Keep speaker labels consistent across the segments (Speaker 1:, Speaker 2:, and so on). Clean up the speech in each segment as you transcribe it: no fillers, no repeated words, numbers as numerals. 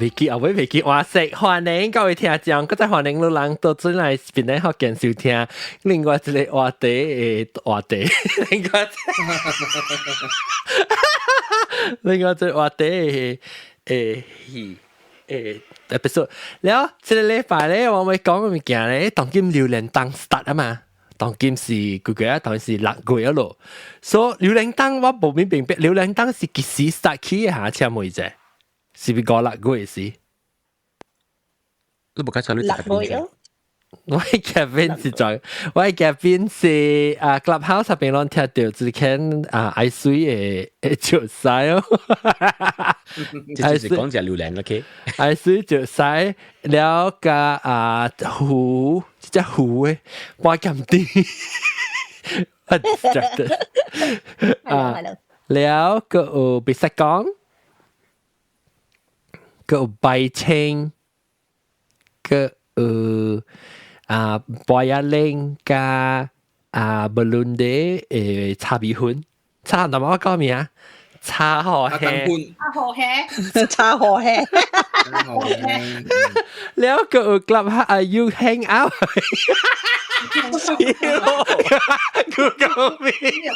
Speaker 1: 未記後尾未記話食，歡迎各位聽眾，閣再歡迎你人到轉來檳城福建收聽另外一个話題的話題，另外一个話題的的戲的 episode。了，這个禮拜咧，我會講的物件咧，當今榴蓮檔 start 啊嘛，當今是幾個月啊？當是6月咯。所以榴蓮檔我無明白，榴蓮檔是幾時 start 起的嚇？請問一下。是毋是五六月時？
Speaker 2: 你無介紹你
Speaker 3: 六月咯。
Speaker 1: 我 Kevin 是在，我 Kevin 是啊 Clubhouse 入邊攏聽到之前啊愛水的的石哦。
Speaker 2: 這就是講隻榴蓮，OK？
Speaker 1: 愛水石了加啊魚，這隻魚的半鹹甜，distracted 啊，了閣有別識講。閣有白青，閣有啊白仔奶加啊布倫迪的炒米粉，炒那麼我講名？炒河蝦，
Speaker 3: 炒河蝦，炒河蝦，
Speaker 1: 了閣有 club 啊，you hang out，Google Meet。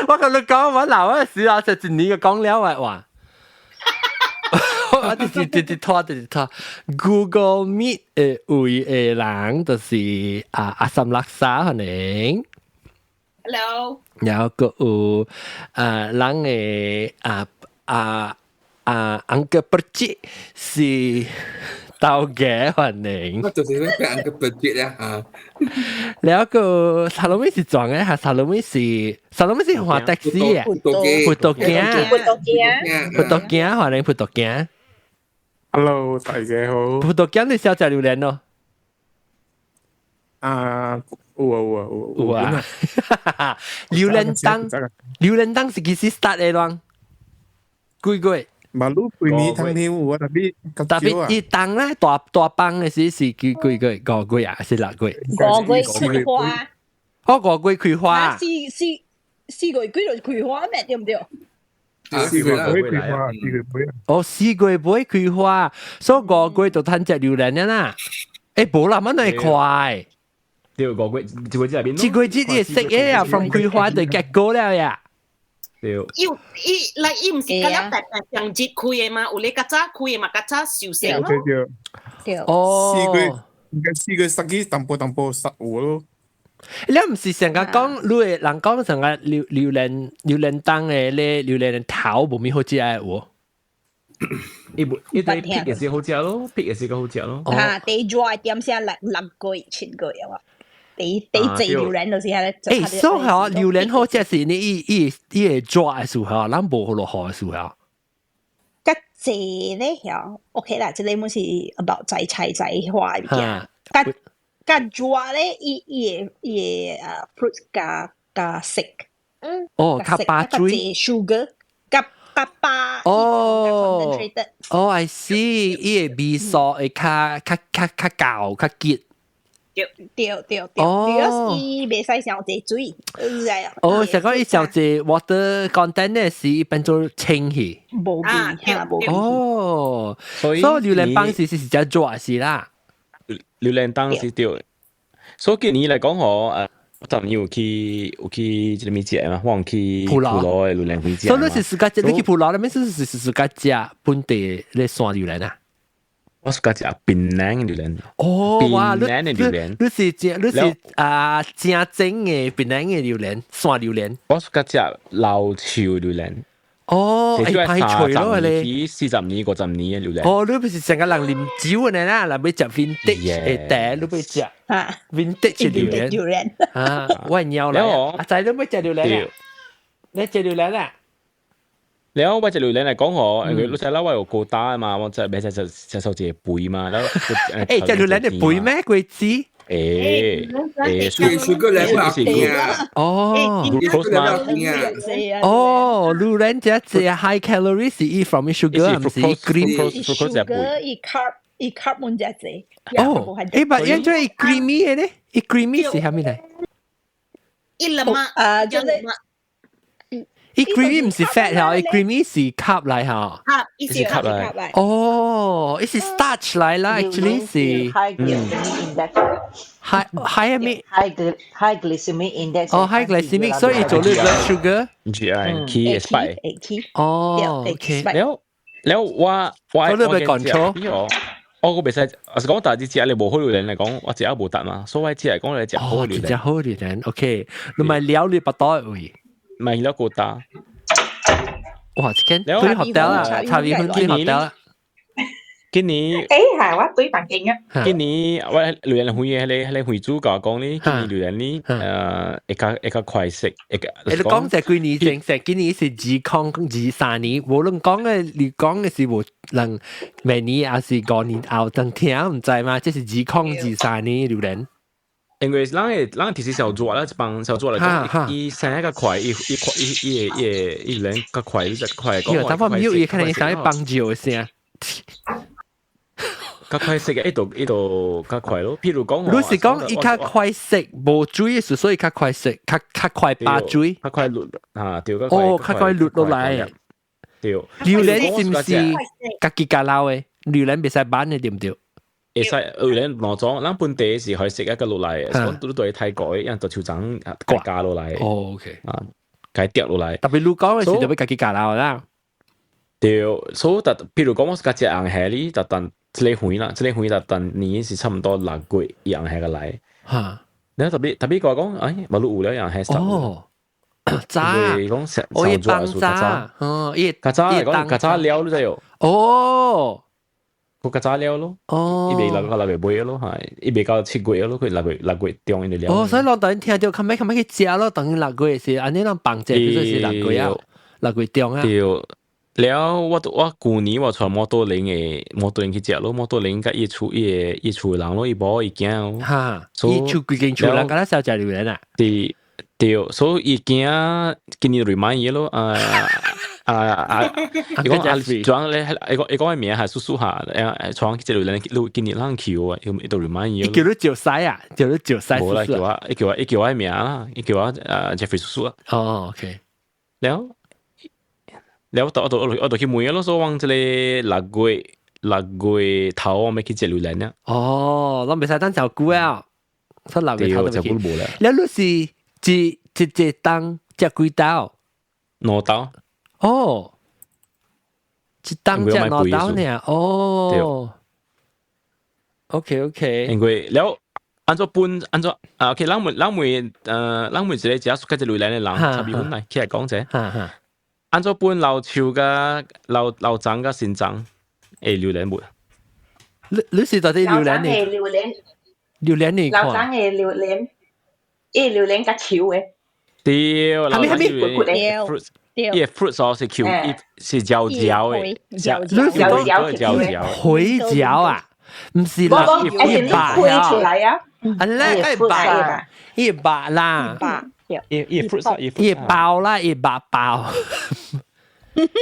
Speaker 1: 我同你講，我鬧嗰時啊，就一年就講了啊，話。我直直直拖直直拖，Google Meet 的位的人就是啊阿三拉沙可能。
Speaker 4: Hello。
Speaker 1: 然後閣有啊人的啊啊啊 Uncle 伯是頭家可能。
Speaker 5: 我就是咧俾 Uncle 伯咧嚇。
Speaker 1: 了個沙羅美是撞嘅，嚇沙羅美是沙羅美是換的士啊，
Speaker 5: 葡萄
Speaker 1: 葡萄鏡，
Speaker 3: 葡萄鏡，
Speaker 1: 葡萄鏡，歡迎葡萄鏡。
Speaker 6: Hello，大家好。
Speaker 1: 葡萄鏡你曉食榴蓮咯？
Speaker 6: 啊，有啊有啊有
Speaker 1: 有啊。榴蓮檔，榴蓮檔是幾時 start 的啷？幾月？
Speaker 6: 嘛，你幾年當天有啊，特別
Speaker 1: 特別伊檔咧，大大幫的時是幾幾個月？5月啊，是6月？
Speaker 3: 五月開花。
Speaker 1: 哦，五月開花。
Speaker 3: 四月幾就開花咩？對毋對？
Speaker 6: 4月尾開花，4月尾。
Speaker 1: 哦，4月尾開花，所以五月就趁食榴蓮啦。欸，無啦，乜那快？
Speaker 2: 對，五月一個月入面。
Speaker 1: 一個月你會識的啊，from 開花就結果了呀。
Speaker 2: 對。
Speaker 4: 伊伊來伊毋是甲了白白上日開的嗎？有咧較早開的嘛，較早受成咯。
Speaker 6: 對對。
Speaker 3: 對。
Speaker 1: 哦。
Speaker 6: 4月應該4月十幾淡薄淡薄十五咯。
Speaker 1: 你毋是成日講，你會人講成個榴蓮檔的咧，榴蓮的頭無咪好食的有？
Speaker 2: 伊無伊對皮也是好食咯，皮也是個好食咯。
Speaker 3: 啊，第熱點先6個月7個月啊。第第濟榴蓮就是遐
Speaker 1: 欸，所以吼，榴蓮好食是你伊伊伊會熱的時候，咱無落雨的時候。
Speaker 3: 較濟咧曉，OK 啦，這個毋是 about 摘菜摘花物件。較較熱咧，伊伊會伊會啊 fruit 加加色。
Speaker 1: 哦，較巴水。
Speaker 3: sugar，較較巴。
Speaker 1: 哦。哦，I see，伊個味素會較較較較厚較結。
Speaker 3: 對對對對，哦，伊袂使傷濟水，
Speaker 1: 哦，是講伊傷濟 water content 咧是變做清氣。
Speaker 3: 無味，無味。
Speaker 1: 哦，所以榴蓮當時是只熱是啦。
Speaker 2: 榴蓮當時對，所以今年來講吼，我昨年有去這個物食嘛，我有去埔羅的榴蓮會食。
Speaker 1: 所以你是自家食，你去埔羅那邊是自家食本地咧山榴蓮啊？
Speaker 2: 我是家食檳榔的榴蓮。
Speaker 1: 哦，哇，
Speaker 2: 檳榔的榴蓮，
Speaker 1: 你是正，你是啊正正的檳榔的榴蓮，山榴蓮。
Speaker 2: 我是家食老樹榴蓮。
Speaker 1: 哦，會歹脆咯咧。
Speaker 2: 40年、50年的榴蓮。
Speaker 1: 哦，你不是成個人啉酒的啦，人欲食 vintage 的茶，你欲食
Speaker 3: 啊
Speaker 1: vintage 榴蓮。
Speaker 3: 榴蓮。
Speaker 1: 啊，我尿啦。阿仔，你欲食榴蓮啊？你食榴蓮啊？
Speaker 2: 了我食榴蓮來講吼，因為你知啦，我有高膽啊嘛，我就袂使食食受一個肥嘛。然後
Speaker 1: 欸，食榴蓮會肥咩？鬼知？
Speaker 2: 欸欸，
Speaker 5: 水果來不啊？
Speaker 1: 哦，
Speaker 2: glucose 嘛。
Speaker 1: 哦，榴蓮這這 high calorie 是伊 from sugar，毋是 cream。
Speaker 3: sugar 伊 carb 伊 carb 滿只濟。
Speaker 1: 哦，欸，但因做伊 creamy 的咧，伊 creamy 是啥物來？
Speaker 4: 伊粒嘛，
Speaker 3: 啊，就是。
Speaker 1: 伊 creamy 毋是 fat 嚇，伊 creamy 是 carb 來嚇。
Speaker 4: 啊，伊是
Speaker 2: carb 來。
Speaker 1: 哦，伊是 starch 來啦，actually 是。
Speaker 7: High glycemic index。
Speaker 1: High high 咩
Speaker 7: ？High glycemic index。
Speaker 1: 哦，high glycemic，所以做你 blood sugar。
Speaker 2: GI 起 spike。
Speaker 1: 哦，OK。
Speaker 2: 了了，我
Speaker 1: 我你被 control。
Speaker 2: 我個袂使，我是講大隻食你無好榴蓮嚟講，我食無得嘛，所以我只係講你食好榴蓮。
Speaker 1: 食好榴蓮，OK。你咪撩你巴肚位。
Speaker 2: 咪了個打。
Speaker 1: 哇！這間對 hotel 啦，茶米粉對 hotel 啦。
Speaker 2: 今年
Speaker 8: 誒係我對房間啊。
Speaker 2: 今年我榴蓮會彼個會主教講呢，今年榴蓮呢，會較快食，會較。
Speaker 1: 你講這幾年前，這今年是2023年，無論講嘅，你講嘅是無人明年還是5年後等聽毋知嘛？這是2023年榴蓮。
Speaker 2: 因為咱其實小做啦，一幫小做嚟講，伊生較快，伊伊快伊伊會伊會伊人較快，伊就快講。
Speaker 1: 但我沒有伊可能想去幫助嘅聲。
Speaker 2: 較快食嘅，伊就較快咯。譬如講，
Speaker 1: 你是講伊較快食無水，所以較快食，較快拔水，
Speaker 2: 較快落啊，對，
Speaker 1: 哦，較快落落來。
Speaker 2: 對，
Speaker 1: 榴蓮是毋是家己家撈嘅？榴蓮袂使挽嘅對毋對？
Speaker 2: 會使榴蓮兩種，咱本地是可以食一個落來，講都對泰國，一樣就手掌加落來。
Speaker 1: 哦，OK，
Speaker 2: 啊，該掉落來。
Speaker 1: 特別你講嘅是就欲家己加撈啦。
Speaker 2: 對，所以特譬如講我是較食紅蝦哩，特等這個魚啦，這個魚特等年是差唔多6月紅蝦個來。
Speaker 1: 哈，
Speaker 2: 你特別特別講講，哎，無你有了紅蝦。
Speaker 1: 哦，早，
Speaker 2: 講食
Speaker 1: 我一幫早，哦，伊
Speaker 2: 較早嚟講，較早了你知喲。
Speaker 1: 哦。
Speaker 2: 佢較早了咯，
Speaker 1: 哦，
Speaker 2: 伊未六個6月尾咯，係，伊未到7月咯，佢6月中伊就了。
Speaker 1: 哦，所以老豆聽到較尾較尾去食咯，等於六月是按呢咱放者，比如是六月啊，6月中啊。
Speaker 2: 對，了我舊年我帶摩托輪的摩托輪去食咯，摩托輪佮伊厝人咯，伊無伊囝哦。
Speaker 1: 哈，伊厝規間厝人敢若少食榴蓮啊？
Speaker 2: 對對，所以伊囝今年 remind 伊咯，啊。啊啊！伊講啊，轉咧，伊講名係叔叔下，誒，創這個人，你今年咱去啊，伊都 remind 伊。
Speaker 1: 伊叫你趙西啊，叫你趙西。
Speaker 2: 無啦，伊叫我名啦，伊叫我Jeffrey 叔叔啊。
Speaker 1: 哦，OK。
Speaker 2: 了了，我就去問咯，所以講這個6月頭我欲去食榴蓮啊。
Speaker 1: 哦，咱袂使等就久啊，所以6月頭就去。
Speaker 2: 了，
Speaker 1: 你是一冬食幾兜？
Speaker 2: 兩兜。
Speaker 1: 哦，一冬食兩兜呢？哦，OK OK。
Speaker 2: 因為了，按怎分按怎啊？OK，咱問一個食較濟榴蓮的人，茶米粉來起來講者。按怎分老樹佮老老欉佮新欉會榴蓮無？
Speaker 1: 你是到底榴蓮
Speaker 8: 呢？榴蓮，
Speaker 1: 榴蓮你
Speaker 8: 老欉的榴蓮，伊榴蓮較球的。
Speaker 2: 對，
Speaker 1: 蝦米蝦米？
Speaker 2: 伊個 fruit sauce 是球，伊是嚼嚼的，
Speaker 3: 嚼
Speaker 1: 嚼
Speaker 8: 嚼
Speaker 2: 嚼嚼。
Speaker 1: 回嚼啊？毋是啦，
Speaker 8: 伊開出來啊！
Speaker 1: 啊，咧，伊白，伊白啦，
Speaker 2: 伊 fruit sauce，
Speaker 1: 伊包啦，伊白包。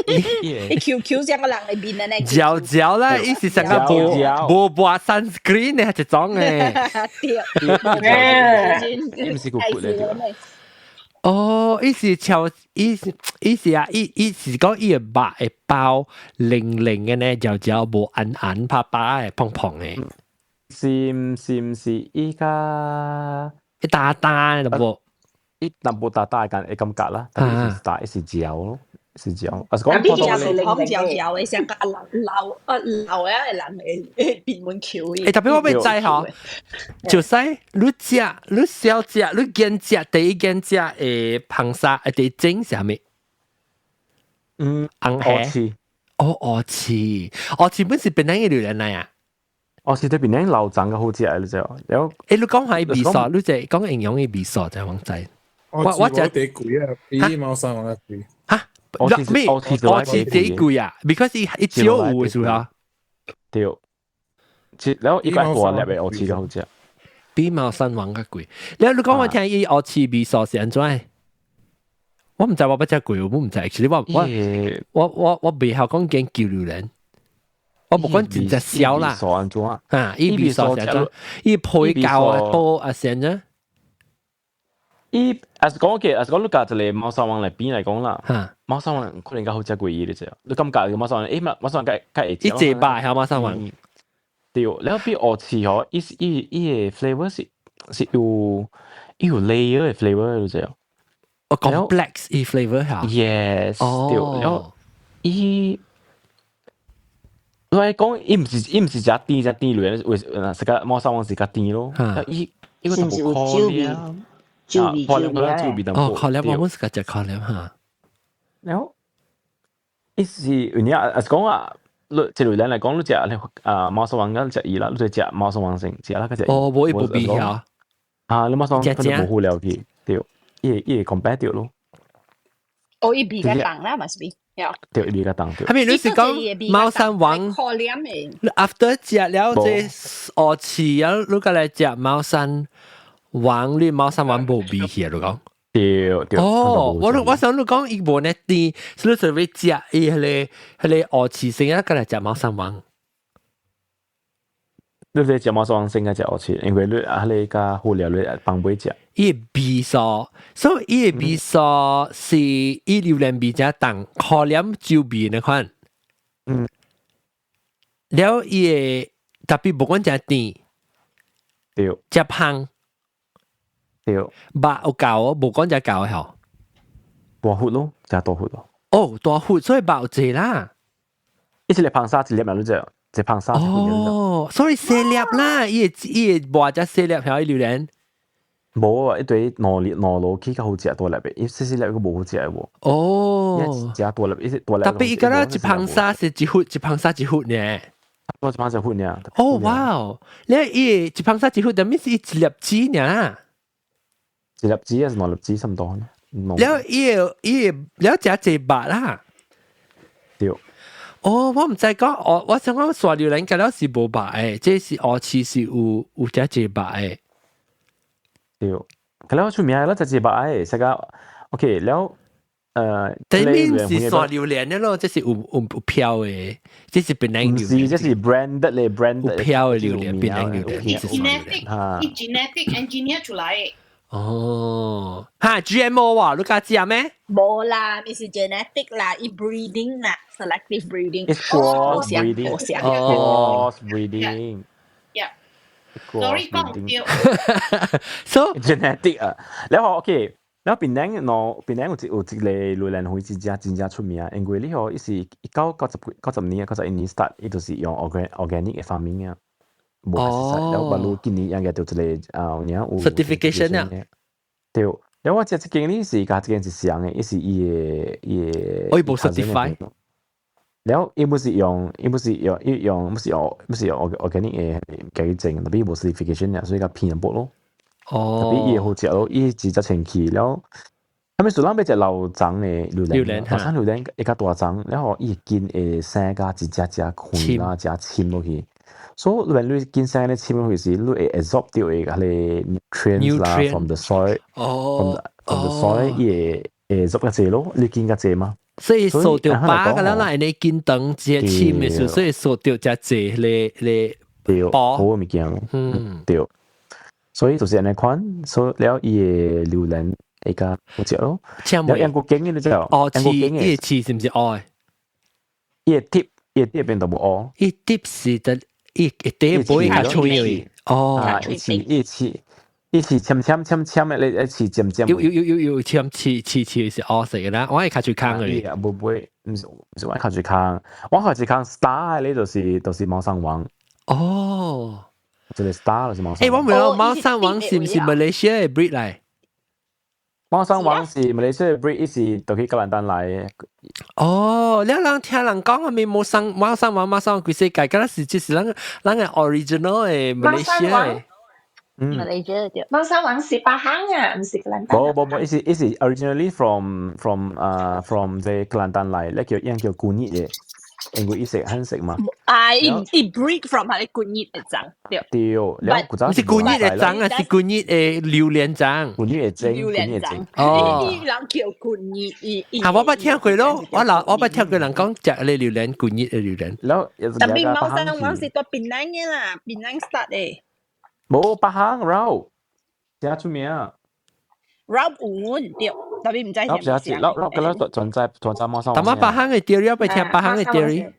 Speaker 3: 伊 Q Q 像個人的面呢？
Speaker 1: 嚼嚼啦，伊是成個無無抹 sunscreen 的一種的。
Speaker 3: 對，
Speaker 2: 伊毋是個骨咧，對。
Speaker 1: 哦，伊是超，伊是啊，伊是講伊個肉會包零零的呢，嚼嚼無按按啪啪的胖胖的。
Speaker 2: 是毋是毋是伊較
Speaker 1: 一打打的無？
Speaker 2: 伊淡薄大大的感覺啦，但是是大是嚼咯，是嚼。啊是講
Speaker 3: 普通嚼嚼的，像個老老啊老啊的人會變滿球。
Speaker 1: 欸，特別我欲知吼，就是你食，你小食，你揀食第一揀食的硼砂，第一種是啥物？
Speaker 2: 嗯，
Speaker 1: 紅蝦。哦，鵝翅，鵝翅本是檳城的榴蓮來啊？
Speaker 2: 哦，是對檳城老欉較好食的，你知無？了，
Speaker 1: 欸，你講下伊味素，你就講營養的味素就我知。
Speaker 6: 我食第貴啊，比貓山王較貴。
Speaker 1: 哈？咩？鵝翅最貴啊？because 伊伊少有的時候。
Speaker 2: 對，然後一個大粒的鵝翅較好食。
Speaker 1: 比貓山王較貴。你講我聽伊鵝翅味素是按怎？我毋知我捌食過，我毋知。其實我袂曉講研究榴蓮。我無講真正痟啦。啊，伊味素是按怎？伊皮厚啊，薄啊，是按怎？
Speaker 2: 伊啊是講嘅，啊是講你夾一個貓山王來比來講啦，貓山王可能較好食過伊咧啫。你感覺貓山王，欸，貓山王較較會食。
Speaker 1: 伊濟百係貓山王。
Speaker 2: 對，了比烏刺吼，伊是伊伊個 flavour 是有伊有 layer 嘅 flavour 你知哦。
Speaker 1: 哦，complex 伊 flavour 嚇。
Speaker 2: Yes，對，了伊。我講，伊毋是食甜食甜類，為是個貓山王是較甜咯。伊伊個
Speaker 7: 是毋是有酒味？酒味酒味啊！
Speaker 1: 哦，可能我們是個食可能嚇。
Speaker 2: 然後，伊是有影啊，是講啊，你這類人來講，你食啊貓山王，你食伊啦，你就食貓山王先，食啦個食。
Speaker 1: 哦，無伊無味嚇。
Speaker 2: 啊，你貓山王可能無好了去，對，伊會 compare 到咯。
Speaker 3: 哦，伊味較重啦，must be。
Speaker 2: 對，伊味較重對。
Speaker 1: 係咪你是講貓山王
Speaker 3: 可憐的
Speaker 1: ？After 食了這烏刺啊，你過來食貓山王，你貓山王無味去啊？你講？
Speaker 2: 對對。
Speaker 1: 哦，我想你講伊無呢甜，所以就會食伊彼個烏刺先啊，過來食貓山王。
Speaker 2: 你食貓山王先個食烏刺，因為你啊，彼個較好料，你放尾食。
Speaker 1: 伊個味素，所以伊個味素是伊榴蓮味誠重，可憐酒味那款。了伊個特別無講誠甜，誠香，肉有夠，無講誠厚吼。
Speaker 2: 大忽咯，誠大忽咯。
Speaker 1: 哦，大忽，所以肉有濟啦。
Speaker 2: 伊一個硼砂一粒嘛，你知？一硼砂。
Speaker 1: 哦，所以細粒啦，伊個磨誠細粒，曉伊榴蓮。
Speaker 2: 無啊，一堆兩粒兩落去較好食大粒的，伊細細粒個無好食的喎。
Speaker 1: 哦，
Speaker 2: 食大粒，伊是大粒。
Speaker 1: 特別伊敢若一硼砂是一忽，一硼砂一忽呢。
Speaker 2: 我一硼砂一忽呢。
Speaker 1: 哦，哇哦！你伊一硼砂一忽，但係是一粒子呢。
Speaker 2: 一粒子還是兩粒子差唔多呢？
Speaker 1: 了伊個了誠濟肉啦。
Speaker 2: 對。
Speaker 1: 哦，我毋知講，我想講沙榴蓮敢若是無肉的，這是烏刺是有誠濟肉的。
Speaker 2: 對，佢了出名啦，就濟肉的，成個 OK 了，
Speaker 1: 對面是沙榴蓮的咯，這是有標的，這是檳榔榴蓮。
Speaker 2: 是，這是 branded 咧，branded
Speaker 1: 有標的榴蓮，檳榔榴蓮。
Speaker 4: genetic engineer 出來的。
Speaker 1: 哦，哈 GMO 啊，你敢食咩？
Speaker 3: 無啦，毋是 genetic 啦，伊 breeding 啦，selective breeding。
Speaker 2: It's cross breeding. Cross breeding.
Speaker 4: Yeah. Sorry 講唔對。
Speaker 1: So
Speaker 2: genetic 啊，然後 OK，然後檳榔喏，檳榔有一個榴蓮花真正真正出名，因為你吼，伊是1990幾90年、91年 start，伊就是用 organic 的 farming 啊。無哦，然後捌今年應該就一個啊，有影有
Speaker 1: certification 啊。
Speaker 2: 對，然後我食這間呢是佮這間是相的，伊是伊個。
Speaker 1: 哦，伊無 certify。
Speaker 2: 然後伊不是用，伊不是用，伊用，不是用，不是用 organic 的家己種，特別無 certification 啊，所以較便宜薄咯。
Speaker 1: 哦。
Speaker 2: 特別伊會好食咯，伊真正清氣了。後尾數咱欲食老欉的榴蓮，老欉榴蓮會較大欉，然後伊筋會生甲一隻隻寬啦，誠深落去。所以你筋生咧深落去時，你會 absorb 掉的彼個 nutrients 啦，from the soil，from the soil 伊會 absorb 較濟咯，你筋較濟嘛。
Speaker 1: 所以掃著飽個啦，啦，你筋長這深的時候，所以掃著誠濟咧咧
Speaker 2: 對，好的物件咯。對。所以就是按呢款，所以了伊的榴蓮會較好食咯。了英國景的你知道？
Speaker 1: 哦，刺，伊的刺是毋是烏的？
Speaker 2: 伊的 tip，伊的 tip 變都無烏。
Speaker 1: 伊 tip 是得伊一底不會較脆的。哦，
Speaker 2: 伊刺伊刺伊刺淺淺淺淺的，你一刺尖尖。
Speaker 1: 有有有有有淺刺刺刺是烏色的啦，我會較喙空的。
Speaker 2: 無不會，毋是我較喙空，我較喙空 star 的就是貓山王。
Speaker 1: 哦。
Speaker 2: 這個 star 就是貓山
Speaker 1: 王。欸，我問我貓山王是毋是馬來西亞的 breed 來？
Speaker 2: 貓山王是馬來西亞 breed，伊是就去吉蘭丹來的。
Speaker 1: 哦，你人聽人講啊，咪貓山王貓山王規世界，敢若是就是咱個 original 的馬來西亞的。
Speaker 7: 嗯，
Speaker 3: 馬來西亞對。
Speaker 8: 貓山王是巴行啊，毋是吉蘭丹。
Speaker 2: 無無無，伊是 originally from 這吉蘭丹來，咧叫樣叫古熱的。因為伊食很食嘛。
Speaker 3: 啊，伊 breed from 係古熱的種，對。
Speaker 2: 對，了古早
Speaker 1: 是古熱的種啊，是古熱的榴蓮種。
Speaker 2: 古熱的種，
Speaker 3: 榴蓮種。
Speaker 1: 哦。
Speaker 3: 伊人叫古熱，伊。
Speaker 1: 啊，我捌聽過咯，我老我捌聽過人講食咧榴蓮，古熱的榴蓮。
Speaker 2: 了，
Speaker 3: 特別貓山王是佇檳榔的啦，檳榔 start 的。
Speaker 2: 無巴行肉，誠出名。
Speaker 3: Raub 有對，但係唔知
Speaker 2: Raub 是 Raub Raub 個啦，存在存在貓山王。
Speaker 1: 但係 Pahang 嘅 theory 我聽 Pahang 嘅 theory。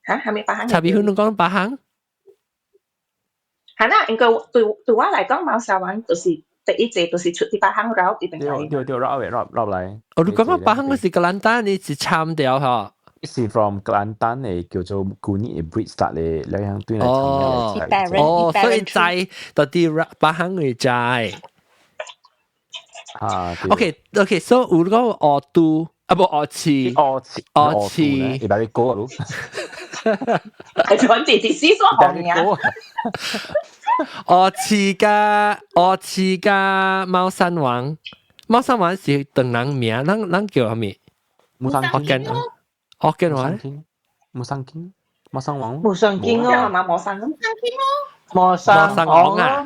Speaker 8: 嚇，係咪 Pahang？
Speaker 1: 查比芬你講 Pahang？
Speaker 8: 係啦，應該對對我來講，貓山王就是第一隻，就是出啲 Pahang Raub 一定
Speaker 2: 係。對對 Raub 嘅 Raub Raub 來。
Speaker 1: 哦，你講講 Pahang 嗰是格蘭丹，你是參掉嗬？
Speaker 2: 是 from 格蘭丹嘅叫做古尼嘅 breed start 嘅兩樣對嚟。
Speaker 1: 哦，哦，所以在到啲 Pahang 嘅在。
Speaker 2: 啊
Speaker 1: ，OK OK，so 有個學都啊無學刺，
Speaker 2: 學刺
Speaker 1: 學刺，
Speaker 2: 一百個咯。
Speaker 8: 係轉字字思索學嘅。
Speaker 1: 學刺加學刺加貓山王，貓山王是唐人名，咱咱叫啥物？
Speaker 2: 木山
Speaker 1: 福建福建話。
Speaker 2: 木山經，貓山王。
Speaker 7: 木山經哦，
Speaker 8: 嘛山
Speaker 7: 魔魔
Speaker 1: 山
Speaker 7: 山
Speaker 1: 王啊！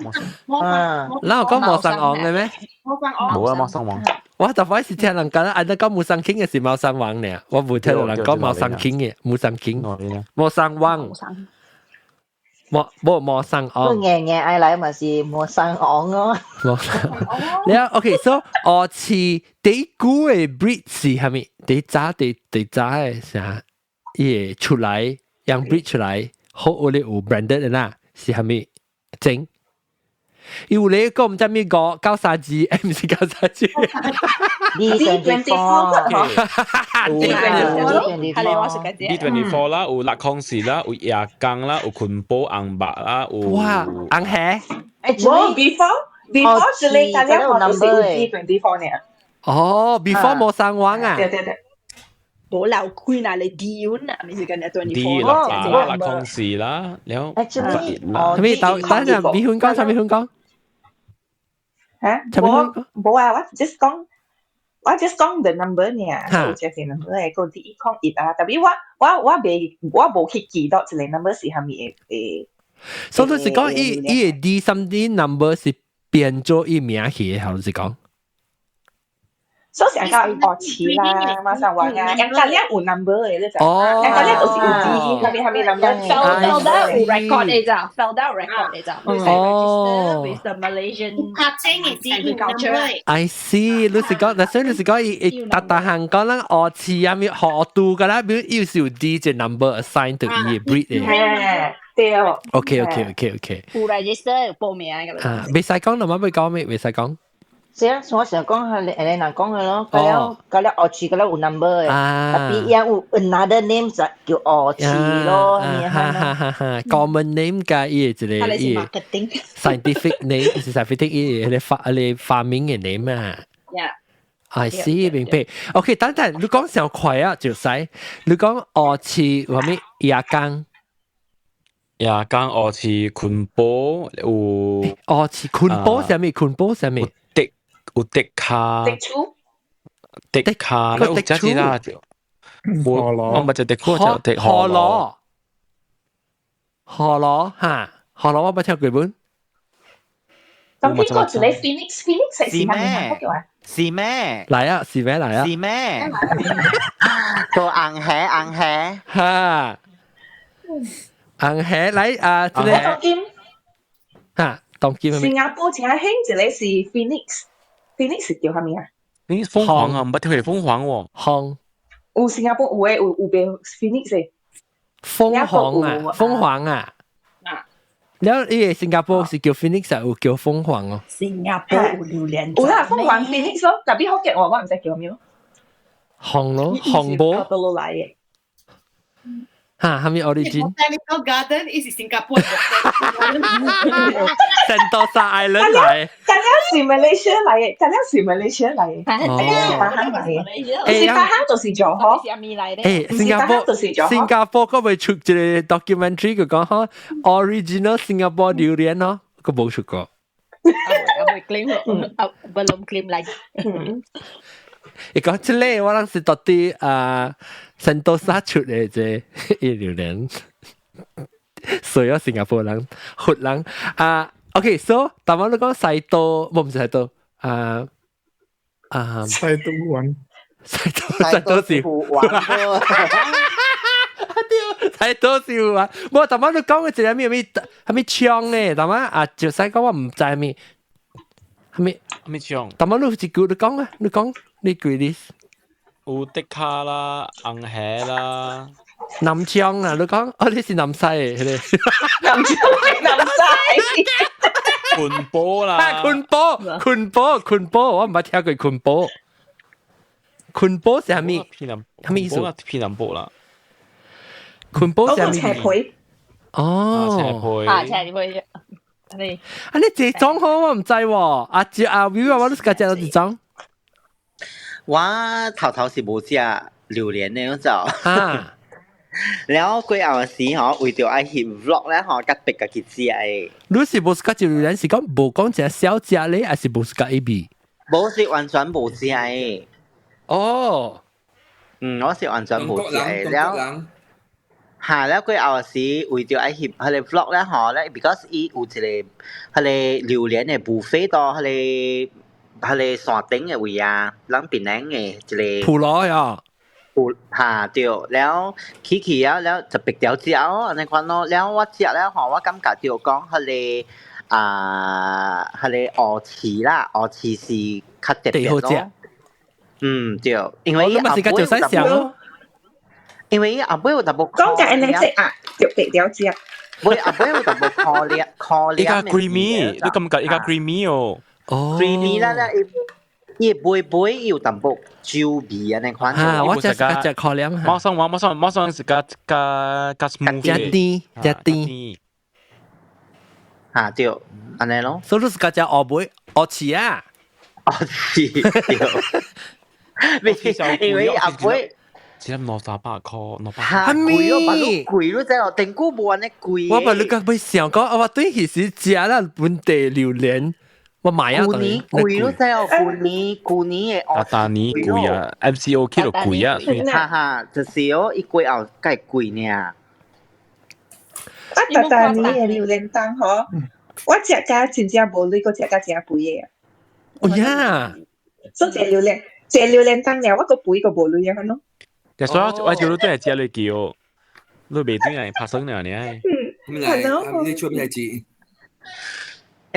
Speaker 7: 啊，
Speaker 1: 咱有講魔山王嘅咩？
Speaker 4: 魔山王。
Speaker 2: 冇啊，貓山王。
Speaker 1: 我就開始聽人講，啊，你講木山經嘅是貓山王呢，我冇聽到人講貓山經嘅，木山經，魔山王，魔冇魔山王。
Speaker 7: 硬硬愛來嘛是魔山王咯。
Speaker 1: 魔山。你啊，OK，so 我似第古嘅 breed 是係咪？第早第第早嘅啥？伊會出來，養 breed 出來，好我哋有 branded 嘅啦，是係咪？整？伊有咧講唔知咩個九三字，唔是九三字。
Speaker 7: D24。
Speaker 2: D24 啦，有六空士啦，有夜光啦，有坤寶紅白啦，有
Speaker 1: 哇紅蝦。
Speaker 8: 冇 before before 這個大家我都是有 D24 呢。
Speaker 1: 哦，before 冇生王啊。
Speaker 8: 對對對。
Speaker 3: 冇留開嗱，你 D 啊，咪是今日
Speaker 2: D 六八啦，六空士啦，了。
Speaker 1: 係咪？等等陣，米粉講，米粉講。
Speaker 8: 嚇？冇冇啊！我 just 講，我 just 講 the number 呢，有這個 number 係個 D 一空一啊。特別我我我未我無去記到這個 number 是蝦米嘅。
Speaker 1: 所以就是講，伊伊個 D something number 是變做伊名去，好是講。
Speaker 8: 所以成個學似啦，馬上話啊，人家咧有 number 嘅，你就，人家咧就是有 D，下面下面 number。
Speaker 3: Felda 有 record 你咋？Felda 有 record 你咋？哦，with the Malaysian agriculture。
Speaker 1: I see，你是講，嗱所以你是講伊伊逐逐項講咱學似啊，咩學度㗎啦，比如伊是有 D 隻 number assign to 伊嘅 breed
Speaker 8: 嘅。對。
Speaker 1: OK。
Speaker 3: 有 register 有報名㗎啦。
Speaker 1: 啊，未使講，媽媽未講咩？未使講。
Speaker 7: 是啊，我想講係你你人講嘅咯，嗰了嗰了學字嗰了有 number 嘅，特別有 another name 就叫學字咯，
Speaker 1: 哈哈哈哈，common name 加伊個一個伊 scientific name 是 scientific 伊個發你發明嘅 name 啊。
Speaker 3: Yeah.
Speaker 1: I see 明白。OK，等等，你講上快啊，就使你講學字話咩？夜光。
Speaker 2: 夜光學字坤寶有。
Speaker 1: 學字坤寶啥物？坤寶啥物？
Speaker 2: 有迪卡，
Speaker 8: 迪處，
Speaker 2: 迪卡，有這字啦，我我唔係迪卡，就迪
Speaker 1: 河螺，河螺嚇，河螺我冇聽過本。
Speaker 8: 咁邊個一個 Phoenix？Phoenix 是咩？
Speaker 9: 是咩？
Speaker 1: 嚟啊！是咩嚟啊？
Speaker 9: 是咩？個紅蝦紅蝦
Speaker 1: 嚇，紅蝦嚟啊！這個
Speaker 8: 當今
Speaker 1: 嚇，當今
Speaker 8: 新加坡真興一個是 Phoenix。Phoenix 叫啥物啊？
Speaker 2: 你鳳凰啊，唔捌聽過鳳凰喎。
Speaker 1: 鳳
Speaker 8: 有新加坡有誒，有有邊 Phoenix 嘅。
Speaker 1: 鳳凰啊，鳳凰啊。了，伊個新加坡是叫 Phoenix 啊，有叫鳳凰哦。
Speaker 3: 新加坡有榴蓮。
Speaker 8: 有啦，鳳凰 Phoenix 咯，特別好嘅我我唔知叫咩。
Speaker 1: 紅咯，紅波。
Speaker 3: 落來嘅。
Speaker 1: 嚇，係咪 origin？
Speaker 4: Botanical Garden 伊是新加坡。
Speaker 1: Sentosa Island 來。
Speaker 8: 咁樣是 Malaysia 來嘅，咁樣是 Malaysia 來嘅，係巴漢來嘅，是巴漢就是做好。
Speaker 1: 誒，新加坡，新加坡嗰未出一個 documentary 佢講嗬，original 新加坡榴蓮咯，佢冇出過。
Speaker 3: 啊，未 claim，啊，belum claim lagi。
Speaker 1: 伊講這個我諗是到底啊，聖多沙出嘅這一榴蓮，所有新加坡人、佛人啊。OK，so 頭先你講西多，冇唔是西多啊啊，
Speaker 6: 西多灣，
Speaker 1: 西多西多是
Speaker 7: 玩。
Speaker 1: 對，西多是玩。冇頭先你講嘅一個咩咩係咩槍咧？頭先啊，就使講我唔知咩。係咪？
Speaker 2: 咩種？
Speaker 1: 但係你一句你講啊，你講你舉例。
Speaker 2: 有的卡啦，紅蝦啦，
Speaker 1: 南昌啊，你講，哦，你是南西嘅，佢哋。
Speaker 8: 南昌南西。
Speaker 2: 坤波啦，
Speaker 1: 坤波，坤波，坤波，我唔捌聽過坤波。坤波是啥物？啥物意思？
Speaker 2: 偏南部啦。
Speaker 1: 坤波是啥物？
Speaker 8: 斜皮。
Speaker 1: 哦，
Speaker 2: 斜皮。
Speaker 3: 啊，斜皮。你
Speaker 1: 啊，你這種好我唔知喎。阿姐阿 View 啊，我都是家食這種。
Speaker 9: 我頭頭是無食榴蓮的，我就。
Speaker 1: 啊。
Speaker 9: 然後過後時吼，為著愛翕 vlog 咧吼，較逼家己食的。
Speaker 1: 你是無喜歡食榴蓮，是講無講食小食咧，還是無喜歡伊味？
Speaker 9: 無是完全無食的。
Speaker 1: 哦。
Speaker 9: 嗯，我是完全無食的。了，嚇了過後時為著愛翕彼个 vlog 咧吼咧，because 伊有一個彼个榴蓮的 buffet 到彼個山頂的位啊，咱檳城的一個。
Speaker 1: 普羅呀。
Speaker 9: 有嚇對，了去去了了就別條食哦，按呢款咯。了我食了吼，我感覺著講彼個啊，彼個烏翅啦，烏翅是較特別咯。嗯對，因為伊後尾有淡薄，因為伊後尾有淡薄。
Speaker 8: 講緊你食啊，就別條食。
Speaker 9: 尾後尾有淡薄可涼可涼。
Speaker 2: 伊較 creamy，你感覺伊較 creamy 哦。
Speaker 1: 哦。
Speaker 9: creamy 啦啦，伊尾尾有淡薄酒味按呢款。
Speaker 1: 啊，我食食可涼。
Speaker 2: 馬上我馬上馬上是較較較 smooth
Speaker 1: 較甜較甜。
Speaker 9: 嚇對，按呢咯。
Speaker 1: 所以是較食烏尾烏翅啊。
Speaker 9: 烏翅對。因為阿妹。
Speaker 2: 只粒兩三百塊，兩百。
Speaker 9: 嚇貴咯，把你貴咯，真係頂久無按呢貴。
Speaker 1: 我把你講欲想講，我對彼時食啦本地榴蓮。我買啊！
Speaker 9: 舊年貴咯，真係舊年舊年的
Speaker 2: 啊，大年貴啊，MCO 起就貴啊，
Speaker 9: 哈哈，就是哦，伊過後較會貴呢。
Speaker 8: 啊，大大年的榴蓮凍嗬，我食甲真正無鐳，閣食甲真肥的。
Speaker 1: 哦呀！
Speaker 8: 所以食榴蓮，食榴蓮凍了，我閣肥閣無鐳啊，喏。
Speaker 2: 但所以我叫你對來食你叫，你袂對來拍生了呢？
Speaker 5: 嗯，來，你出咩字？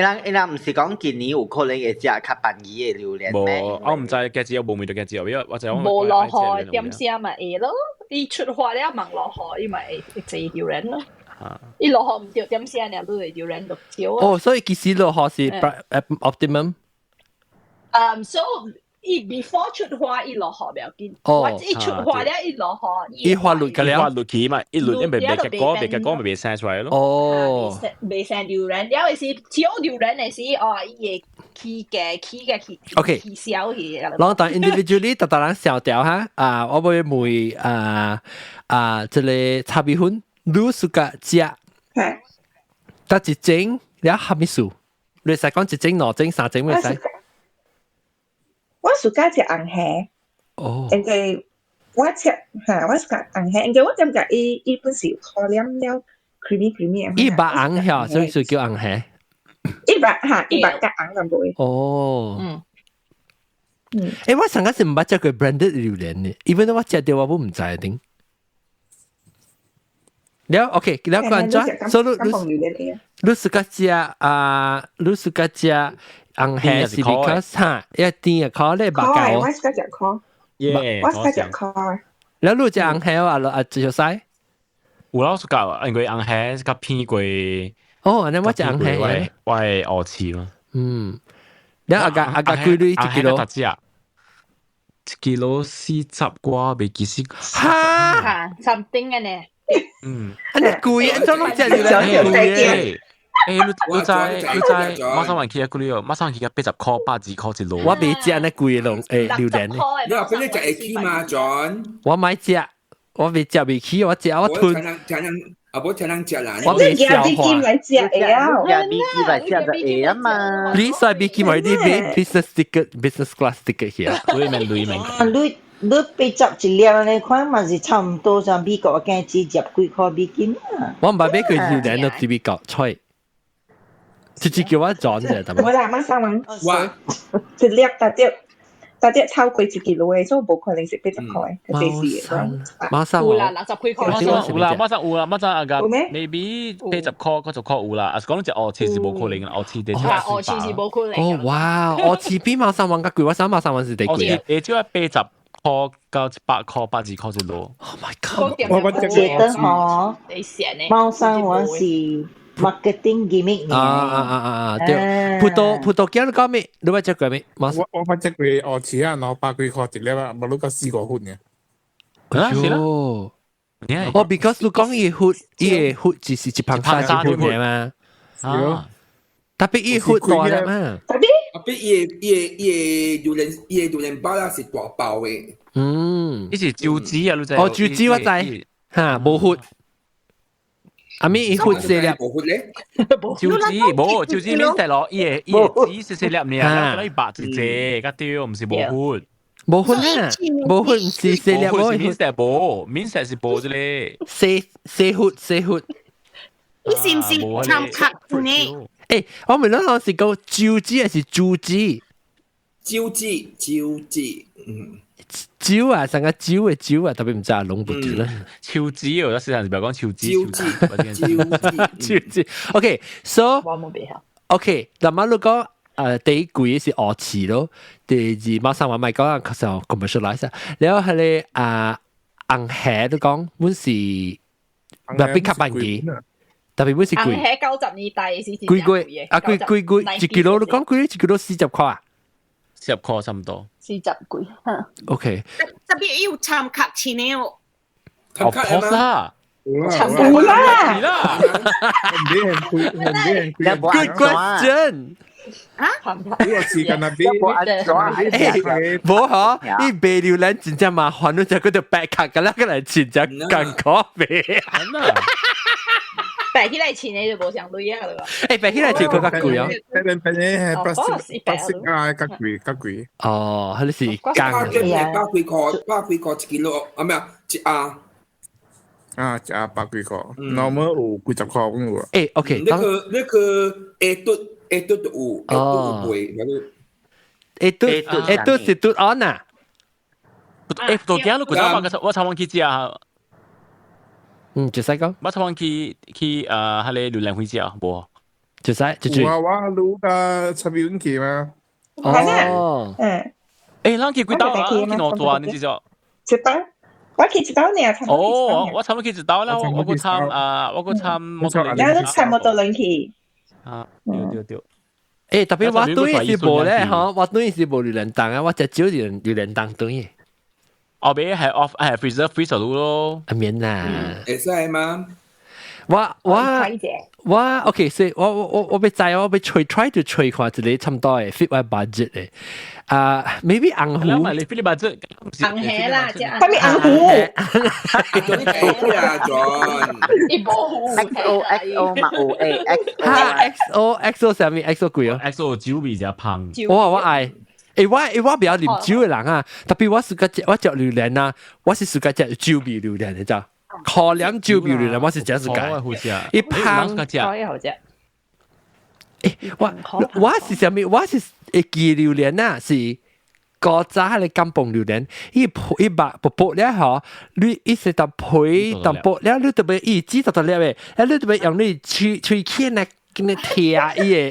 Speaker 9: 伊人伊人毋是講今年有可能會食較便宜的榴蓮咩？
Speaker 2: 無，我毋知價錢有無味道價錢，因為我就
Speaker 3: 無落雨點聲咪會咯，伊出花了猛落雨，伊咪會濟榴蓮咯。伊落雨毋著點聲爾，你會榴蓮就少啊。
Speaker 1: 哦，所以其實落雨是 optimum。
Speaker 3: 嗯，so 伊 before 出花，伊落雨袂要緊。
Speaker 1: 哦，
Speaker 3: 一出花了，伊落雨。
Speaker 1: 伊花落個了，
Speaker 2: 花落去嘛，一落因為未結果，未結果咪未生出來咯。
Speaker 1: 哦，
Speaker 3: 未生榴蓮，了是少榴蓮的時，哦，伊會起價，起價起。
Speaker 1: OK，
Speaker 3: 起銷去。
Speaker 1: 攏當 individually 逐逐人小調哈，啊，我會問啊啊，這个炒米粉，你 suka 食？得一種了蝦米數？你使講一種、兩種、三種，會使？
Speaker 8: 我 suka 食紅蝦。
Speaker 1: 哦。
Speaker 8: 因為我食嚇，我 suka 紅蝦，因為我感覺伊伊本是可涼了，creamy creamy。
Speaker 1: 伊肉紅曉，所以就叫紅蝦。
Speaker 8: 伊肉嚇，伊肉較紅淡薄。
Speaker 1: 哦。
Speaker 3: 嗯。
Speaker 8: 嗯。
Speaker 1: 欸，我上個是毋捌食過 branded 榴蓮的，even 我食著我都毋知定。了 OK，了關轉，所以你你 suka 食啊，你 suka 食紅蝦是 because 哈，一甜啊，可咧肉膠。
Speaker 8: 我 suka 食苦。我 suka 食苦。
Speaker 1: 了你食紅蝦啊啊，就使。
Speaker 2: 有啦，suka，因為紅蝦較偏過。
Speaker 1: 哦，按呢我食紅蝦。
Speaker 2: 我係烏翅嘛。
Speaker 1: 嗯。了阿個阿個幾鐳一 kilo？
Speaker 2: 一 kilo 四十外，袂記是。
Speaker 1: 哈？
Speaker 3: 哈，something 嘅呢？
Speaker 2: 嗯。
Speaker 1: 按呢貴，按怎攏食榴蓮貴
Speaker 2: 欸，你你知你知，馬上還去啊？幾鐳哦？馬上去個80塊、82塊一籮。
Speaker 1: 我袂食那貴龍誒榴蓮。
Speaker 5: 你話俾你食會起嗎，John？
Speaker 1: 我買食，我袂食袂起，我食我吞。
Speaker 5: 啊，無聽人食啦。
Speaker 1: 我袂消化。
Speaker 8: 來食會啊，
Speaker 9: 食美金來食就會啊嘛。
Speaker 1: 你使美金買啲買 business ticket、business class ticket 去啊？
Speaker 2: 鐳免鐳免。
Speaker 7: 你你80一粒呢款嘛是差唔多，像美國嘅只十幾塊美金啊。
Speaker 1: 我毋捌買過榴蓮都佇美國，吹。直接叫我轉啫，得
Speaker 8: 無啦，馬上問。
Speaker 5: 我
Speaker 8: 一粒大隻，大只超過一 kilo 嘅，所以無可能是80塊，佢這是
Speaker 1: 貓山
Speaker 4: 有啦，60幾塊。
Speaker 2: 貓山有啦，貓山有啦，貓山啊個 maybe 80塊、90塊有啦。啊是講只鵝翅是無可能啦，鵝翅得
Speaker 4: 鵝翅是無可能。
Speaker 1: 哦哇，鵝翅比貓山王較貴，我想貓山王是第貴啊。
Speaker 2: 會少80塊到100塊、82塊一籮。
Speaker 1: Oh my god！
Speaker 6: 我
Speaker 7: 覺得吼，貓山王是 marketing gimmick
Speaker 1: 啊啊啊啊！對，葡萄鏡你講咩？你捌食過咩？
Speaker 6: 我捌食過鵝翅啊，然後100幾塊一粒啊，無你到四五分嘅。
Speaker 1: 哎喲！哦，because 你講伊核，伊個核只是一捧沙一份嘅嘛。
Speaker 2: 啊！
Speaker 1: 特別伊核大粒嘛。
Speaker 8: 特別
Speaker 5: 特別伊個榴蓮伊個榴蓮包啦是大包嘅。
Speaker 1: 嗯，
Speaker 2: 伊是蕉子啊，你知？
Speaker 1: 哦，蕉子我知，嚇無核。阿咪伊核細粒，
Speaker 5: 無核咧？
Speaker 2: 蕉子無蕉子免細咯，伊個籽細細粒爾，伊白一隻，較對，毋是無核。
Speaker 1: 無核啊，無核毋是細粒，
Speaker 2: 無是免細無，免細是無啫咧。
Speaker 1: 細細核細核。
Speaker 4: 你是毋是參殼呢？
Speaker 1: 欸，我問你，我是講蕉子還是竹子？
Speaker 5: 蕉子，蕉子，嗯。
Speaker 1: 蕉啊，成個蕉嘅蕉啊，特別毋知攏不對啦。
Speaker 2: 樹子哦，有時陣是咪講樹子？
Speaker 5: 蕉子，蕉
Speaker 1: 子，蕉子。OK，so
Speaker 3: 我冇比較。
Speaker 1: OK，那麼你講第一貴是鵝翅咯，第二馬上話咪講啊，確實 commercialize。然後係咧啊，紅蝦都講，本是特別較便宜，特別本是貴。
Speaker 3: 紅蝦90年代是
Speaker 1: 貴貴啊，貴貴貴，一 kilo 你講貴，一 kilo 40塊啊？
Speaker 2: 40塊差唔多。
Speaker 3: 40幾，嚇。
Speaker 1: OK。
Speaker 4: 特別有參殼錢的哦。
Speaker 2: 哦，確啦。
Speaker 8: 有啦。
Speaker 2: 啦。
Speaker 1: Good question。
Speaker 4: 啊？
Speaker 6: 我時間那邊，
Speaker 1: 無嗬，你賣榴蓮真正麻煩，你就嗰條白卡㗎啦，個來真正艱苦賣。
Speaker 3: 白起來錢的就無上鐳啊，對吧？
Speaker 1: 欸，白起來錢閣較貴哦。
Speaker 6: 白白白係白色啊，較貴較貴。
Speaker 1: 哦，彼是鋼。
Speaker 5: 百幾塊，百幾塊一 kilo，啊咩啊，一盒。
Speaker 6: 啊，一盒百幾塊，normal 有幾十塊咁有。
Speaker 1: 欸，OK。
Speaker 5: 那個 A 嘟 A 嘟都有，A 嘟有賣，那個
Speaker 1: A 嘟 A 嘟是嘟安啊。
Speaker 2: 欸，到今日古早我尋晚去食。
Speaker 1: 嗯，就使講。
Speaker 2: 我尋晚去啊，彼個榴蓮會食無？
Speaker 1: 就使就
Speaker 6: 有啊，我滷甲插邊去嘛。
Speaker 1: 哦。
Speaker 8: 嗯。
Speaker 2: 欸，咱去幾道啊？去兩座，你知唔
Speaker 8: 知？一道，我去一道爾。
Speaker 2: 哦，我差不多去一道啦，我閣參啊，我閣參摩托輪。
Speaker 8: 你參摩托輪去。
Speaker 2: 啊，對對對。
Speaker 1: 欸，特別我對是無咧，吼，我對是無榴蓮凍啊，我食少榴蓮凍對。
Speaker 2: 後尾係 off 係 freezer freezer 咯。
Speaker 1: 啊免啦。
Speaker 5: 會使嗎？
Speaker 1: 我 OK，所以我欲知，我欲 try to 揣看一個差唔多的 fit 我 budget 的。啊，maybe 紅湖。
Speaker 2: 你 fit 你 budget。
Speaker 3: 紅蝦啦，隻
Speaker 8: 啥物紅湖？
Speaker 5: 你啊，John。
Speaker 3: 伊無湖。
Speaker 9: X O X O 嘛有誒 X O。
Speaker 1: 哈 X O X O 啥物 X O 貴哦
Speaker 2: ？X O 酒味較芳。
Speaker 1: 我愛。欸，我袂曉啉酒的人啊，特別我是個食我食榴蓮啊，我是喜歡食酒味榴蓮的咋？可憐酒味榴蓮，我是真喜歡。伊芳。
Speaker 3: 好食。
Speaker 1: 欸，我是啥物？我是會記榴蓮啊，是古早彼個甘榜榴蓮，伊皮伊肉薄薄了吼，你伊是淡皮淡薄了，你特別伊籽大大粒的，啊你特別用你喙齒來跟你聽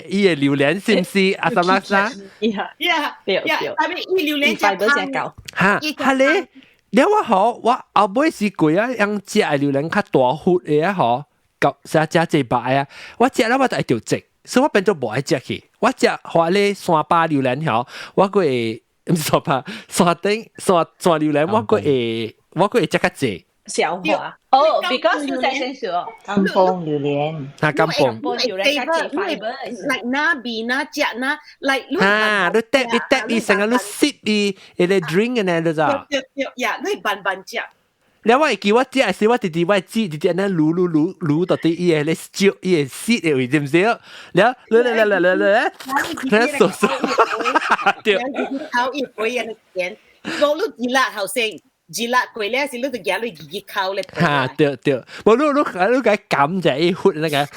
Speaker 1: 伊個榴蓮是毋是？阿三阿三？
Speaker 3: 呀
Speaker 4: 呀呀！特別伊榴蓮食芳。
Speaker 1: 哈，哈咧，了我吼，我後尾是過啊，用食的榴蓮較大忽的啊吼，到食食這肉的啊，我食了我就會著疾，所以我變做無愛食去。我食花咧山芭榴蓮吼，我閣會毋是山芭，山頂山山榴蓮，我閣會食較濟。
Speaker 3: 消化哦，because 你在先說
Speaker 7: 甘榜榴蓮，
Speaker 1: 啊甘榜
Speaker 3: 榴蓮較濟 fiber，
Speaker 4: like 那味那食那，like
Speaker 1: 啊，你滴你滴伊成個你吸伊，伊個 drink 呢，你知？
Speaker 4: 對對呀，你慢慢食。
Speaker 1: 了我會記我食的時，我直直我煮直直按呢滷滷滷滷到底伊個咧燒伊個濕的位，知毋知？了，來來來來來來，來嗦嗦，對。
Speaker 4: 頭一杯安尼甜，無你一粒頭先。熱辣過咧，是你就夾你自己口咧。
Speaker 1: 嚇，對對，無你你你個撳者伊血那個，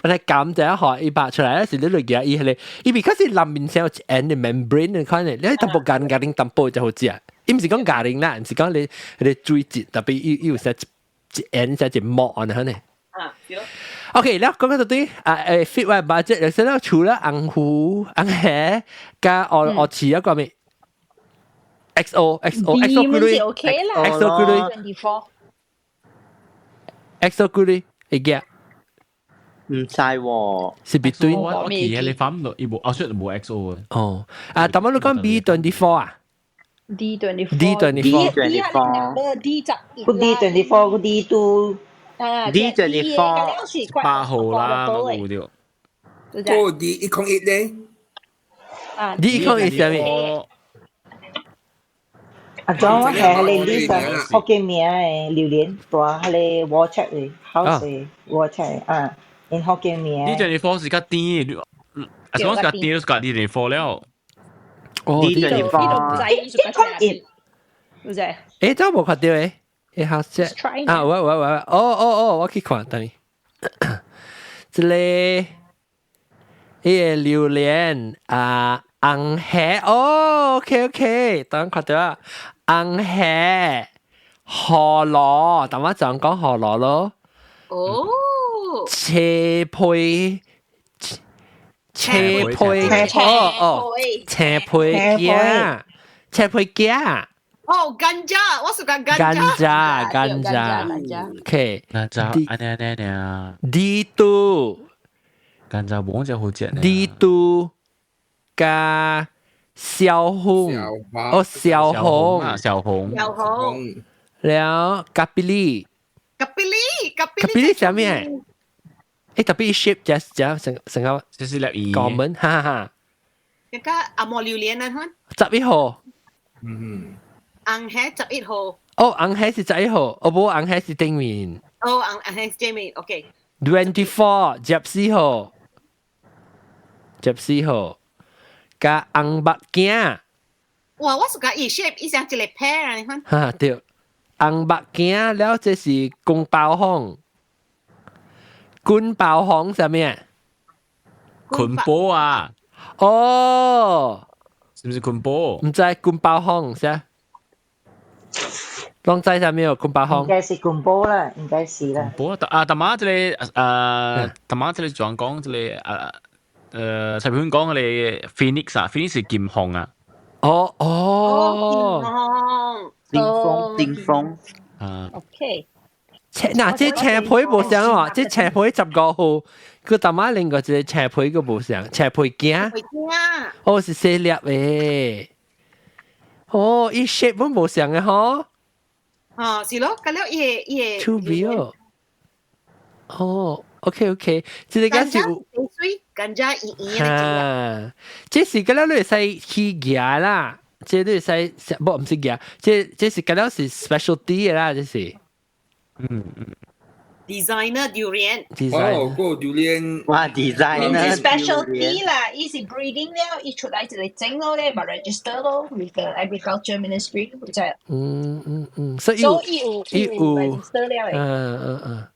Speaker 1: 你撳者學伊拔出來，是你就夾伊迄個，伊 because 是內面先有一層的 membrane 你看咧，你淡薄間夾零淡薄就好食。伊毋是講夾零啦，毋是講你你水質，特別伊伊有寫一層寫一膜按呢。
Speaker 4: 啊，是咯。
Speaker 1: OK，了講到對啊誒，fit 我 budget，所以除了紅湖、紅蝦加烏烏翅啊個咩？XO XO XO 幾鐳
Speaker 3: ？OK 啦
Speaker 1: ？XO 幾鐳？XO 幾鐳？會記？
Speaker 9: 唔知喎，
Speaker 1: 是 between
Speaker 2: 我記你翻唔到，伊無，我說無 XO 嘅。
Speaker 1: 哦，啊，但係你講 B24 啊
Speaker 3: ？D24
Speaker 1: D24
Speaker 3: D24 D 十
Speaker 7: 個 D24 個 D2
Speaker 9: D24
Speaker 2: 8號啦，冇掉。
Speaker 5: 個 D 一空一咧？
Speaker 3: 啊
Speaker 1: ，D 一空一啥物？
Speaker 7: 啊，種我係你呢個福建名嘅榴蓮，大迄個鍋切的，好食鍋切啊，𪜶福建名。
Speaker 2: D24 是較甜，啊，講是較甜，就是較 D24 了。
Speaker 1: 哦
Speaker 9: ，D24
Speaker 3: 一空一，有只？
Speaker 1: 誒，這無看到誒，誒好食啊！我我我，哦哦哦，我去看，等下。這個，伊個榴蓮啊，紅蝦，哦，OK OK，等看到啊，紅蝦，河螺，等我就講河螺咯。
Speaker 4: 哦。
Speaker 1: 車皮，車皮，哦哦，車皮羹，車皮羹。
Speaker 4: 哦，ganja，我是講
Speaker 1: ganja。 ganja，ganja。OK。
Speaker 2: ganja，按呢按呢呢。
Speaker 1: D two。
Speaker 2: ganja 無講只好食。
Speaker 1: D two 加小紅，哦，小紅，
Speaker 2: 小紅，
Speaker 4: 小紅。
Speaker 1: 了，咖比利。
Speaker 4: 咖比利，咖比
Speaker 1: 利。咖比利啥物？誒，特別 shape 只只成成個，
Speaker 2: 就是粒
Speaker 1: 肛門，哈哈哈。
Speaker 4: 一個阿摩榴蓮啊，
Speaker 1: 11號。
Speaker 5: 嗯。
Speaker 4: 紅蝦11號。
Speaker 1: 哦，紅蝦是十一號，哦無紅蝦是頂面。
Speaker 4: 哦，紅蝦是正面，OK。
Speaker 1: 24 14號，14號，加紅目鏡。
Speaker 4: 哇！我是講伊 shape，伊像一個 pear 啊，你看。
Speaker 1: 哈對，紅目鏡了，這是公包紅，滾包紅啥物啊？
Speaker 2: 捆波啊！
Speaker 1: 哦，
Speaker 2: 是毋是捆波？
Speaker 1: 毋知滾包紅啥？攏知啥物哦？滾包紅
Speaker 7: 應該是滾波啦，應該是啦。
Speaker 2: 波啊！大媽這個啊，大媽這個轉講這個啊，蔡培講嗰個 Phoenix 啊，Phoenix 是金鳳啊。
Speaker 1: 哦哦，
Speaker 9: 金鳳金鳳
Speaker 2: 啊。
Speaker 3: OK。
Speaker 1: 青嗱，這青皮無相喎，這青皮15號，佢大媽另外一個青皮個無相，青皮羹。哦，是細粒的。哦，伊 shape 本無相的嗬。
Speaker 4: 哦，是咯，咁了伊個伊個。
Speaker 1: 出味哦。哦，OK OK，這個敢是有。
Speaker 4: 水，甘蔗圓圓的。
Speaker 1: 啊，這是咁了，你會使去夾啦，這你會使，無毋是夾，這這是咁了是 specialty 的啦，這是。
Speaker 2: 嗯嗯。
Speaker 4: Designer durian。
Speaker 5: 哦，個榴蓮。
Speaker 9: 哇，designer。
Speaker 3: specialty 啦，伊是 breeding 了，伊出來一個整咯咧，嘛 register 咯，with the agriculture ministry 就係。
Speaker 1: 嗯嗯嗯，所以
Speaker 3: 所以有
Speaker 1: 伊有
Speaker 3: register 了嘅。
Speaker 1: 嗯嗯嗯。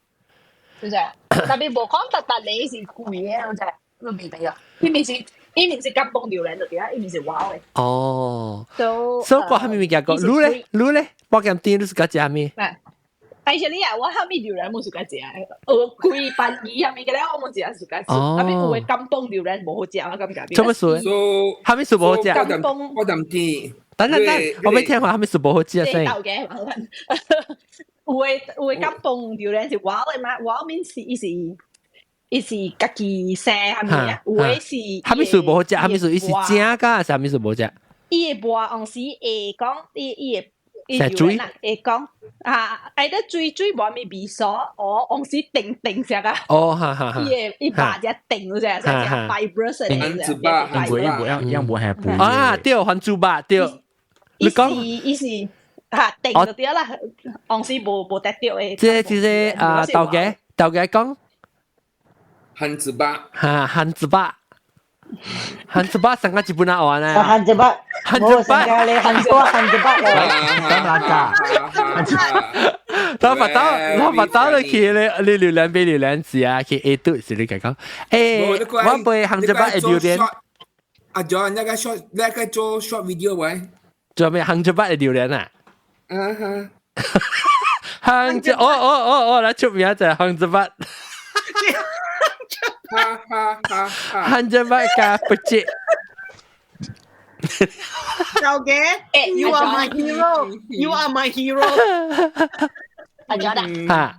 Speaker 3: 就係，特別無講特特你是貴嘅，就係，你明白啊？伊面是伊面是甘榜榴蓮就對啊，伊面是 wild 嘅。
Speaker 1: 哦。
Speaker 3: 所
Speaker 1: 所以講蝦米物件講，滷咧滷咧，包間店你是佮食蝦米？
Speaker 3: Actually 啊，我蝦米榴蓮無喜歡食，我規班魚蝦米嘅咧，我無食喜歡食。特別有的甘榜榴蓮無好食，我感覺。
Speaker 1: 做乜事？蝦米事無好食？
Speaker 3: 甘榜
Speaker 5: 我淡甜。
Speaker 1: 等等等，我未聽過蝦米事無好食先。
Speaker 3: 有的有的甘榜榴蓮是 wild 的嘛，wild means 伊是伊是家己生蝦米啊，有的是。
Speaker 1: 蝦米事無好食，蝦米事伊是正㗎，是蝦米事無食？
Speaker 3: 伊的薄紅時會講，伊伊會。
Speaker 1: 成水
Speaker 3: 會講啊，愛得水水無咪味素，哦，黃時定定食啊。
Speaker 1: 哦，哈哈哈。
Speaker 3: 伊會伊把只定只，只 fibrous 的。
Speaker 5: 番薯肉，
Speaker 2: 番薯肉，樣無係補。
Speaker 1: 啊，對，番薯肉對。你講
Speaker 3: 伊是嚇定就對啦，黃時無無得到的。
Speaker 1: 這這個啊，豆家豆家講
Speaker 5: 番薯肉。
Speaker 1: 哈，番薯肉。漢字巴成個日本啊玩啊！
Speaker 7: 漢字巴，
Speaker 1: 漢字巴，
Speaker 7: 漢字巴，漢字巴，
Speaker 2: 咁難㗎。
Speaker 1: 我發到我發到你去你你榴蓮俾榴蓮子啊，去 A 度是你講，我背漢字巴嘅榴蓮。
Speaker 5: 阿 John，那個 short 那個做 short video 喂？
Speaker 1: 做咩漢字巴嘅榴蓮啊？
Speaker 5: 嗯哼。
Speaker 1: 漢字，哦哦哦哦，來出名就係漢字巴。
Speaker 5: 哈哈哈！
Speaker 1: 漢字巴加不接。
Speaker 4: 有嘅，You are my hero. You are my hero.
Speaker 3: 阿 John
Speaker 1: 啊。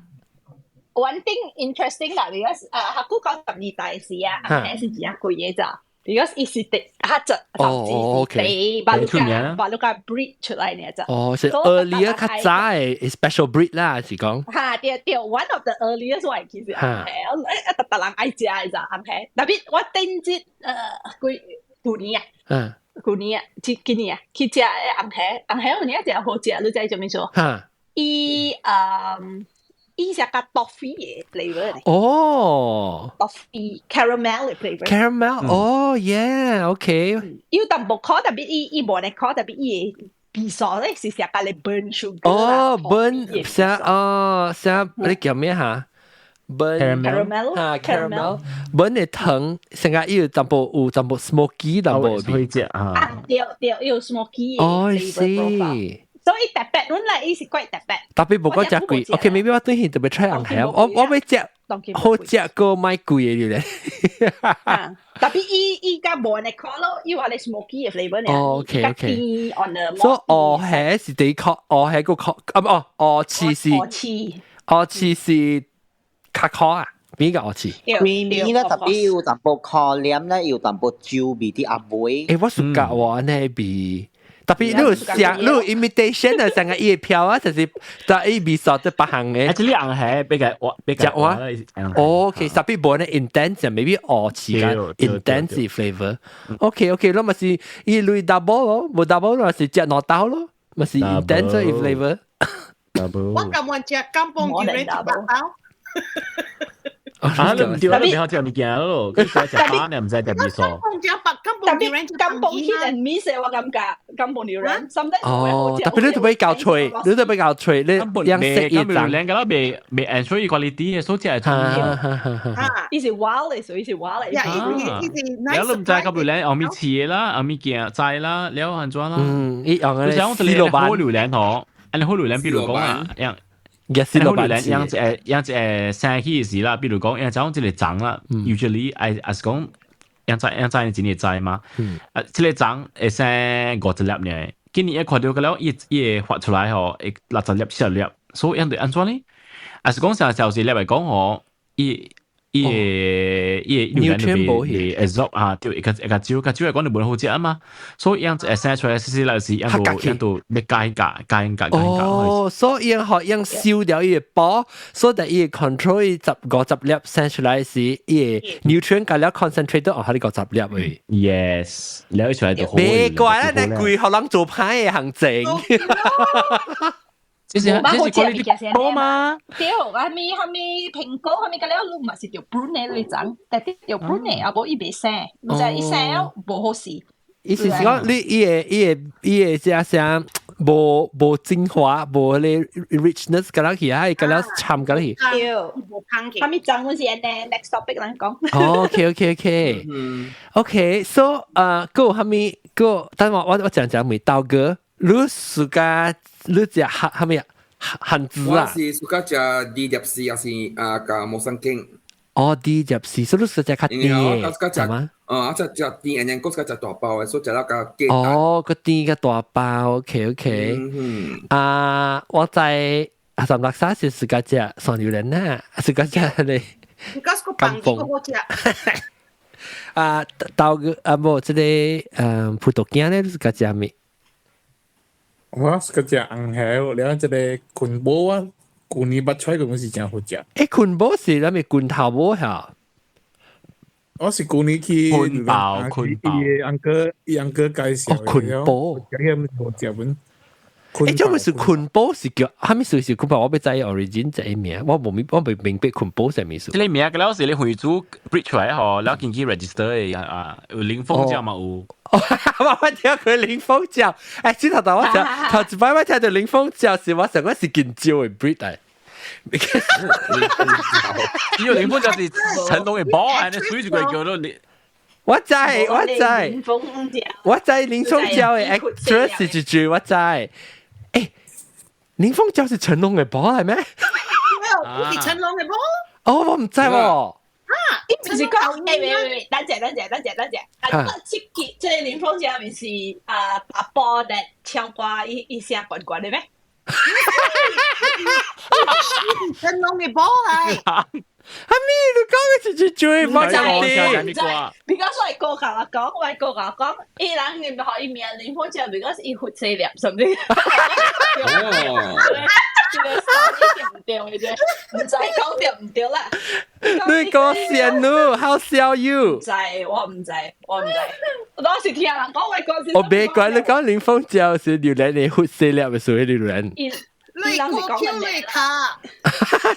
Speaker 3: One thing interesting 啦，because 啊，客講12大時啊，係是真貴嘅咋。because 伊是第較早
Speaker 1: 哦，OK，
Speaker 3: 第巴魯加巴魯加 breed 出來呢咋。
Speaker 1: 哦，是 earlier 較早嘅 special breed 啦，是講。
Speaker 3: 嚇，對對，one of the earliest one 其實係，一特特人愛食嘅咋，紅蝦。特別我頂節幾舊年啊，舊年啊，今今年啊，去食紅蝦，紅蝦有年食好食，你知做咩做？
Speaker 1: 嚇，
Speaker 3: 伊誒。伊是個 toffee 嘅 flavor
Speaker 1: 哦
Speaker 3: ，toffee caramel 嘅 flavor。
Speaker 1: caramel，哦，yeah，OK。
Speaker 3: 有淡薄苦，特別伊伊無呢苦，特別伊嘅味素咧是食個咧 burn sugar。
Speaker 1: 哦，burn 啥哦啥？你叫咩嚇？burn
Speaker 3: caramel
Speaker 1: 啊，caramel burn 嘅糖，成個有淡薄有淡薄 smoky 淡薄
Speaker 2: 味。啊，
Speaker 3: 對對，有 smoky
Speaker 1: 哦，是。
Speaker 3: 所以特別，本來伊是貴特別。
Speaker 1: 特別無講食貴，OK，maybe 我等下特別 try 紅蝦，我我欲食好食過買貴嘅咧。
Speaker 3: 特別伊伊較無呢苦咯，伊話你 smoky 嘅 flavor 呢。
Speaker 1: 哦，OK OK。所以鵝蝦是第一殼，鵝蝦個殼，啊唔哦，鵝翅是。
Speaker 3: 鵝翅。
Speaker 1: 鵝翅是較苦啊？邊個鵝翅？
Speaker 9: creamy 啦，特別有淡薄苦黏咧，有淡薄酒味啲阿妹。
Speaker 1: 誒，我暑假我呢味。特別你有想，你有 imitation 啊，成個葉票啊，就是但伊味素都別項嘅。
Speaker 2: 啊，這裡紅蝦比較比較
Speaker 1: 滑。哦，OK，特別無呢 intense，maybe 鵝翅較 intense flavor。OK OK，攞咪是伊類 double 咯，無 double 咯，是食兩刀咯，咪是 intense flavor。
Speaker 4: 我甘願食甘榜榴蓮一百刀。
Speaker 2: 啊！你唔對，你唔好食物件咯，佢食食飯你唔使食味素。
Speaker 3: 特別甘榜 hit and miss 我感覺甘榜榴蓮，sometimes
Speaker 1: 哦，特別你都比較脆，你都比較脆，你樣食一
Speaker 2: 榴蓮個未未 ensure quality 嘅，所以係
Speaker 3: 啊，伊是 wild 嘅，所以是 wild 嘅。
Speaker 2: 了你唔知甘榴蓮後面切啦，後面鏡摘啦，了安怎啦？
Speaker 1: 嗯，伊用
Speaker 2: 個你想我好榴蓮嗬，你好榴蓮，比如講啊，樣。
Speaker 1: 也是
Speaker 2: 好榴蓮，樣一個樣一個生起時啦，比如講，樣講這個種啦，usually 愛愛是講。樣摘樣摘真會摘嘛？啊，這個種會生50粒呢。今年一看到個了，伊伊會發出來吼，會60粒、70粒，所以樣對按怎呢？啊是講成小時粒來講吼，伊伊會伊會榴蓮就會 absorb 啊，對，一個一個少，較少來講就無好食啊嘛。所以樣會生出來細細粒時，樣都樣都要加加加加加。
Speaker 1: 哦，所以樣學樣燒掉伊個包，所以伊 control 伊十五十粒生出來時，伊個 nutrient 加了 concentrate 到哦，係呢五十粒位。
Speaker 2: Yes，了出來就好。
Speaker 1: 別怪啦，你貴學人做歹嘅行政。
Speaker 2: 這是這是 quality 高嘛？
Speaker 3: 對，啥物啥物蘋果，啥物個了，你嘛是著 prune 的你種，但係著 prune 的，啊無伊袂生，你知伊生了無好勢。
Speaker 1: 意思是講你伊個伊個伊個只啥無無精華，無迄個 richness 個了去，啊，個了摻個了去。
Speaker 3: 對，啥物種阮是按呢 next topic 來講。
Speaker 1: OK，OK，OK，OK，so 啊，閣有啥物？閣，等我我我講講問刀哥，你暑假你食蝦蝦物啊？番薯啊？
Speaker 5: 我是暑假食 DWC，還是啊加 Musang King。
Speaker 1: 哦，DWC，所以你是食較甜嘅，
Speaker 5: 係嗎？啊，食食甜，然後閣食大包嘅，所以食了較簡
Speaker 1: 單。哦，個甜個大包，OK OK。啊，我在阿三六沙是自家食雙榴蓮啦，自家食咧。
Speaker 4: Because 個飯個好食。
Speaker 1: 啊，豆個啊無這個嗯葡萄乾咧，自家食咩？
Speaker 6: 我自家食紅蝦，了這個菌寶啊，舊年捌出個是真好食。
Speaker 1: 欸，菌寶是啥物罐頭寶嚇？
Speaker 6: 我是舊年去
Speaker 2: 菌寶，菌寶，
Speaker 6: 伊 uncle 伊 uncle 介紹
Speaker 1: 哦，菌寶，
Speaker 6: 食遐物好食本。
Speaker 1: 誒，這咪是坤寶是叫，哈咪是是坤寶？我欲知 origin 這名，我無明，我未明白坤寶啥物意思。
Speaker 2: 這個名個了是你回主 breed 出來嗬，了經去 register 的啊，有林鳳嬌嘛有。
Speaker 1: 我聽佢林鳳嬌，誒，先頭頭我聽頭一擺我聽到林鳳嬌是我想講是近招的 breed 嚟。
Speaker 2: 因為林鳳嬌是成龍的寶啊，你水就會叫做林。
Speaker 1: 我知我知，我知林鳳嬌的 actress 是一句我知。誒，林鳳嬌是成龍的寶係咩？
Speaker 4: 沒有，是成龍的寶。
Speaker 1: 哦，我唔知喎。
Speaker 3: 啊，伊毋是講，欸，喂喂喂，等者等者等者等者，啊，這個這個林鳳嬌毋是啊阿波的唱歌，伊伊聲懸懸的咩？
Speaker 4: 成龍的寶來。
Speaker 1: 哈咪，你講的是一句冇講的。
Speaker 3: Because 我哥共我講，我哥共我講，伊人你予伊名林鳳嬌，because 伊佛西粒，什麼？哦。這個對毋對的啫？毋知講對毋對啦。
Speaker 1: 你講先咯，How sell you？
Speaker 3: 毋知，我毋知，我毋知。我當時聽人講，我講。
Speaker 1: 我別怪你講林鳳嬌是榴蓮的佛西粒的屬於榴蓮。
Speaker 4: 你講 Q 你卡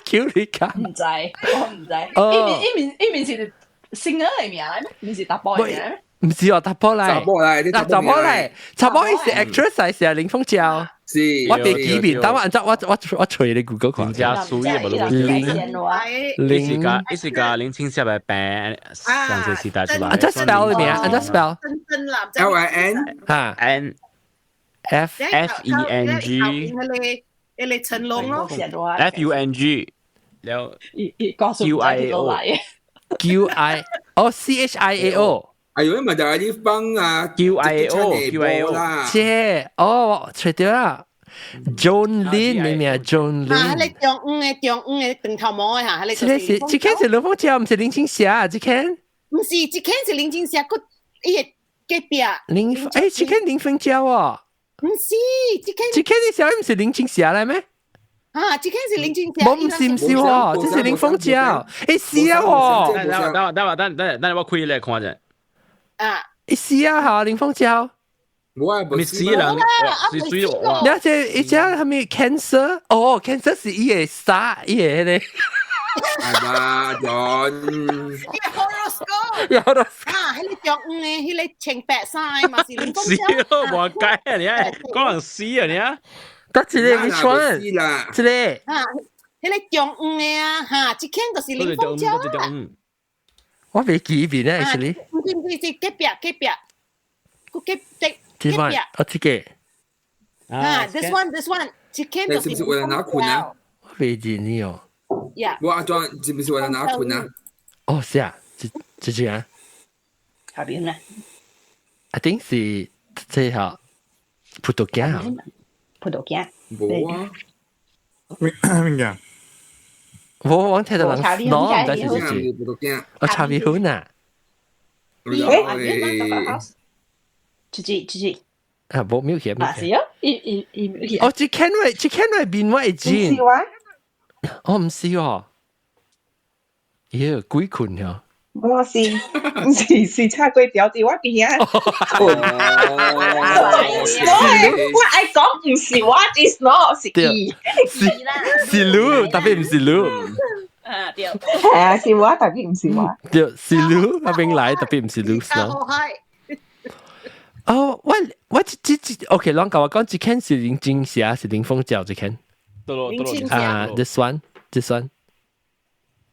Speaker 1: ，Q 你卡。
Speaker 3: 毋知，我毋知。伊面伊面伊面是 singer 的名來咩？毋是查埔的名。
Speaker 1: 毋是哦，查埔來。
Speaker 5: 查埔來，
Speaker 1: 嗱查埔來，查埔伊是 actress 還是林鳳嬌？
Speaker 5: 是。
Speaker 1: 我袂記面，等我按照我我我揣你 Google 看。
Speaker 2: 真水的無
Speaker 1: 林
Speaker 2: 林，伊是共林青霞的病上這時代出來。
Speaker 1: 按怎 spell 的名，按怎 spell？
Speaker 5: L I N
Speaker 1: 哈
Speaker 2: N
Speaker 1: F
Speaker 2: F E N G。
Speaker 4: 迄個成龍咯
Speaker 2: ，F U N G，了 Q I A O
Speaker 1: Q I 哦 C H I A O，
Speaker 5: 哎呦，咪就係啲幫啊
Speaker 2: Q I A O Q I A O
Speaker 5: 啦，
Speaker 1: 這哦，揣著啦，John Lin 你名 John Lin，
Speaker 4: 啊，迄個中央的中央的長頭毛的哈，彼個
Speaker 1: 這個是這間是林鳳嬌，毋是林青霞，這間，
Speaker 4: 毋是，這間是林青霞，閣伊的隔壁
Speaker 1: 林，欸，這間林鳳嬌哦。
Speaker 4: 毋是，這間
Speaker 1: 這間你小毋是林青霞來咩？
Speaker 4: 啊，這間是林青霞。
Speaker 1: 無毋是毋是喎，這是林鳳嬌。欸是啊喎。
Speaker 2: 等等等等等等，我開來看者。
Speaker 4: 啊。
Speaker 1: 欸是啊，哈，林鳳嬌。
Speaker 5: 我啊，
Speaker 2: 毋是人，是水我。
Speaker 1: 你這一隻係咪 cancer？哦，cancer 是伊個啥？伊個彼個。
Speaker 5: 係嘛，John。
Speaker 4: 伊個 horoscope。
Speaker 1: horoscope。
Speaker 4: 啊，彼個中央的，彼個穿白衫的嘛是林鳳嬌。
Speaker 2: 是咯，無解啊你啊，講人死啊你啊。
Speaker 1: 得這個 which one？這個。
Speaker 4: 啊，彼個中央的啊，哈，這間就是林鳳嬌啊。
Speaker 1: 我袂記面咧，actually。
Speaker 4: 毋是毋是，是隔壁隔壁，閣隔壁
Speaker 1: 這個哦，這個。
Speaker 4: 啊，this one this one，這間就是。
Speaker 5: 是不是為了拿困啊？
Speaker 1: 我袂認你哦。
Speaker 4: Yeah。
Speaker 5: 我阿莊是不是為了拿困啊？
Speaker 1: 哦，是啊，這這這啊。
Speaker 7: 下邊咧？
Speaker 1: I think 是這下葡萄鏡啊。
Speaker 7: 葡萄鏡。
Speaker 5: 無啊。
Speaker 6: 咩咩嘅？
Speaker 1: 我我聽到人喏，唔知是
Speaker 5: 是葡萄鏡。
Speaker 1: 哦，茶米粉啊。
Speaker 7: 誒，這這這這。
Speaker 1: 啊，無沒有起，
Speaker 3: 啊是啊，伊伊伊沒有。
Speaker 1: 哦，這間位，這間位變我會知。
Speaker 8: 唔是我。
Speaker 1: 哦，毋是哦。咦，鬼困呀！
Speaker 8: 我是毋是是炒粿條佇我邊仔困。我愛講毋是我，is not 是伊。
Speaker 1: 是是你，特別毋是你。
Speaker 3: 啊對。
Speaker 8: 係啊，是我，特別毋是我。
Speaker 1: 對，是你那邊來，特別毋是你。哦，我我這這 OK，攏共我講，這間是林青霞，是林鳳嬌這間。
Speaker 2: 林
Speaker 4: 青霞。
Speaker 1: 啊，this one，this one。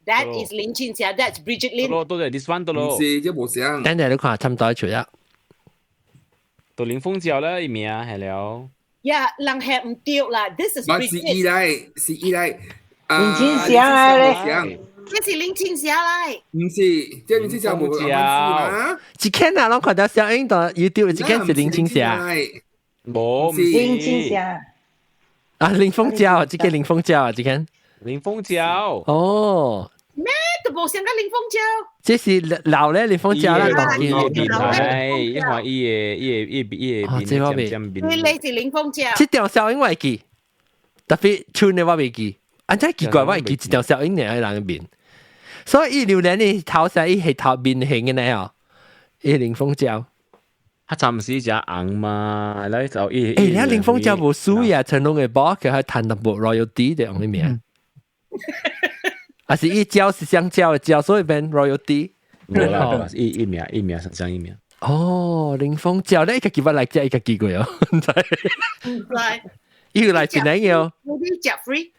Speaker 4: That is 林青霞，That's Bridget Lin。
Speaker 2: 多多謝 this one 多咯。
Speaker 5: 毋是，這無相。
Speaker 1: 等陣你看，差唔多出啦。
Speaker 2: 到林鳳嬌啦，伊名係了。
Speaker 4: 呀，人係毋對啦，This is
Speaker 5: 我是伊來，是伊來。
Speaker 7: 林青霞來
Speaker 5: 咧。
Speaker 4: 這是林青霞來。
Speaker 5: 毋是，這林青霞無
Speaker 2: 阿
Speaker 1: 一間啊，攏看到小英度 YouTube 一間是林青霞。
Speaker 2: 無，
Speaker 7: 林青霞。
Speaker 1: 啊，林鳳嬌，這個林鳳嬌啊，這間。
Speaker 2: 林鳳嬌。
Speaker 1: 哦。
Speaker 4: 咩都無像個林鳳嬌。
Speaker 1: 這是老咧林鳳嬌啦，當
Speaker 2: 見。係，因為伊個伊個伊個伊個
Speaker 1: 這我未。
Speaker 4: 你你是林鳳嬌。
Speaker 1: 這條小英我會記，特別唱的我袂記。啊，真奇怪，我會記這條小英呢喺人面。所以伊榴蓮的頭先伊係頭面型的呢哦，伊林鳳嬌。
Speaker 2: 他暫時食紅嘛，來就伊。
Speaker 1: 欸，你睇林鳳嬌無輸呀，成龍嘅波佢係彈淡薄 royalty 的用啲名。還是伊蕉是香蕉的蕉，所以變 royalty。
Speaker 2: 無啦，伊伊名伊名上伊名。
Speaker 1: 哦，林鳳嬌咧，伊家己捌來食，伊家己過哦，毋知。
Speaker 4: 毋知。
Speaker 1: 伊有來檳城嘅哦。
Speaker 4: 你食 free？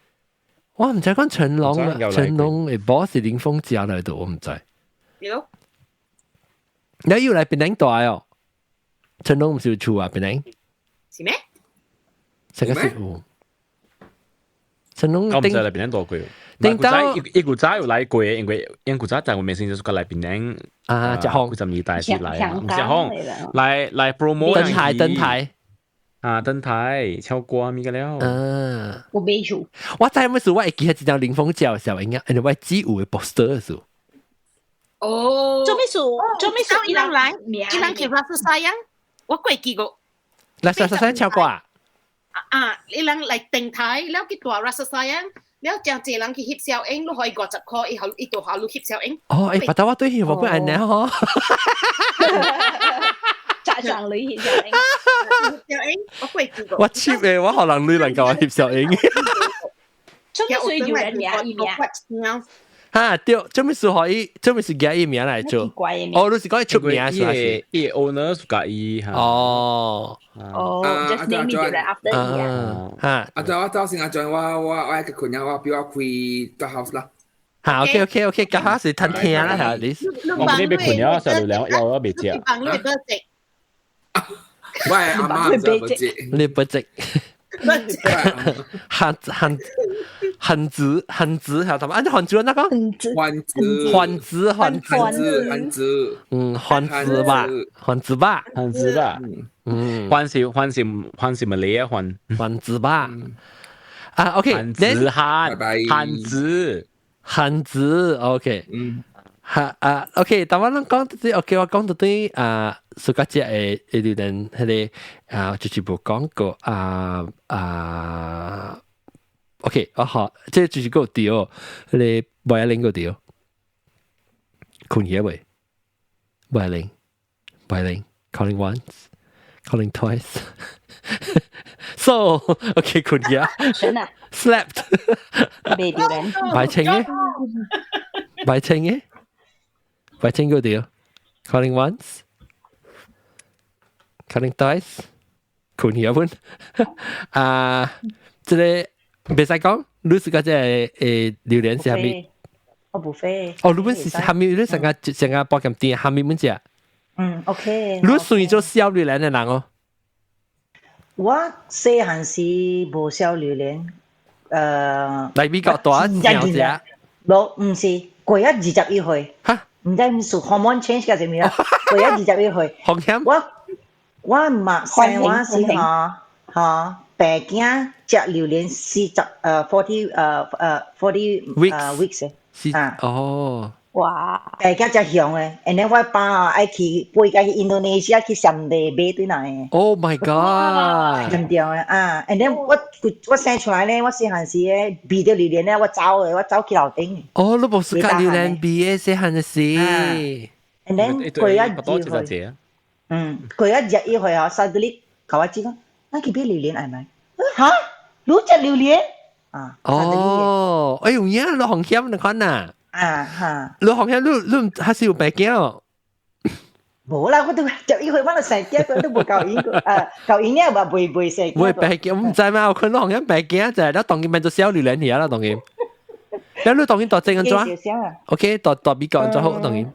Speaker 1: 我毋知講成龍，成龍嘅波是林鳳嬌來的，我毋知。
Speaker 4: 有。
Speaker 1: 你又來檳城大哦？成龍毋是有厝啊，檳城？
Speaker 4: 是咩？
Speaker 1: 這個是有。成龍
Speaker 2: 我毋知來檳城大過。
Speaker 1: 頂到
Speaker 2: 伊古早有來過，因為因古早在我面先就是來檳城
Speaker 1: 啊，食風
Speaker 2: 幾十年代是來，毋是風來來 promote
Speaker 1: 登台登台
Speaker 2: 啊，登台唱歌物個了。
Speaker 1: 嗯，
Speaker 3: 我未厝。
Speaker 1: 我知乜事？我會記得一張林鳳嬌的時候，應該因為我只有個 poster 的時候。
Speaker 4: 哦，
Speaker 3: 做咩事？做咩事？
Speaker 4: 伊人來，伊人去拉斯沙樣，我過記過。
Speaker 1: 拉斯沙唱歌啊？
Speaker 4: 啊，伊人來登台，了去大拉斯沙樣。了真濟人去翕小影，你可以50塊，伊後伊就下你翕小影。
Speaker 1: 哦，欸，白頭我對翕我本按呢吼。
Speaker 3: 扎上女翕小影，
Speaker 4: 小影，我過記過。
Speaker 1: 我 cheap 嘅，我可能女能夠我翕小影。
Speaker 3: 做咩事有人名伊名？
Speaker 1: 哈對，做咩事可以？做咩事加伊名來做？哦，你是講伊出名是還是？
Speaker 2: 伊 owner 是加伊哈。
Speaker 1: 哦。
Speaker 3: 哦，just name it after 伊啊。
Speaker 1: 哈。
Speaker 5: 阿就我走先，阿就我愛去困啊，我比我開個 house 啦。
Speaker 1: 哈，OK OK OK，個 house 是攤聽啦嚇，你。
Speaker 2: 我哋別困了，上兩有我未食。
Speaker 4: 你不食。
Speaker 5: 我阿媽唔食，
Speaker 1: 你不食。漢漢漢子漢子係同埋，按漢子那個
Speaker 5: 漢子
Speaker 1: 漢子漢
Speaker 5: 子漢子，
Speaker 1: 嗯，漢子吧，漢子吧，
Speaker 2: 漢子吧，嗯，漢是漢是漢是咪你啊？漢
Speaker 1: 漢子吧，啊，OK，
Speaker 2: 漢子漢漢子
Speaker 1: 漢子，OK，嗯，哈啊，OK，但我攏講到對，OK，我講到對啊，暑假節嘅嘅榴蓮，彼個啊，就是無講過啊啊。OK，啊好，這就是個對哦，彼個無愛玲個對，困起未？無愛玲，無愛玲，calling once，calling twice，so OK 困起啊，slept，
Speaker 7: 未榴蓮，
Speaker 1: 白清嘅，白清嘅，白清個對，calling once，calling twice，困起啊本，啊，這個。袂使講，你是個這個榴蓮是啥物？
Speaker 7: 我無飛。
Speaker 1: 哦，你本是啥物？你成個成個包間店啥物本食？
Speaker 7: 嗯，OK。
Speaker 1: 你算做小榴蓮的人哦？
Speaker 7: 我細漢時無小榴蓮，
Speaker 1: 來美國大小食？
Speaker 7: 無，毋是，過咗21歲。
Speaker 1: 哈？
Speaker 7: 毋知毋是 hormone change 個啥物啦？過咗21歲。
Speaker 1: 風險？
Speaker 7: 我嘛生我是吼吼。病囝食榴蓮40 40 40
Speaker 1: weeks
Speaker 7: 誒，
Speaker 1: 啊哦，
Speaker 3: 哇！
Speaker 7: 病囝才凶誒，and then 我爸愛去飛過去印度尼西亞去暹羅買轉來的。
Speaker 1: Oh my god！
Speaker 7: 嚴重的啊！and then 我生出來咧，我細漢時咧味著榴蓮咧，我走的，我走去樓頂。
Speaker 1: 哦，你無是食榴蓮味的細漢的時。
Speaker 7: and then 過咗2歲，嗯，過咗21歲啊，suddenly 共我講，咱去買榴蓮愛無？哈？你食榴蓮？啊！
Speaker 1: 哦，哎有影，你風險你看呐。
Speaker 7: 啊哈！
Speaker 1: 你風險，你你還是有病囝哦？
Speaker 7: 無啦，我都11歲，我都生囝，都無夠應啊，夠應了嘛，未生。
Speaker 1: 未病囝，我毋知嘛，我看你風險病囝就係，你當今變做小榴蓮去啊啦，當今。你你當今大隻按怎？OK，大大美國按怎好當今？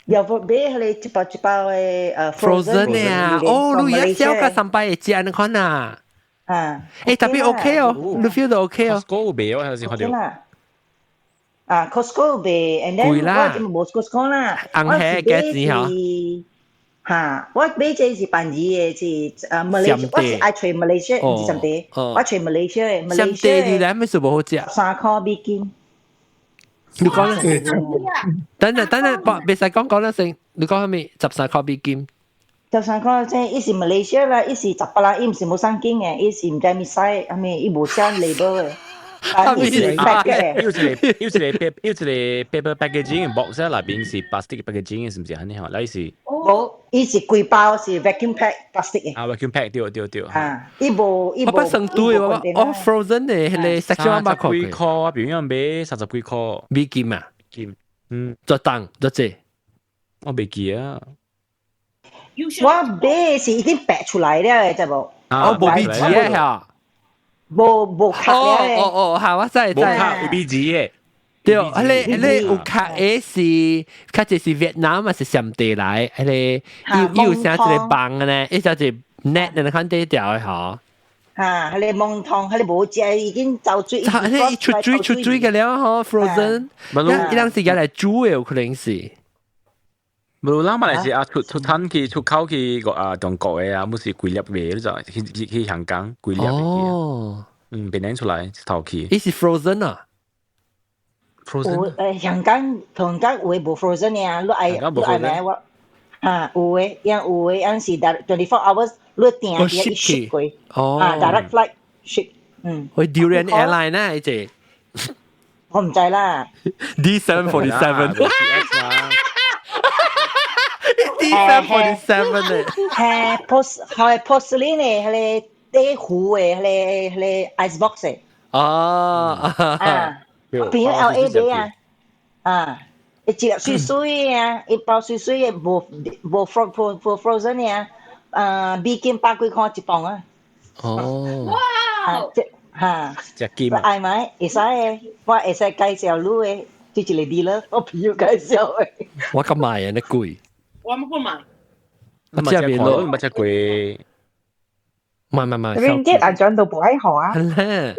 Speaker 7: 有無買彼個一包一包的
Speaker 1: frozen 啊？哦，你一小個三擺會食你看啊。
Speaker 7: 啊，
Speaker 1: 欸，特別 OK 哦，你 feel 到 OK 哦。
Speaker 2: Costco 賣哦，還是看到？
Speaker 7: 啊，Costco 賣，and then 我就無 Costco 啦。
Speaker 1: 紅黑幾錢吼？
Speaker 7: 哈，我買這是便宜的，是馬來，我是愛揣馬來西亞，毋是暹地，我揣馬來西亞的，馬來西亞
Speaker 1: 榴蓮咩事無好食？3
Speaker 7: 塊美金。
Speaker 1: 你講啦，等陣等陣，袂使講講啦先，你講啥物？13塊美金。
Speaker 7: 13塊錢，伊是馬來西亞啦，伊是十八人，伊毋是無送經的，伊是毋知物西，啥物，伊無寫 label 的。
Speaker 2: 有一個有一個 paper 有一個 paper packaging box 內邊是 plastic packaging 是唔是按呢吼？那是
Speaker 7: 無，伊是規包是 vacuum pack plastic 嘅。
Speaker 2: 啊，vacuum pack 對對對。
Speaker 7: 啊，伊無伊無。
Speaker 1: 我不成堆我我 frozen 嘅，迄個 section 我捌看過。
Speaker 2: 幾箍啊？比如講買三十幾箍。
Speaker 1: 美金啊？
Speaker 2: 金，嗯，
Speaker 1: 做檔做這。
Speaker 2: 我未記啊。
Speaker 7: 我買是已經白出來了，知無？
Speaker 1: 哦，無米紙嘅嚇。
Speaker 7: 無無卡
Speaker 1: 咧。哦哦哦，嚇！我知知。
Speaker 2: 無卡有米紙嘅。
Speaker 1: 對，彼个彼个有卡的是，較濟是越南還是暹地來？彼个伊有啥一個網呢？伊只一 net 那款底條的吼。
Speaker 7: 啊，彼個網通，彼個無食已經走水。
Speaker 1: 彼個出水出水個了吼，frozen。伊人是用來煮的，有可能是。
Speaker 2: 無咱馬來西亞出出產去出口去個啊中國的啊，毋是規粒賣，你知去去去香港規粒
Speaker 1: 哦，
Speaker 2: 嗯，變出來頭去。
Speaker 1: 伊是 frozen 啊
Speaker 2: ？frozen
Speaker 7: 香港香港有的無 frozen 的啊，你愛你愛買我啊有的，樣有的樣是 24 hours 你訂伊 ship 過，啊 direct flight ship，嗯。
Speaker 1: 去 Durian Airline 啊，伊這。
Speaker 7: 我唔知啦。
Speaker 1: D747。D747 咧。
Speaker 7: 係 post 係 porcelain 的，彼個底糊的，彼個彼個 ice box 的。
Speaker 1: 哦。
Speaker 7: 啊。變咗 LA 買啊。啊。一隻水水啊，一包水水的，無無 frozen 的啊。啊，美金百幾塊一磅啊。
Speaker 1: 哦。
Speaker 4: 哇！
Speaker 7: 嚇。
Speaker 2: 隻金。
Speaker 7: 愛買會使的，我會使介紹你的，這一個 dealer，我朋友介紹的。
Speaker 1: 我敢買啊，你貴。
Speaker 4: 我不買。
Speaker 1: 我食袂落，
Speaker 2: 唔食貴。
Speaker 1: 買買買。
Speaker 8: Ringgit 啊，轉到無愛好啊。
Speaker 1: 係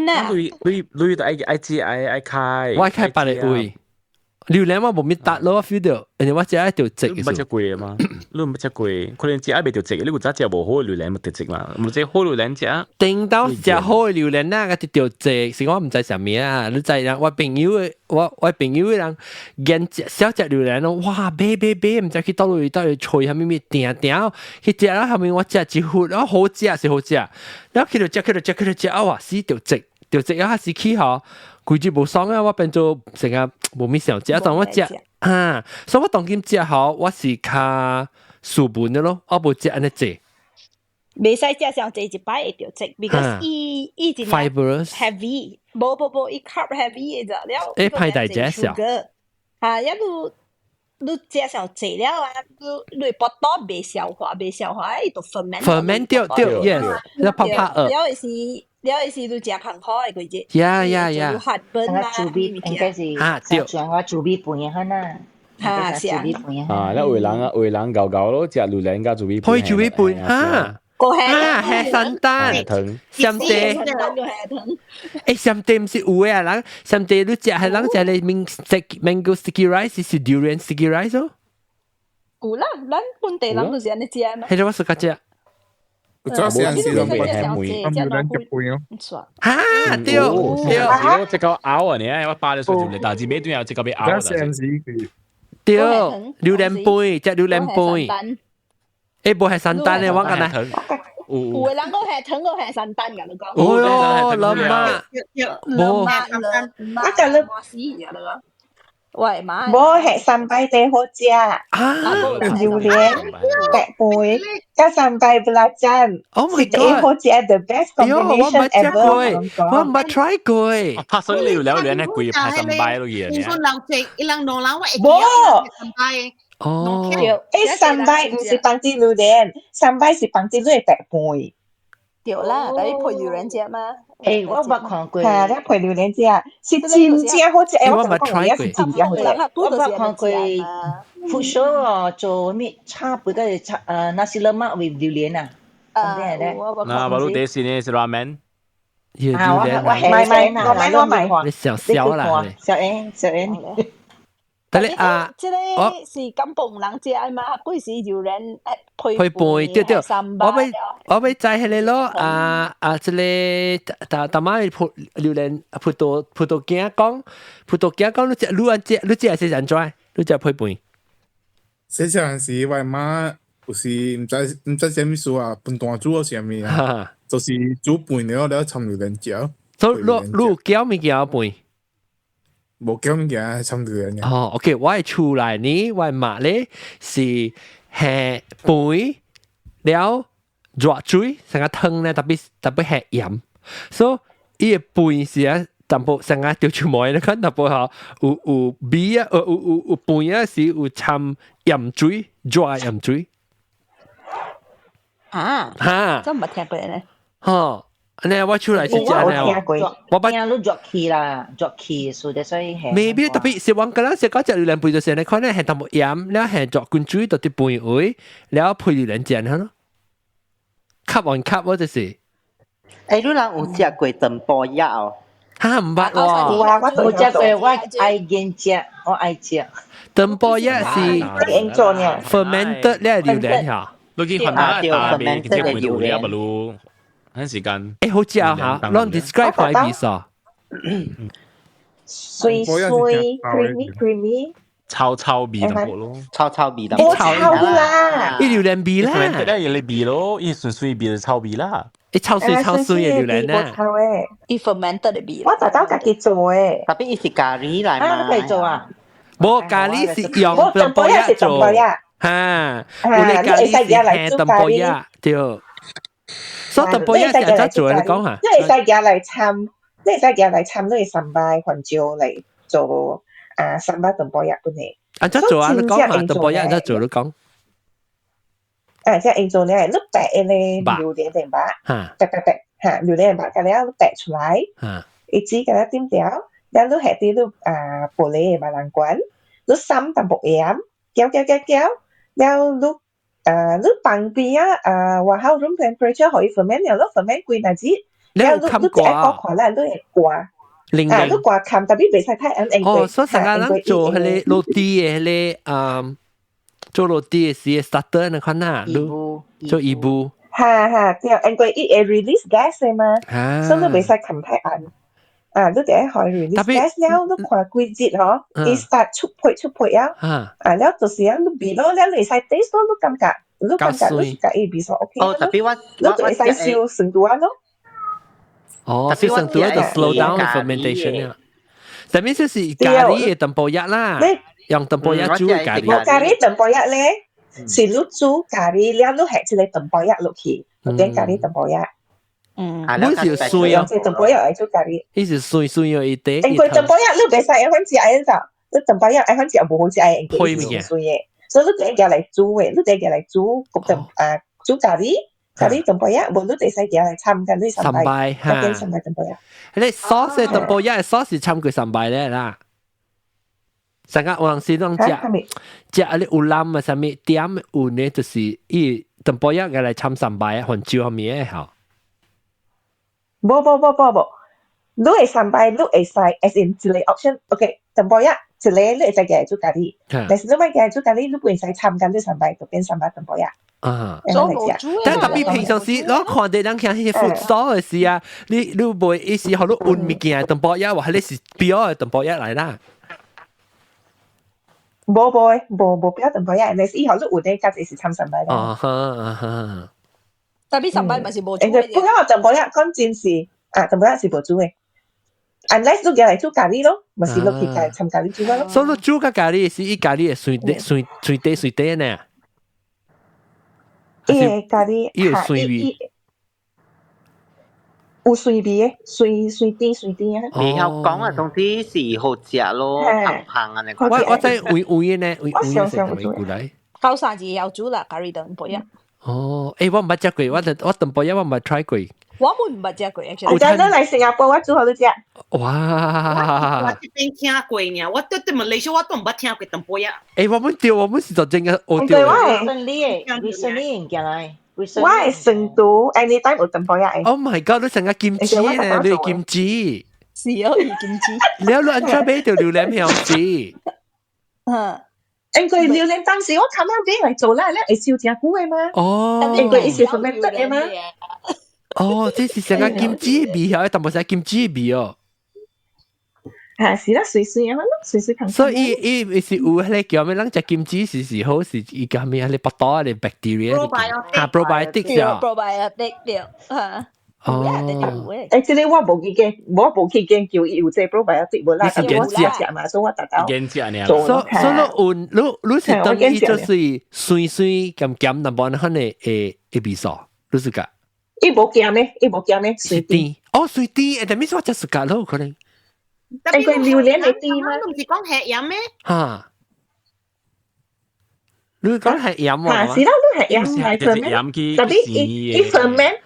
Speaker 3: 咧。
Speaker 2: 你你你都愛愛知愛愛開。
Speaker 1: 我愛開別个位。榴蓮我無咪搭咯，我 feel 到，因為我食愛著積。
Speaker 2: 唔食貴嘛？你唔食貴，可能食愛袂著積，你有早食無好的榴蓮咪著積嘛？毋食好榴蓮食。
Speaker 1: 頂到食好的榴蓮啊，個著積，是我毋知啥物啊。你知人我朋友的，我我朋友的人，見食小食榴蓮咯，哇，買買買，毋知去佗位佗位吹啥物物，定定去食啦。後面我食一忽，啊好食是好食，然後去到食去到食去到食，啊哇死著積，著積啊，死去吼。規日無爽啊！我變做成個無物想食，當我食啊，所以我當今食吼，我是較斯文的咯，我無食按呢濟。
Speaker 3: 袂使食上濟一擺會著積，because 伊伊真
Speaker 1: fibrous
Speaker 3: heavy，無無無，伊 carb heavy 的咋了。
Speaker 1: 會歹 digest
Speaker 3: 啊，一路你食上濟了啊，你你腹肚袂消化，袂消化，伊就 ferment。
Speaker 1: ferment 對對，yes，你拍拍餓。
Speaker 3: 了是了是你食空苦的季節。
Speaker 1: 呀呀呀！
Speaker 3: 發本啦，
Speaker 7: 煮米應該是
Speaker 1: 啊對，
Speaker 7: 像我煮米飯哈呐。
Speaker 3: 哈是
Speaker 7: 煮米飯
Speaker 2: 啊，你有人啊，有人𠢕𠢕咯，食榴蓮佮煮米飯。
Speaker 1: 配煮米飯哈。
Speaker 3: 個
Speaker 1: 啊，係聖誕，暹地，誒，暹地毋是有的啊，人暹地你食係人食咧 mango sticky rice 是 durian sticky rice 哦。
Speaker 3: 有啦，咱本地人就是按呢食嘛。
Speaker 1: 彼個我 suka 食。
Speaker 6: 早時陣時攏
Speaker 3: 食
Speaker 6: 榴蓮食飯
Speaker 3: 哦。
Speaker 1: 哈，對對，
Speaker 2: 這個拗啊！你我爸就說就嚟，但是買對啊，這個被拗。
Speaker 6: 早時陣時
Speaker 1: 對，榴蓮飯，食榴蓮飯。誒，無係聖誕咧，我講咧。
Speaker 3: 有的人講係糖，個係聖誕㗎，你講。
Speaker 1: 哦喲，老媽，
Speaker 3: 無，
Speaker 8: 啊，就你
Speaker 3: 死㗎啦。喂，媽。
Speaker 8: 無係三擺最好食。
Speaker 1: 啊，
Speaker 8: 榴蓮、白飯佮三擺 belacan。
Speaker 1: Oh my god！
Speaker 8: 最好食，the best combination ever。
Speaker 1: 我毋捌 try 過。
Speaker 2: 拍所以你榴蓮咧貴拍三擺咯，嘢。
Speaker 4: 你說老濟，伊人兩人我會
Speaker 8: 無
Speaker 4: 三擺。
Speaker 1: 哦，
Speaker 8: 誒，三擺毋是放佇榴蓮，三擺是放佇你白飯。
Speaker 3: 對啦，但係配榴蓮食嘛。
Speaker 7: 誒，我捌看過。
Speaker 8: 嚇，你配榴蓮食，是真正好食。誒，
Speaker 1: 我捌 try
Speaker 8: 過，是真正好食。
Speaker 7: 我捌看過 food show 哦，做咩炒飯個炒nasi lemak with 榴蓮啊。
Speaker 3: 啊，
Speaker 2: 那我你第時呢是 ramen。
Speaker 7: 啊，我我
Speaker 8: 買買我買我買。
Speaker 1: 你想笑啦？
Speaker 7: 小英小英。
Speaker 1: 但係啊，
Speaker 3: 這個是甘榜人食的嘛，幾時榴蓮配
Speaker 1: 配飯對對，我欲知彼个咯，啊啊，這個大大媽葡榴蓮葡萄葡萄羹講，葡萄羹講你食你按食你食是按怎？你食配飯？
Speaker 6: 細細陣時，我媽有時毋知毋知啥物事啊，飯單煮啥物啊，就是煮飯了了摻榴蓮食。
Speaker 1: 所以你有攪物件飯？
Speaker 6: 無攪物件，摻榴蓮。
Speaker 1: 哦，OK，我的厝內呢，我的媽咧是下飯了熱水，成個湯咧特別特別下鹽，所以伊的飯是啊。淡薄成個掉出毛咧，看淡薄吼有有味啊，有有有有飯啊是有摻鹽水，熱鹽水。
Speaker 3: 啊，
Speaker 1: 哈，
Speaker 3: 真毋捌聽過咧。
Speaker 1: 吼，按呢我厝內是這樣。
Speaker 7: 我捌聽你熱氣啦，熱氣所以所以係。
Speaker 1: Maybe 特別是我個人是講食榴蓮飯就是你看咧係淡薄鹽，了係熱滾水到啲飯位，了配榴蓮醬咯。吸完吸我就是。
Speaker 9: 欸，你人有食過 tempoyak 哦？
Speaker 1: 哈，毋捌喎。
Speaker 8: 有啊，我
Speaker 7: 有食過，我愛見食，我愛食。
Speaker 1: Tempoyak 是
Speaker 8: 用做呢
Speaker 1: fermented 咧榴蓮嚇。
Speaker 2: 你去雲南大味，直接回到了，不如很時間。
Speaker 1: 欸，好食嚇，攏 describe 下意思。
Speaker 8: 水水 creamy creamy，
Speaker 2: 臭臭味淡薄咯，
Speaker 9: 臭臭味淡
Speaker 8: 薄。臭啦，
Speaker 1: 伊榴蓮味啦。
Speaker 2: fermented 咧，你味咯，伊純粹味就臭味啦。
Speaker 1: 伊臭水臭水的榴蓮啊。
Speaker 8: 臭的。
Speaker 3: 伊 fermented 的味。
Speaker 8: 我特登家己做的。
Speaker 9: 特別伊是咖喱來嘛。
Speaker 7: 啊，你做啊？
Speaker 1: 無咖喱是用 tempoyak 做。哈，有咧咖喱是下 tempoyak 對。所以 tempoyak 是按怎做？你講下。
Speaker 8: 你會使夾來摻，你會使夾來摻你 sambal 番椒來做啊 sambal tempoyak 本的。
Speaker 1: 按怎做啊？你講下 tempoyak 按怎做？你講。
Speaker 8: 啊，這樣做咧，你白的咧榴蓮的肉，白白白，哈，榴蓮肉，佮了你白出來，伊煮佮了點掉，了你下啲你啊玻璃的肉籃罐，你摻淡薄鹽，攪攪攪攪，了你啊你放邊啊啊外口 room temperature 予伊 ferment 了，你 ferment 幾若日，了你你就愛看啦，你會掛，啊，你掛冚，特別袂使太硬。
Speaker 1: 哦，所以成個人做彼個 roti 的彼個啊。做 roti 的時 starter 那款啊，做伊布。
Speaker 8: 哈哈，對，因為伊會 release gas 的嘛，所以你袂使冚太硬。啊，你得愛予 release gas 了，你看幾日嗬，伊 start 出皮出皮啊，啊，了就是啊，你味咯，了你會使 taste 咯，你感覺，你感覺你是佮伊味素 OK。
Speaker 9: 哦，特別我
Speaker 8: 你就會使燒酸度啊咯。
Speaker 1: 哦，燒酸度就 slow down fermentation 啊。但係就是咖喱的 tempoyak 啦。用 tempoyak 煮咖喱。
Speaker 8: 無咖喱 tempoyak 咧，是你煮咖喱了，你下一個 tempoyak 落去，就變咖喱 tempoyak。
Speaker 3: 嗯，
Speaker 1: 你是水哦，
Speaker 8: 這 tempoyak 來煮咖喱。
Speaker 1: 伊是水水哦，伊底。
Speaker 8: 因為 tempoyak 你袂使愛反食的就，你 tempoyak 愛反食無好食的，因為是水的，所以你得夾來煮的，你得夾來煮焗燉啊，煮咖喱，咖喱 tempoyak，無你得使夾來摻緊你
Speaker 1: sambal，
Speaker 8: 哈，變 sambal tempoyak。
Speaker 1: 你 sauce tempoyak sauce 摻過 sambal 咧啦。成個有陣時攏食食啊！你有攬啊，啥物點有呢？就是伊 tempoyak 來摻 sambal 啊，番椒啥物的吼。
Speaker 8: 無無無無無，你會 sambal，你會使 as in 一個 option，OK，tempoyak 一個你會使夾來煮咖喱，但是你莫夾來煮咖喱，你袂使摻緊你 sambal 就變 sambal tempoyak。
Speaker 1: 啊，但特別平常時，我看到人聽彼個 food stall 的時啊，你你袂伊是予你運物件 tempoyak，或者是標的 tempoyak 來啦。
Speaker 8: 無無無無標 tempoyak，但是以後你有咧，家己是摻 sambal 啦。
Speaker 1: 啊哈啊哈。
Speaker 3: 特別 sambal 嘛是無煮
Speaker 8: 的。不過 tempoyak 講真是啊，tempoyak 是無煮的。unless 你夾來煮咖喱咯，咪是你去加摻咖喱煮咯。
Speaker 1: 所以你煮個咖喱是伊咖喱會水底水水底水底呢？
Speaker 8: 伊個咖喱，
Speaker 1: 伊有水味。
Speaker 8: 有水味的，水水甜水甜啊。
Speaker 9: 袂曉講啊，總之是好食咯，香香啊！
Speaker 1: 我我知有有的呢，有有的是過來。
Speaker 3: 高三字有煮啦，咖喱 tempoyak。
Speaker 1: 哦，欸，我毋捌食過，我我 tempoyak 我毋捌 try 過。
Speaker 3: 我們毋捌食過，
Speaker 8: 我陣你來新加坡，我煮予你食。
Speaker 1: 哇！
Speaker 4: 我這邊聽過呢，我對對馬來西亞我都毋捌聽過 tempoyak。
Speaker 1: 欸，我們對，我們是就真個學對。
Speaker 8: 我
Speaker 7: 係 recently 嘅來。
Speaker 8: 我係成都，anytime 有 tempoyak。
Speaker 1: Oh my god！你成個金雞呢？你金雞。
Speaker 3: 是哦，伊金雞。
Speaker 1: 你你按怎買著榴蓮香子？
Speaker 3: 嗯。
Speaker 8: 因為榴蓮當時我看到買來做啦，你會燒誠久的嘛？
Speaker 1: 哦。
Speaker 8: 因為伊是 fermented 的嘛？
Speaker 1: 哦，這是成個金雞味哦，淡薄仔金雞味哦。
Speaker 8: 啊，是啦，水水啊，水水。
Speaker 1: 所以伊伊是有彼個叫咩？咱食金雞是是好是伊叫咩？彼個腹肚的 bacteria 啊，probiotic
Speaker 3: 啊，probiotic 對，嚇。
Speaker 1: 哦。
Speaker 8: 因誒，這個我無去研，我無去研究伊有這 probiotic 無啦，但我食嘛，所以我逐晝
Speaker 2: 研食呢。
Speaker 1: 所以你有你你是當伊就是酸酸鹹鹹，淡薄可能會會味素，你是講？
Speaker 8: 伊無鹹咧，伊無鹹咧，水甜。
Speaker 1: 哦，水甜，誒，但係我食 suka 咯，可能。
Speaker 8: 因為榴蓮會甜嗎？
Speaker 4: 唔是講係鹽咩？
Speaker 1: 嚇！你講係鹽喎？
Speaker 8: 嚇，是啦，你係鹽來 ferment，特別伊伊 ferment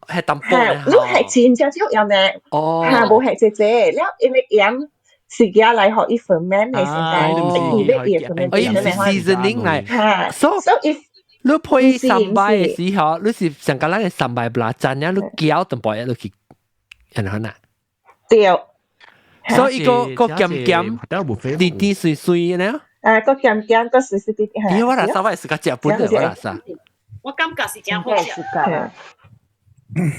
Speaker 1: 係淡薄。
Speaker 8: 你係真正少鹽咧。
Speaker 1: 哦。
Speaker 8: 嚇，無係濟濟，了因為鹽是寄來予伊 ferment 的時間，伊要伊 ferment。
Speaker 1: 哦，伊是 seasoning 來。
Speaker 8: 嚇，
Speaker 1: 所
Speaker 8: 以
Speaker 1: 你配 sambal 的時候，你是上個咱的 sambal belacan 啊，你攪淡薄仔落去，按呢款啊？
Speaker 8: 對。
Speaker 1: 所以個個鹹鹹、甜甜水水呢？
Speaker 8: 啊，個鹹鹹，個水水甜甜。
Speaker 1: 因為我垃圾我會自家食本的，我垃圾。
Speaker 4: 我感覺是真好食。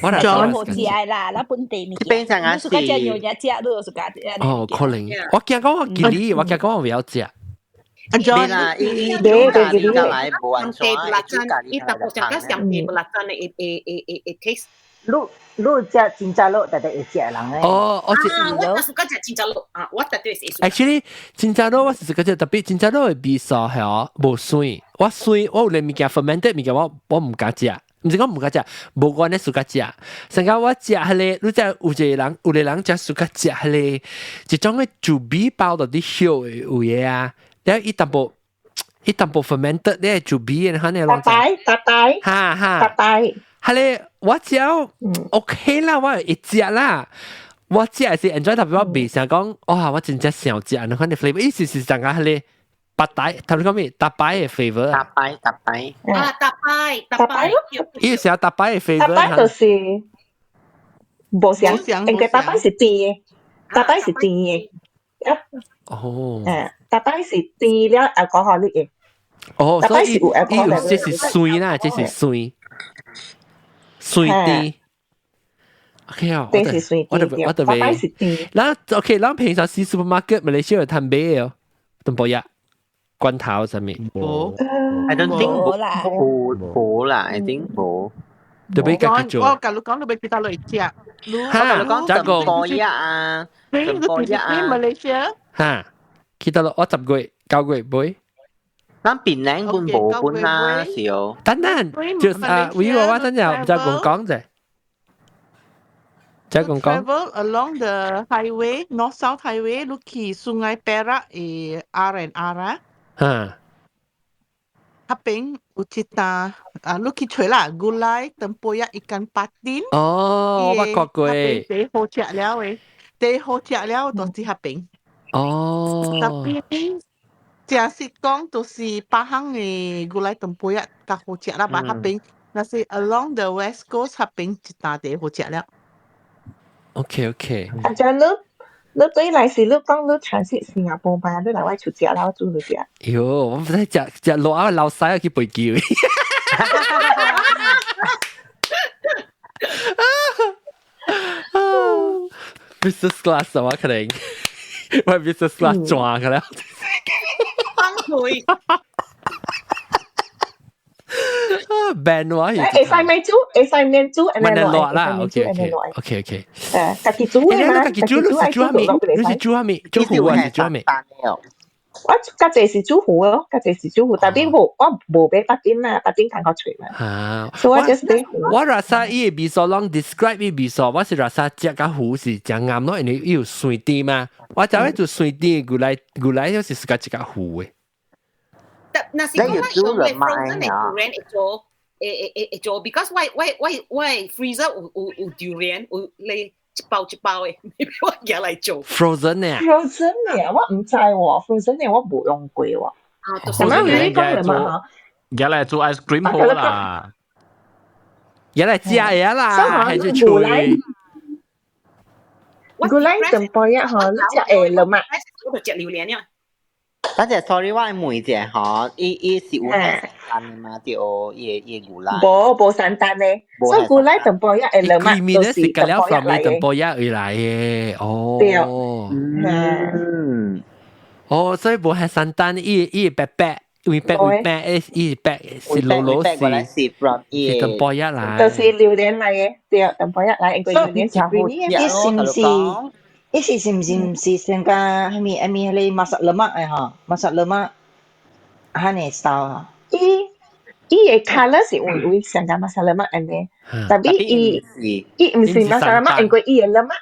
Speaker 1: 我垃
Speaker 3: 圾好食啦，咱本地物件。你自家食牛肉食，你就自家食。
Speaker 1: 哦，可能。我驚講我記你，我驚講我不曉食。
Speaker 9: 對啦，伊伊煮咖喱來無安怎，
Speaker 4: 伊淡薄食較上地 belacan 的會會會會會 taste。
Speaker 7: 你你食真正滷，特特會食人咧。
Speaker 1: 哦，我
Speaker 4: 我若是講食真正滷啊，我絕對是。
Speaker 1: Actually，真正滷我是覺得特別真正滷的味素係哦，無酸。我酸，我有咧物件 fermented 物件，我我毋敢食。毋是講毋敢食，無我呢 suka 食。上個我食彼個，你知有一個人，有個人食 suka 食彼個，一種的豬米包到啲葉的有的啊，了伊淡薄，伊淡薄 fermented 咧豬米的，可能
Speaker 8: 大白大白，
Speaker 1: 哈哈，
Speaker 8: 大白。
Speaker 1: 彼個我食 OK 啦，我會食啦。我食是 enjoy 特別我袂想講，哇！我真正想食，你看你 flavor，意思是講個彼個白帶，頭先講咩？大白的 flavor。
Speaker 9: 大白大白。
Speaker 4: 啊，大白大白。
Speaker 1: 伊是大白的 flavor。
Speaker 8: 大白就是無相，因為大白是甜的，大白是甜的。
Speaker 1: 哦。
Speaker 8: 誒，大白是甜了 alcoholic 的。
Speaker 1: 哦，所以伊有這是酸啦，這是酸。酸甜。OK 啊，我特我特別，咱 OK，咱平常去 supermarket 馬來西亞有攤賣哦，淡薄仔罐頭啥物。
Speaker 9: 無，I don't think 無啦，無啦，I think 無。
Speaker 1: 特別家己做。
Speaker 10: 我甲你講，你欲去佗落食。
Speaker 1: 哈，
Speaker 9: 這個淡薄仔啊，淡薄仔啊。
Speaker 10: 馬來西亞。
Speaker 1: 哈，去佗落我10月9月買。
Speaker 9: 咱檳榔本無本啦，是哦。
Speaker 1: 等等，就啊，我我等陣再講講者。再講講。
Speaker 10: Travel along the highway, North South Highway, 你去 Sungai Perak 的 R and R 啊。
Speaker 1: 哈。
Speaker 10: 彼邊有一搭啊，你去揣啦，Gulai Tempoyak Ikan Patin。
Speaker 1: 哦，我捌看過。
Speaker 10: 第好食了的，第好食了就是彼邊。
Speaker 1: 哦。
Speaker 10: 特別正是講，就是 Pahang 的 Gulai Tempoyak 較好食啦，但彼邊若是 along the West Coast 彼邊一搭第好食了。
Speaker 1: OK OK。
Speaker 8: 啊，這你你對來是你講你 transit 新加坡嘛？你來我厝食啦，我煮你食。
Speaker 1: 喲，我唔使食食落啊，老細去飛機。Business class 我可能，我 business class 轉個了。
Speaker 4: 崩潰。
Speaker 1: ban 我
Speaker 8: 會使免煮，會使免煮，
Speaker 1: 免落啦，OK OK OK OK。
Speaker 8: 誒，家己煮的嘛，
Speaker 1: 家己煮，你是煮啥物？你是煮啥物？煮糊還是煮啥物？
Speaker 8: 我較濟是煮糊咯，較濟是煮糊，但係無我無買 patin 啦，patin 較較脆嘛。
Speaker 1: 啊，
Speaker 8: 所以我 just 買糊。
Speaker 1: 我 rasa 伊的味素攏 describe 伊味素，我是 rasa 食甲糊是誠啱咯，因為伊有酸甜嘛。我就愛做酸甜，牛奶牛奶就是自家食較糊的。
Speaker 4: 若是講我用的 frozen 的 durian 會做，會會會做，because 我我我我 freezer 有有有 durian 有咧一包一包的，我拿來做。
Speaker 1: Frozen 呢
Speaker 8: ？Frozen 呢？我毋知喎，frozen 呢我無用過喎。
Speaker 4: 啊，
Speaker 8: 什麼你講了嘛？
Speaker 2: 拿來做 ice cream 好啦，
Speaker 1: 拿來食嘢啦，還是吹？
Speaker 8: Gulai tempoyak 嗬，你食會了嘛？
Speaker 4: 我就食榴蓮了。
Speaker 9: 等陣，sorry，我問一下吼，伊伊是有鹹蛋的嘛？對，伊伊牛奶。
Speaker 8: 無無鹹蛋的，所以 gulai tempoyak 的 lemak 都是
Speaker 1: 是個了 from tempoyak 而來的。哦。
Speaker 8: 對。
Speaker 1: 嗯。哦，所以無係鹹蛋，伊伊白白，會白會白，伊白是老老是
Speaker 9: 是 from
Speaker 1: 是 tempoyak 來。
Speaker 8: 就是榴蓮來嘅，對，tempoyak 來，因為榴蓮是 creamy
Speaker 7: 伊是唔是？伊是是唔是唔是成個係咪係咪你 masak lemak 嘅嗬？masak lemak 哈呢 style 啊？
Speaker 8: 伊伊嘅 colour 是會會成個 masak lemak 按呢，特別伊伊唔是 masak lemak，因為伊嘅 lemak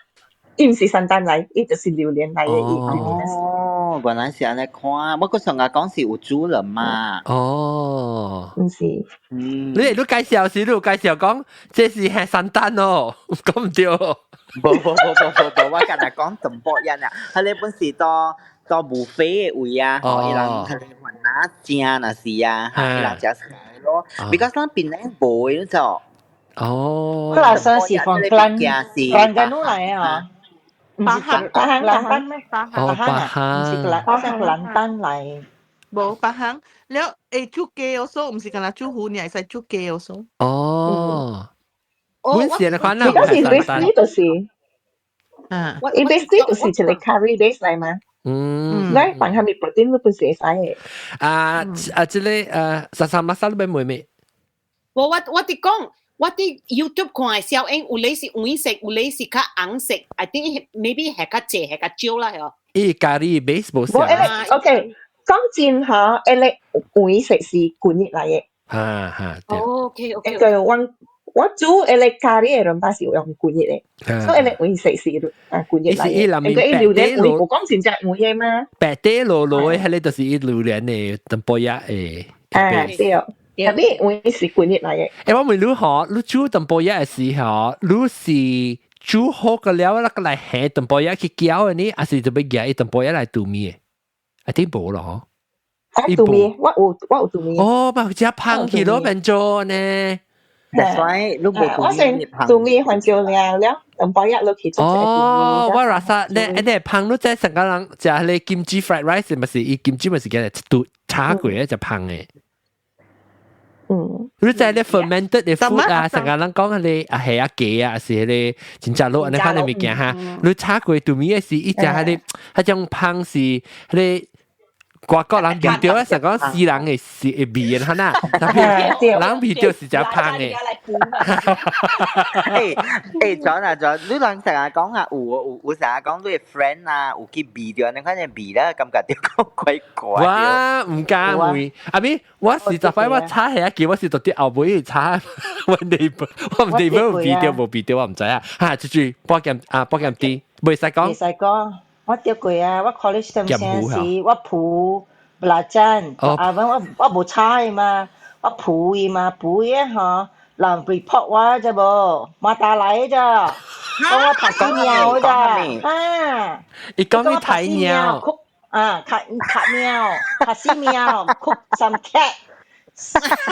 Speaker 8: 伊唔是 santan 來，伊就是榴蓮來嘅。
Speaker 9: 哦，原來是按呢看，我個上下講是有煮了嘛。
Speaker 1: 哦，
Speaker 8: 唔是，
Speaker 9: 嗯，
Speaker 1: 你你介紹時，你有介紹講這是係 santan 哦，講唔對。
Speaker 9: 無無無無無無，我今日講 tempoyak 啊，佢哋本是到到 buffet 嘅位啊，伊人佢哋雲拿正若是啊，伊人食咯，because 咱檳城無嘅就。
Speaker 1: 哦，
Speaker 7: 佢話上是放 Kelantan Terengganu 來啊。唔是
Speaker 10: Pahang
Speaker 7: Kelantan 咩？
Speaker 1: 哦，
Speaker 7: 唔是 Kelantan， Kelantan 來。
Speaker 10: 無 Pahang，了會煮雞 also，唔是干焦煮魚，你會使煮雞 also。
Speaker 1: 哦，本是你看
Speaker 8: 啦，佢是 basically 就是，
Speaker 10: 啊，
Speaker 8: 伊 basically 就是一個 curry base 來嘛。來放下面 protein 都本是會使嘅。
Speaker 1: 啊啊，這個啥啥馬沙你欲問咩？
Speaker 4: 我我我佇講。我佇 YouTube 看的小英，有咧是黃色，有咧是較紅色。I think maybe 係較濟，係較少啦，係。
Speaker 1: 伊咖喱 base 無
Speaker 8: 像。OK，講真嚇，彼個黃色是 kunyit 來的。
Speaker 1: 哈哈。
Speaker 4: OK OK。
Speaker 8: 因為我我煮彼個咖喱的陣時是用 kunyit 的，所以彼個黃色是啊 kunyit 來的。因為伊榴蓮黃無講真正黃的嘛。
Speaker 1: 白底落落的，彼個就是伊榴蓮的 tempoyak 的。
Speaker 8: 啊對。特別黃是 kunyit 來的。
Speaker 1: 欸，我問你吼，你煮 tempoyak 的時候，你是煮好個了，那個來下 tempoyak 去攪的呢，還是就欲夾伊 tempoyak 來煮麵的？I think 無咯嗬。
Speaker 8: 啊，煮麵，我有我有煮麵。
Speaker 1: 哦，嘛，只芳去攞變做呢。
Speaker 9: That's why 你無
Speaker 8: 我先煮麵番椒了了，tempoyak 落去做。
Speaker 1: 哦，我 rasa 你你芳你這成個人食彼個 kimchi fried rice，咪是伊 kimchi 咪是叫煮炒過的，就芳的。你知咧 fermented 的 food 啊，成個人講彼個啊蝦啊雞啊，是彼個真正滷按呢款的物件哈。你炒過對面的是伊食彼個，彼種芳是彼個。外國人聞著啊，成講死人的是會味的，哈呐，特別人聞著是誠芳的。
Speaker 9: 欸欸，轉啊轉，你人成日講啊，有有有成日講你的 friend 啊，有去聞著，你看見味啦，感覺著講怪怪。
Speaker 1: 我毋敢問，阿咪，我是十擺我炒蝦仔，我是到底後尾炒，我 neighbor，我 neighbor 有聞著無聞著，我毋知啊。哈，這句保險啊，保險啲，袂使講。
Speaker 7: 袂使講。我著過啊！我 college 陣時，我抱 belacan，啊，我我無炒伊嘛，我抱伊嘛，抱伊吼，人 report 我啫無，馬達來咋，講我拍死貓咋，啊！
Speaker 1: 伊講你睇貓，
Speaker 7: 啊，拍拍貓，拍死貓，cook some cat。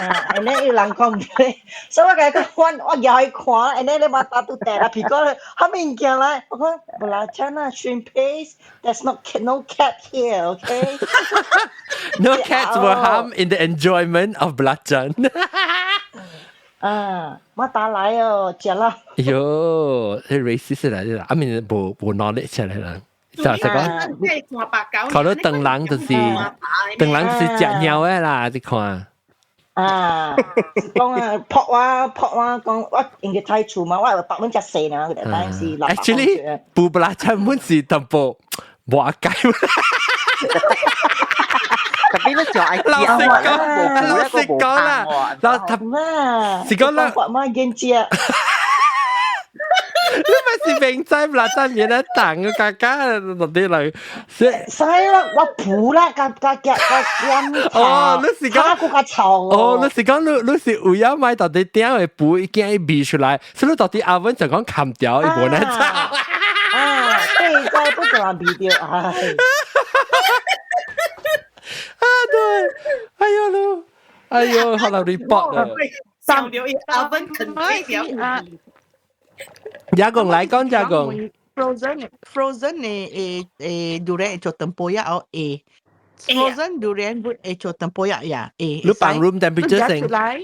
Speaker 7: 啊，and then 有人講對，所以我共伊講，我我舉去看，and then 你馬達都掟啦屁股，啥物件來？我講 belacan 啊，shrimp paste，there's no cat, no cat here, okay?
Speaker 1: No cats were harmed in the enjoyment of belacan.
Speaker 7: 啊，馬達來哦，食啦。
Speaker 1: 喲，你 racist 來啦，I mean 無無 knowledge 來啦。就係講，看到唐人就是唐人就是食貓的啦，你看。
Speaker 7: 啊，講啊，撲我撲我講我應該睇厝嘛，我有百蚊只四呢，佢哋當時。
Speaker 1: Actually，布 belacan 本是淡薄無解。
Speaker 9: 特別你就愛
Speaker 1: 老實講，老實講啦，老頭是講啦，
Speaker 7: 嘛見食。
Speaker 1: 你咪是明知 belacan 免得等個家家落啲嚟，
Speaker 7: 所以我我抱啦，加加夾加鹹
Speaker 1: 哦，你是講
Speaker 7: 個較臭
Speaker 1: 哦，你是講你你是為咗買到底點會補，伊驚伊味出來，所以你到底阿文就講冚掉，伊無能炒。
Speaker 7: 啊，對，再不就人味掉，唉。
Speaker 1: 啊對，哎呦嘍，哎呦，可能 report 啦。
Speaker 4: 三掉伊阿文肯定掉。
Speaker 1: 加工來講加工。
Speaker 10: Frozen frozen 的誒誒 durian 做 tempoyak 哦會 frozen durian 會做 tempoyak 呀會。
Speaker 1: 你放 room temperature
Speaker 10: 先。你夾出來，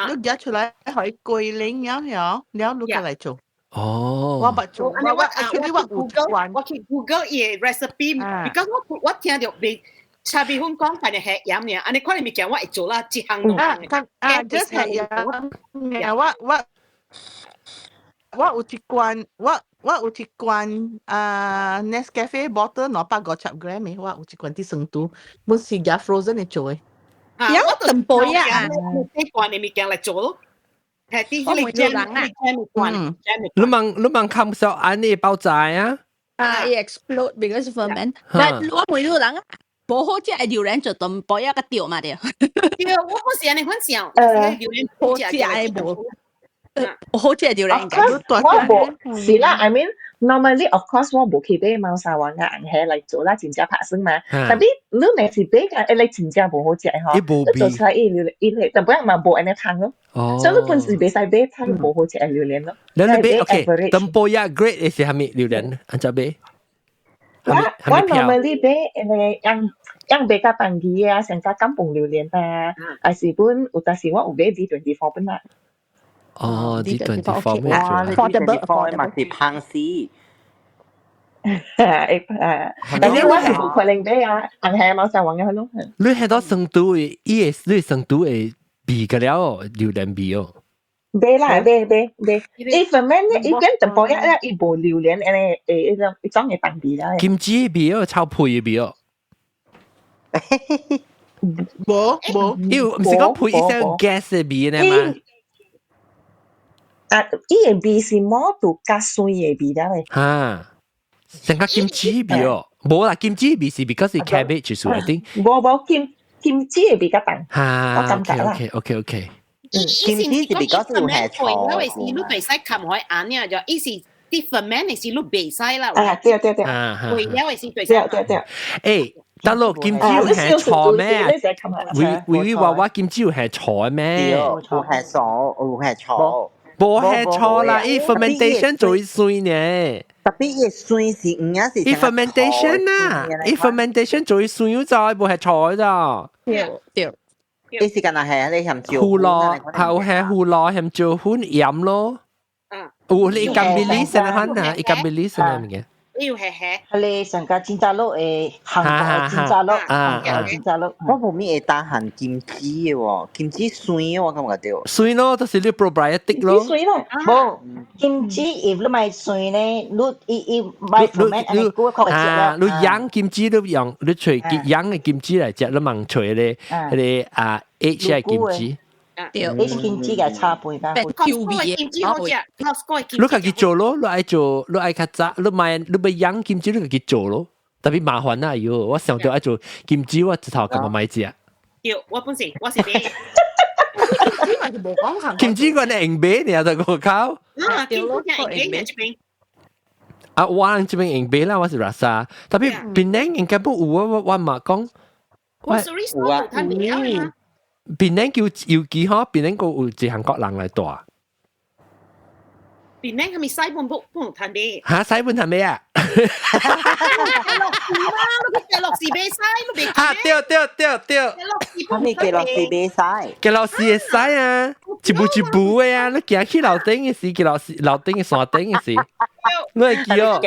Speaker 10: 你夾出來，予過冷了了，了你過來做。
Speaker 1: 哦。
Speaker 10: 我捌做，我我 actually 我
Speaker 4: Google 我去 Google 伊的 recipe，because 我我聽著袂，茶米粉講反正係鹽爾，按呢款物件我會做啦，一項兩項。
Speaker 10: 啊，just 係鹽，我有一罐，我有一罐啊 Nescafe bottle 250 gram 的，我有一罐佇成都，本是夾 frozen 的做的。
Speaker 4: 有淡薄啊，這罐的物件來做咯。係啲
Speaker 3: 我每人啊，
Speaker 4: 罐。
Speaker 1: 你問看小按呢爆炸啊？
Speaker 3: 啊，explode because ferment。但我每個人啊，無好食的榴蓮就淡薄一個掉嘛對。
Speaker 4: 對，我不是按呢款想，榴蓮
Speaker 3: 好食的無。好食的榴蓮。
Speaker 8: 我無是啦，I mean normally of course 我無去買貓山王啊紅蝦來做啦，真正拍算嘛。但係你若是買個，你真正無好食吼，你做出來伊榴蓮伊個，但不樣嘛無按呢香咯。所以你本是袂使買太無好食的榴蓮咯。
Speaker 1: 你買 OK，tempoyak grade 是啥物榴蓮？按怎買？
Speaker 8: 我 normally 買那個樣樣買較便宜啊，上加甘榜榴蓮啊，還是本有當時我有買 D24 本啦。
Speaker 1: 哦，D24
Speaker 9: 咩做？D24 嘛是芳絲。
Speaker 8: 誒，但是我是無可能買啊，紅蝦貓山王嘅咯。
Speaker 1: 你係到成都的，伊個你成都會味個了榴蓮味哦。
Speaker 8: 買啦，買買買，伊 ferment 伊變淡薄仔咧，伊無榴蓮按呢誒，一種一種嘅當味啦。
Speaker 1: 金枝味哦，臭皮的味哦。
Speaker 10: 無無，
Speaker 1: 伊毋是講配一些 gas 的味呢嘛？
Speaker 8: 啊，伊个味是摩度較酸的味了咧。
Speaker 1: 哈，成個金枝味哦，無啦，金枝味是 because 是 cabbage 數一定。
Speaker 8: 無無金枝的味較重。
Speaker 1: 哈，
Speaker 8: 我感覺啦。
Speaker 1: OK。
Speaker 9: 金枝是 because 有下醋。
Speaker 4: 因為是你袂使冚開眼呀，就伊是啲 ferment 是你袂使啦。
Speaker 8: 啊，對對對。
Speaker 4: 會了的是對。
Speaker 8: 對對對。
Speaker 1: 誒，大佬金枝有下醋咩？維維娃娃金枝有下醋咩？
Speaker 9: 有下醋，有下醋。
Speaker 1: 無係錯啦，伊 fermentation 做酸呢。
Speaker 9: 特別伊酸是唔也是。
Speaker 1: 伊 fermentation 啊，伊 fermentation 做酸咗就，無係錯咋。
Speaker 3: 對對。
Speaker 9: 伊是敢若係你鹹椒
Speaker 1: 糊咯，係係糊咯，鹹椒粉鹽咯。有你甘比利先啦，啊，伊甘比利先啦物件。
Speaker 4: 要係係。
Speaker 7: 係你上個煎炸碌誒，韓國煎炸碌，韓國煎炸碌。
Speaker 9: 我無咪會當鹹金枝的喎，金枝酸我感覺著。
Speaker 1: 酸咯，就是你 probiotic 咯。
Speaker 8: 酸咯，
Speaker 7: 無金枝葉你咪酸咧，你伊伊買 ferment 按呢久較會食
Speaker 1: 啦。你養金枝你用你揣養的金枝來食，你茫揣咧彼個啊 H 的金枝。
Speaker 7: 對，H 金枝嘅差飯較好。
Speaker 4: 金枝好食，
Speaker 1: 你家己做咯，你愛做，你愛較早，你買你欲養金枝，你家己做咯。特別麻煩啊！喲，我想到愛做金枝，我直頭感覺買食。
Speaker 4: 對，我本是我是買。
Speaker 1: 金枝我係用買呢，就個口。
Speaker 4: 啊，金枝用買這邊。
Speaker 1: 啊，我這邊用買啦，我是 rasa。特別檳城應該不有啊，我嘛講。
Speaker 4: 我有啊。
Speaker 1: 檳城叫尤其嗬，檳城個有一韓國人來住。
Speaker 4: 檳城係咪西本不不談咩？
Speaker 1: 嚇，西本談咩啊？
Speaker 4: 你落時袂使，你袂。
Speaker 1: 嚇，對對對對。
Speaker 9: 係咪傑洛士袂使？
Speaker 1: 傑洛士會使啊，一步一步的啊，你行去樓頂的時，傑洛士樓頂的山頂的時，你會記哦。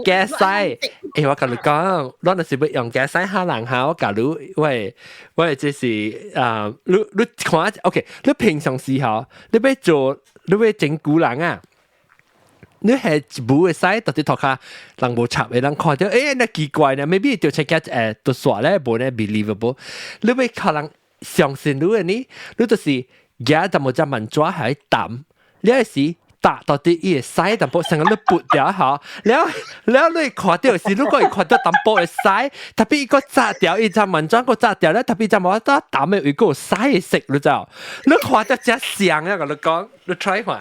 Speaker 1: 假使，欸，我共你講，咱若是欲用假使嚇人嚇，我共你，喂喂，這是啊，你看，OK，你平常時候，你欲做，你欲整蠱人啊？你係一步會使，特別塗跤人無插的人看著，欸，那奇怪呢，maybe 就出個誒，就煞咧，無呢 believable。你欲予人相信你的呢，你就是舉淡薄仔問紙喺抌，你是打到底伊會使淡薄，成個你撥掉吼，了了你看著是，如果會看著淡薄會使，特別伊閣紮掉，伊隻問紙閣紮掉咧，特別隻無得抌的位閣有屎的色，你知無？你看著真像啊，共你講，你 try 看。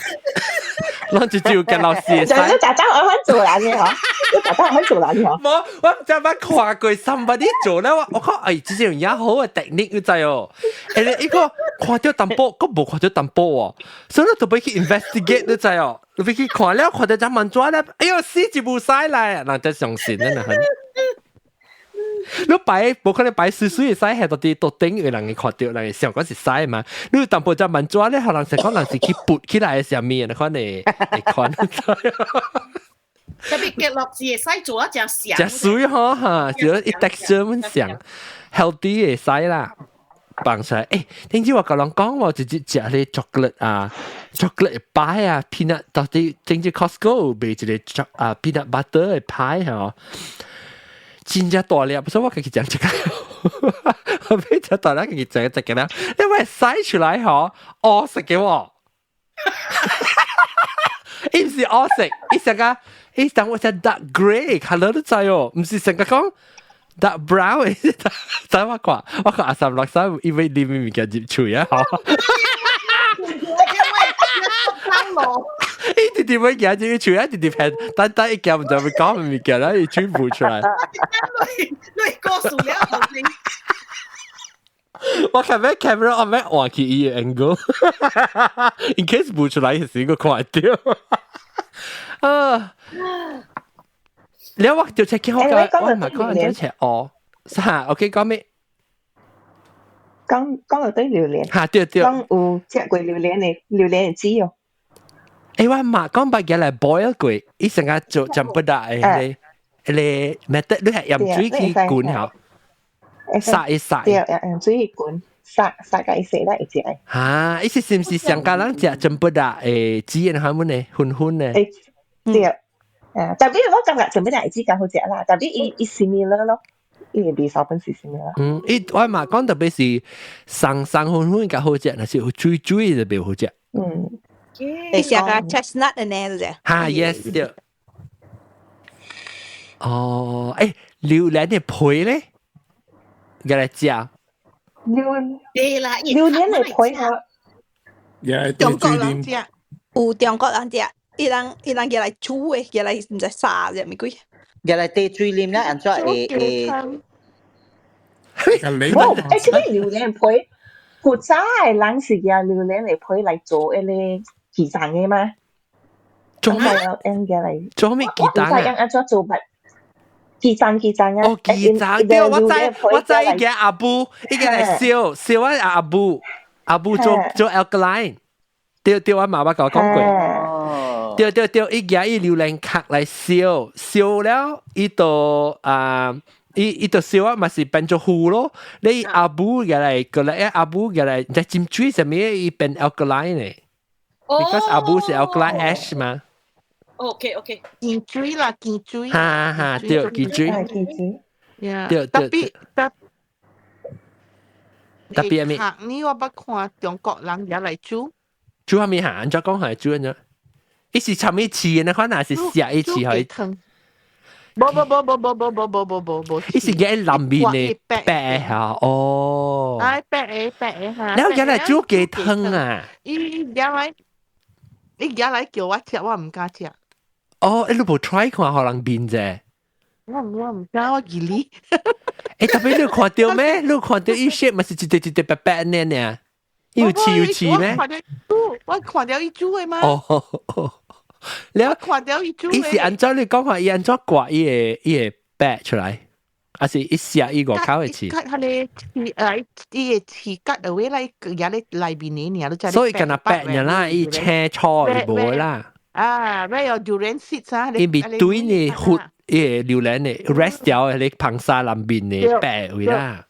Speaker 1: 咱就就跟老師
Speaker 8: 就你大家愛肯做難嘅嗬，你大家愛肯做難嘅嗬。
Speaker 1: 冇，我唔知捌看過 somebody 做咧，我看哎，這是有好嘅 technique 你知哦。誒，伊個看著淡薄，閣無看著淡薄哦，所以你就欲去 investigate 你知哦，你欲去看了，看著隻問紙咧，哎喲，死一無屎來，人才相信啊！你擺無可能擺水水的屎喺到佇桌頂，有人會看著，人會想講是屎嘛。你淡薄隻問紙咧，予人想講人是去撥起來的啥物，你看你會看。
Speaker 4: 特別結落字會使做一隻上。
Speaker 1: 食水嗬嚇，就一 texture 咁上 healthy 會使啦。放出來，欸，頂次我共人講，我直接食咧 chocolate 啊，chocolate 派啊，peanut 到底頂次 Costco 賣一個 choc 啊 peanut butter 的派吼，真正大粒，所以我家己食一個，我買隻大粒家己食一個啦，因為洗出來吼，烏色嘅喎，伊毋是烏色，伊成個伊當我只 dark grey colour 都知哦，毋是成個講。dark brown 知我看，我看阿三六三，因為你物件入喙啊，吼。伊直直要行入喙啊，直直平，等等一行毋知欲講物件啦，伊喙浮出來。
Speaker 4: 你過數了後面。
Speaker 1: 我看咩 camera 我咩換去伊个 angle，in case 浮出來時，我看會著。啊！你我就切見我我唔係講人切哦，啥？OK 講咩？
Speaker 8: 講講到對榴蓮，
Speaker 1: 嚇對對，
Speaker 8: 講有食過榴蓮的榴蓮的籽哦。
Speaker 1: 欸，我媽講捌嘢來 boil 過，伊成個做占不大的，個 method 你係用水去滾吼，殺一殺。
Speaker 8: 對，用水去滾，殺殺個伊洗啦會食。
Speaker 1: 嚇，伊是是毋是上家人食占不大的籽的係乜呢？粉粉的。
Speaker 8: 對。啊，特別我感覺準備來籽較好食啦，特別伊伊 similar 咯，伊個味道本是 similar。
Speaker 1: 嗯，伊我嘛講特別是鬆鬆粉粉較好食，若是有水水就袂好食。
Speaker 8: 嗯，
Speaker 3: 你食個 chestnut 的呢？啫。
Speaker 1: 哈，yes 對。哦，欸，榴蓮的皮咧，共來食。
Speaker 8: 榴
Speaker 4: 對啦，
Speaker 8: 榴蓮的皮吼，
Speaker 3: 中國人食，有中國人食。伊人伊人舉來煮的，舉來毋知啥隻物鬼。
Speaker 9: 舉來滴水啉啦，按怎會會？
Speaker 8: 無，欸，這個榴蓮皮，古早的人是舉榴蓮的皮來做彼個雞蛋的嗎？
Speaker 1: 做咩？做咩雞蛋啊？
Speaker 8: 我唔知按怎做法。雞蛋雞蛋啊！
Speaker 1: 哦，雞蛋對，我知我知，伊個阿母，伊個來燒燒啊阿母，阿母做做 alkaline，對對，我媽媽共我講過。對對對，伊舉伊榴蓮殼來燒，燒了伊就啊，伊伊就燒啊，嘛是變做糊咯。你阿母舉來過來，阿母舉來在浸水啥物，伊變 alkaline 呢？Because 阿母是 alkaline ash 嘛。
Speaker 4: OK OK，
Speaker 10: 見水啦，見水。
Speaker 1: 哈哈，對，見水。對
Speaker 10: 特別特
Speaker 1: 特別咩？
Speaker 10: 呢我捌看中國人也來煮。
Speaker 1: 煮啥物嚇？按怎講係煮按怎？伊是啥物刺的？可能是食一刺去。
Speaker 10: 無無無無無無無無無無無。
Speaker 1: 伊是嘅南面的白嚇哦。
Speaker 10: 哎，白的白的嚇。
Speaker 1: 你原來煮雞湯啊？
Speaker 10: 伊原來伊原來叫我食，我毋敢食。
Speaker 1: 哦，你無 try 看予人面啫？
Speaker 10: 我我毋敢，我記你。
Speaker 1: 欸，特別你有看著咩？你有看著伊 shape 嘛是一塊一塊白白呢呢？伊有刺有刺咩？
Speaker 10: 我看著伊煮的嘛。
Speaker 1: 哦。你
Speaker 10: 看著伊煮。
Speaker 1: 伊是按怎你講話？伊按怎割伊个伊个白出來？還是伊寫伊外口的刺？
Speaker 10: 割彼个刺，伊个刺割落來，也咧內面的爾，你知。
Speaker 1: 所以敢若白爾啦，伊青草就無啦。
Speaker 10: 啊，咩有 durian seeds 啊？
Speaker 1: 伊面對呢核，伊個榴蓮的 rest 掉的，你硼砂內面的白位啦。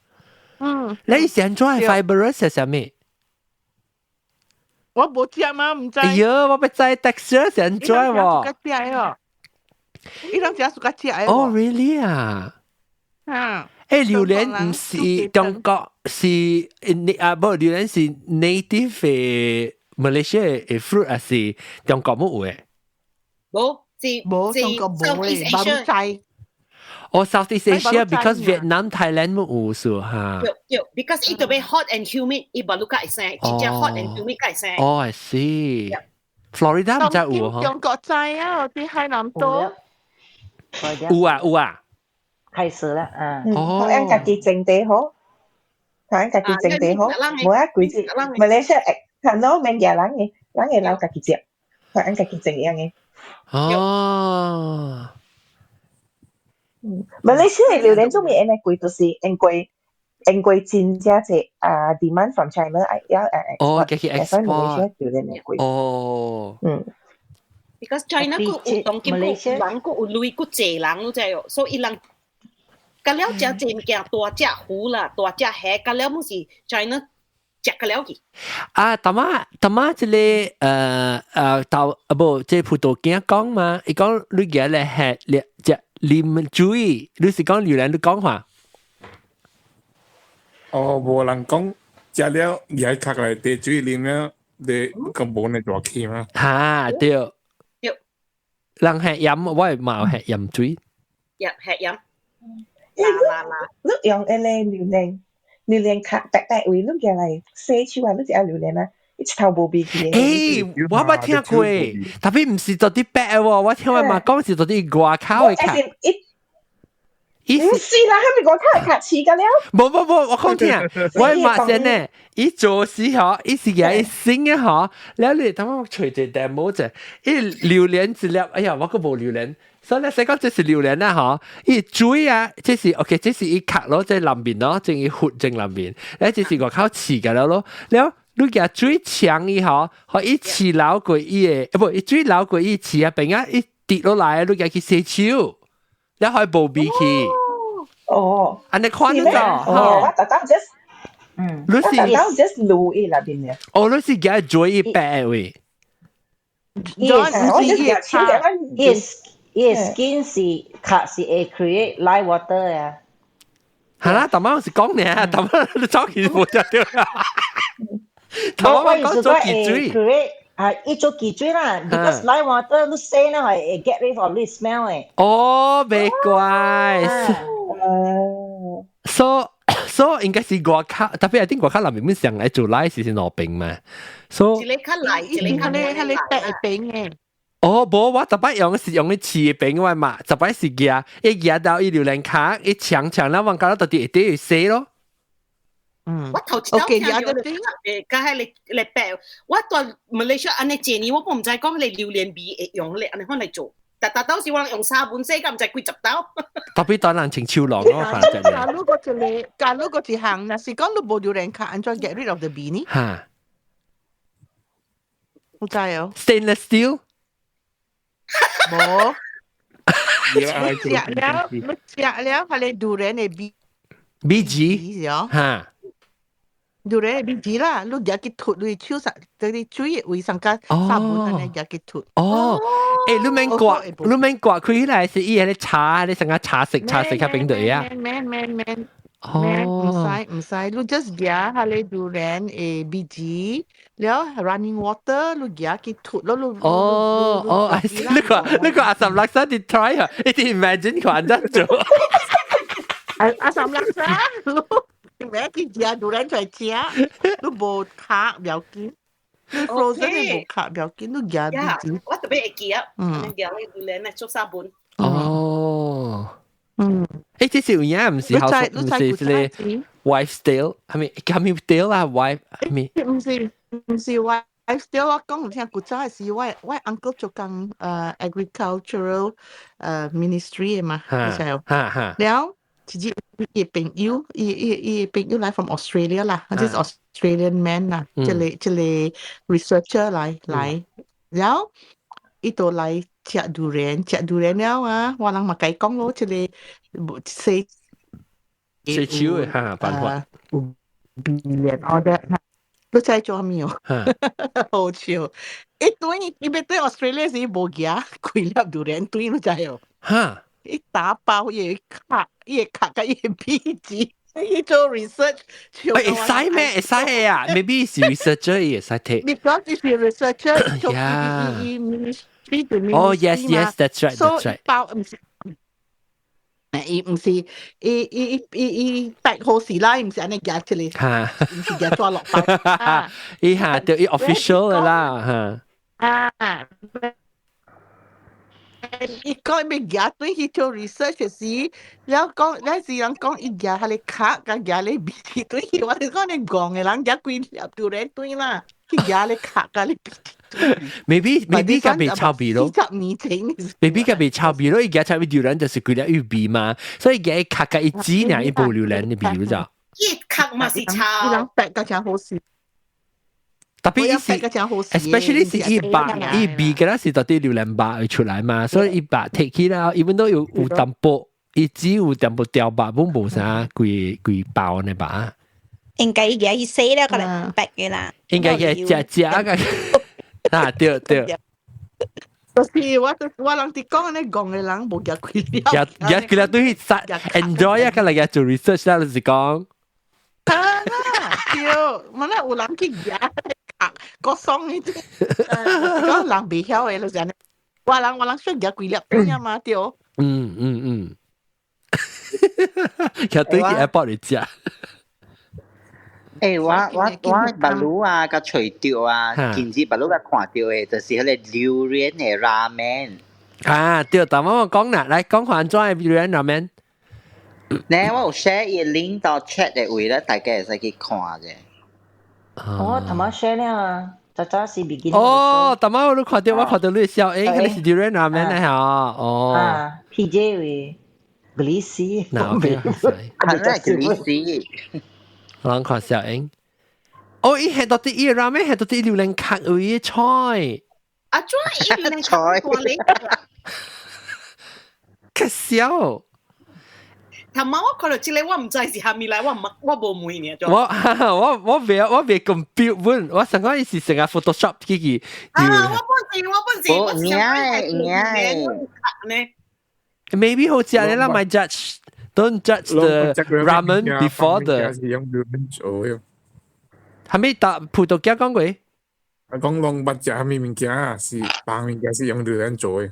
Speaker 1: 你是按怎 fibrous 是啥物？
Speaker 10: 我無食嘛，毋知。
Speaker 1: 哎喲，我欲知 texture 是按怎喎？
Speaker 10: 伊攏食 suka 食的。
Speaker 1: 哦，really 啊？
Speaker 10: 啊。
Speaker 1: 欸，榴蓮毋是中國是你啊，無榴蓮是 native 的 Malaysia 的 fruit 還是中國無有的？
Speaker 4: 無，是
Speaker 10: 無中國無的，馬來西。
Speaker 1: 哦，Southeast Asia because Vietnam、Thailand 無有數哈。
Speaker 4: 對對，because 伊特別 hot and humid，伊馬六甲會生，真正 hot and humid 會生。
Speaker 1: 哦，I see。Florida 毋知有嗬？
Speaker 10: 中國知啊，佇海南島。
Speaker 1: 有啊有啊。
Speaker 7: 開始啦，嗯。
Speaker 1: 哦。
Speaker 8: 咱家己種地好，咱家己種地好，無啊規隻馬來西亞看到免舉人的，人會留家己食，咱家己種樣的。
Speaker 1: 哦。
Speaker 8: 嗯，馬來西亞榴蓮做咩按呢貴？就是因為因為真正濟啊 demand from China 愛要
Speaker 1: 哦，叫去
Speaker 8: 所以馬來西亞榴蓮會貴。
Speaker 1: 哦。
Speaker 8: 嗯。
Speaker 4: Because China 佢有當今有人佢有鐳佢濟人，你知哦，所以伊人甲了食濟物件，大隻魚啦，大隻蝦，甲了毋是 China 食甲了去。
Speaker 1: 啊，大媽大媽，這個豆啊無，這葡萄鏡講嘛，伊講你而家來吃食啉水，你是講榴蓮你講話？
Speaker 6: 哦，無人講食了，而家殼來滴水啉了，你咁無呢大氣嘛？
Speaker 1: 哈，對。
Speaker 4: 對。
Speaker 1: 人吃飲，我係冇吃飲水。
Speaker 4: 入吃飲。
Speaker 8: 啦啦啦！你用迄個榴蓮，榴蓮殼白白位，你舉來洗手啊，你食榴蓮啊，伊一頭無味去。
Speaker 1: 欸，我捌聽過，tapi 毋是做啲白喎，我聽我媽講是做啲外口的殼。
Speaker 8: 伊毋是啦，係咪外口的殼飼個了？
Speaker 1: 無無無，我講聽，我媽先呢，伊做時嗬，伊是個伊新嘅嗬，了你頭我隨隻 demo 者，伊榴蓮一粒，哎呀，我閣無榴蓮。所以咧，說講這是榴蓮啦，嗬，伊水啊，這是 OK，這是伊殼咯，這南面咯，正伊核正南面，咧這是外口刺個了咯，了你舉水搶伊嗬，予伊刺流過伊的，不，伊水流過伊刺啊邊啊，伊跌落來，你舉去洗手，了可以無味去。
Speaker 8: 哦，
Speaker 1: 按呢看得到，
Speaker 8: 哦，我特登 just，
Speaker 1: 你是
Speaker 8: 我特登 just 滷伊內邊嘅。
Speaker 1: 哦，你是舉水伊白的位。
Speaker 7: 伊伊伊 skin 是殼是會 create lye water 啊。
Speaker 1: 係啦，大媽是講呢，大媽你走去無就對啦。大媽講做忌水
Speaker 7: ，create 啊，伊做忌水啦，because lye water 你洗啦係會 get rid of 你 smell 嘅。
Speaker 1: 哦，袂怪。So 應該是外口，tapi I think 外口內面上來做 lye 是兩邊嘛。So
Speaker 4: 一個較內，一個較
Speaker 10: 咧，較咧白的邊嘅。
Speaker 1: 哦，無，我逐擺用是用咧飼的邊我嘛，逐擺是舉，一舉到伊榴蓮殼，一搶搶啦，往到到底會底洗咯。
Speaker 4: 我頭一道聽到咧，甲彼個咧白，我蹛馬來西亞按呢濟年，我毋知講彼個榴蓮味會用咧按呢款來做，但但當時我用沙盆洗，敢毋知幾十道。
Speaker 1: Tapi 當人穿手籠咯，反正。
Speaker 10: 假如個一個，假如個一項，若是講你無榴蓮殼，按怎 get rid of the 味呢？
Speaker 1: 哈。
Speaker 10: 有知哦。
Speaker 1: Stainless steel。
Speaker 10: 無。你食了，你食了，彼個榴蓮的味。
Speaker 1: 味汁。哈。
Speaker 10: 榴蓮的味汁啦，你舉去塗你手上，這個水的位上加沙盆按呢舉去塗。
Speaker 1: 哦，欸，你免刮，你免刮開來是伊彼個茶，你成個茶色茶色較冰對啊。
Speaker 10: 免免免。哦，毋使毋使，你 just 舉彼個榴蓮的味汁，了 running water 你舉去塗咯，你。
Speaker 1: 哦哦，你個阿三叻沙你 try 啊，你 imagine 佢按怎做？
Speaker 10: 阿阿三叻沙，你咩去食榴蓮出來食，你無殼不要緊，你 frozen 的無殼不要緊，你舉味汁。
Speaker 4: 我特別會記啊，舉那榴蓮來做沙盆。
Speaker 1: 哦。欸，這是有影，毋是好，毋是這個 wife style，係咪？係咪 style 啊？wife 係咪？
Speaker 10: 毋是毋是 wife style，我講唔聽，古早是我 uncle 做工agricultural ministry 的嘛，你知無？
Speaker 1: 哈哈。
Speaker 10: 了，一日伊朋友，伊伊伊朋友來 from Australia 啦，這是 Australian man 啦，這個這個 researcher 來來，了，伊就來食榴蓮，食榴蓮了啊，我人嘛共伊講咯，這個洗
Speaker 1: 洗手的哈辦法，
Speaker 10: 有味連 all that，你知做啥物哦？好笑！伊對伊欲對 Australia 時無舉幾粒榴蓮轉，你知哦？
Speaker 1: 哈！
Speaker 10: 伊打包伊的殼，伊的殼佮伊的味汁，伊做 research。
Speaker 1: 會使咩？會使的啊？Maybe 是 researcher 伊會使提。
Speaker 10: Because 是 researcher 做伊伊 ministry 對
Speaker 1: Oh yes, that's right, that's right.
Speaker 10: 包毋是。伊毋是，伊伊伊伊伊白好事啦，伊毋是按呢舉出來，毋是舉紙落包。
Speaker 1: 伊哈對伊 official 的啦，
Speaker 10: 哈。啊。伊講欲舉轉去做 research 時，了講，了是人講伊舉彼個殼，佮舉咧味轉去，我是講你戇的人舉幾粒榴蓮轉啦，去舉咧殼佮咧味。
Speaker 1: Maybe 佮袂臭味咯。
Speaker 10: 40年前。
Speaker 1: Maybe 佮袂臭味咯，伊舉臭味榴蓮就是幾粒有味嘛，所以舉殼佮伊籽爾伊無榴蓮的味，你知？
Speaker 4: 伊殼嘛是臭。
Speaker 10: 伊人白甲誠好食。
Speaker 1: 特別伊是，especially 是伊肉伊味嘅啦，是到底榴蓮肉會出來嘛，所以伊肉提起啦，even 都有淡薄，伊只有淡薄掉肉，本無啥規規包呢吧。
Speaker 3: 應該伊伊洗了個來白嘅啦。
Speaker 1: 應該嘅食食個，啊對對。
Speaker 10: 就是我人佇講呢，戇嘅人無夾幾粒。
Speaker 1: 夾夾幾粒對去 enjoy 啊，個嚟做 research 啦，就是講。
Speaker 10: 啊對，我那有人去夾個爽呢啲，講人袂曉嘅就是按呢。我人算夾幾粒啊嘛對。
Speaker 1: 嗯嗯嗯。其實對去 airport 嚟食。
Speaker 9: 欸，我目睭啊，佮揣著啊，近日目睭佮看著的，就是彼个榴蓮的拉麵。
Speaker 1: 啊，對，但我講啦，來講看按怎的榴蓮拉麵。
Speaker 9: 呢，我有 share 伊 link 到 chat 的位咧，大家會使去看者。
Speaker 7: 哦，頭仔 share 了啊，早早是 beginning。
Speaker 1: 哦，頭仔我都看著，我看著你笑，欸，彼個是榴蓮拉麵咧嚇，哦。
Speaker 7: 啊，PJ 位，格里斯。
Speaker 1: 嗱，OK，
Speaker 9: 係咩格里斯？
Speaker 1: 人看小英，哦，伊係到底伊拉麵係到底榴蓮殼位的菜。
Speaker 4: 啊，怎伊榴蓮殼大咧？
Speaker 1: 可笑。
Speaker 4: 頭毛我看到這個，我毋知是蝦米來，我毋我無問呢。
Speaker 1: 我未咁標本，我想講伊是成個 Photoshop 機器。
Speaker 4: 啊，我本是我本是我是想講呢。
Speaker 1: Maybe 好食咧啦，咪 judge。Don't judge the ramen before the。
Speaker 6: 是用榴蓮做嘅。
Speaker 1: 係咪打葡萄牙講過？
Speaker 6: 啊，講攏捌食啥物物件，是別物件是用榴蓮做嘅。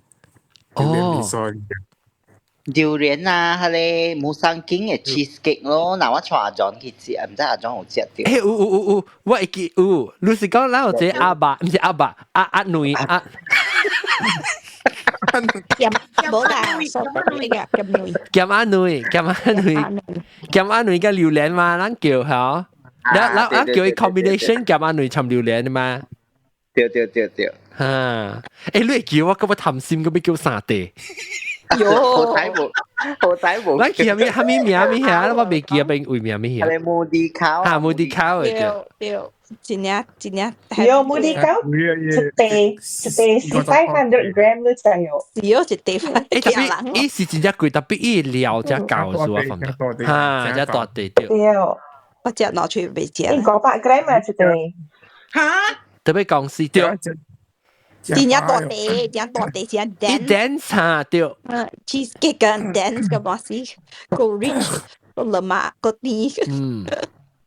Speaker 1: 哦。
Speaker 9: 榴蓮啊，彼個มู桑京的 cheesecake 咯，若我帶阿 John 去食，毋知阿 John 有食著。
Speaker 1: 欸，有有有有，我會記有。你是講咱有一個阿爸，毋是阿爸，阿阿女阿。
Speaker 3: 鹹無啦，鹹女。
Speaker 1: 鹹阿女，鹹阿女，鹹阿女佮榴蓮嘛，咱叫嚇。咱叫伊 combination 鹹阿女摻榴蓮嘛。
Speaker 9: 對對對對。
Speaker 1: 哈，欸，你會記我閣要貪心，閣欲叫三塊。
Speaker 9: 喲，好彩無，好彩無。
Speaker 1: 咱記啥物啥物名物遐，我袂記啊，邊位名物遐。
Speaker 9: 係 Moody Cow。
Speaker 1: 哈，Moody Cow
Speaker 3: 對對，真正真正。
Speaker 8: 對，Moody Cow，一袋一袋是 500 gram 你知哦。
Speaker 3: 是哦，一袋。
Speaker 1: 欸，特別伊是真正貴，特別伊料才夠是我哈，才大塊對。
Speaker 8: 對。
Speaker 3: 我食攞出袂食。
Speaker 8: 500 gram 啊，一袋。
Speaker 4: 哈？
Speaker 1: 特別公司對。
Speaker 3: 真正大塊，真大塊，真 dense。
Speaker 1: 伊 dense 哈對。
Speaker 3: 嗯，cheesecake 跟 dense 個嘛是，夠 rich，夠 lemak，夠甜。
Speaker 1: 嗯。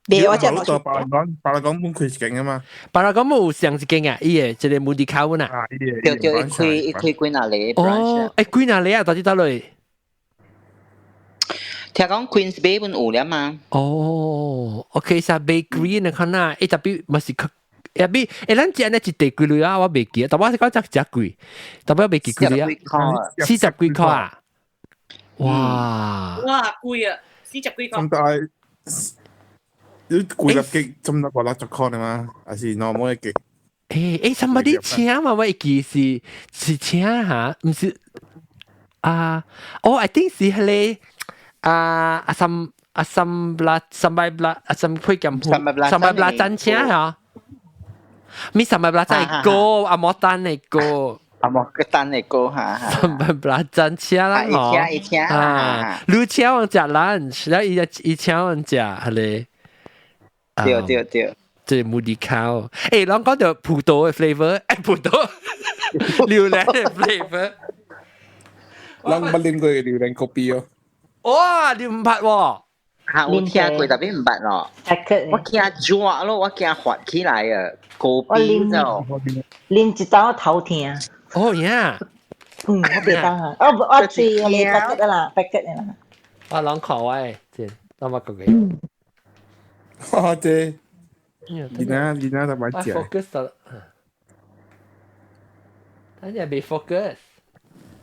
Speaker 3: 別我食攞出。
Speaker 6: 巴拉港本開一間啊嘛。
Speaker 1: 巴拉港冇上一間啊，伊個這個 Moody Cow 啊。
Speaker 9: 對對，伊開伊開幾若個
Speaker 1: 哦，欸，幾若個啊？到底佗落？
Speaker 9: 聽講 Queens Bay 本有了嘛？
Speaker 1: 哦，OK，啥 bakery 呢？看呐，欸，特別嘛是較。也比欸，咱食呢一塊幾鐳啊，我袂記，但我是講只食貴，但我袂記幾鐳啊，四十幾塊啊，哇！
Speaker 4: 哇，貴啊，四十幾塊。
Speaker 6: 咁大，你貴粒極，差唔多60塊的嘛，還是 normal 的極？
Speaker 1: 欸欸，somebody 請嘛，我會記是請哈，毋是啊？哦，I think 是彼個啊阿三阿三拉三百拉阿三配鹹三百拉真請嚇。咪三百拉真係歌，阿莫丹的歌，
Speaker 9: 阿莫丹的歌哈。
Speaker 1: 三百拉真請啦，
Speaker 9: 哦，一請一請
Speaker 1: 啊，你請我食 lunch，然後伊伊請我食，係咧。
Speaker 9: 對對對。
Speaker 1: 這 Moody Cow，欸，人講著葡萄的 flavor，欸，葡萄榴蓮的 flavor。
Speaker 6: 人捌啉過榴蓮咖啡哦。
Speaker 1: 哇，你毋捌喎？
Speaker 9: 嚇，有聽過，特別毋捌咯。我驚熱咯，我驚發起來啊，高鼻就。
Speaker 7: 啉一道頭疼。
Speaker 1: 哦呀。
Speaker 7: 嗯，我袂當啊，我我醉你 packet 啦，packet 啦。
Speaker 1: 我攏看我的，這諗我個個。
Speaker 6: 哇，這囡仔囡仔就捌食。
Speaker 1: focus 了，等陣未 focus。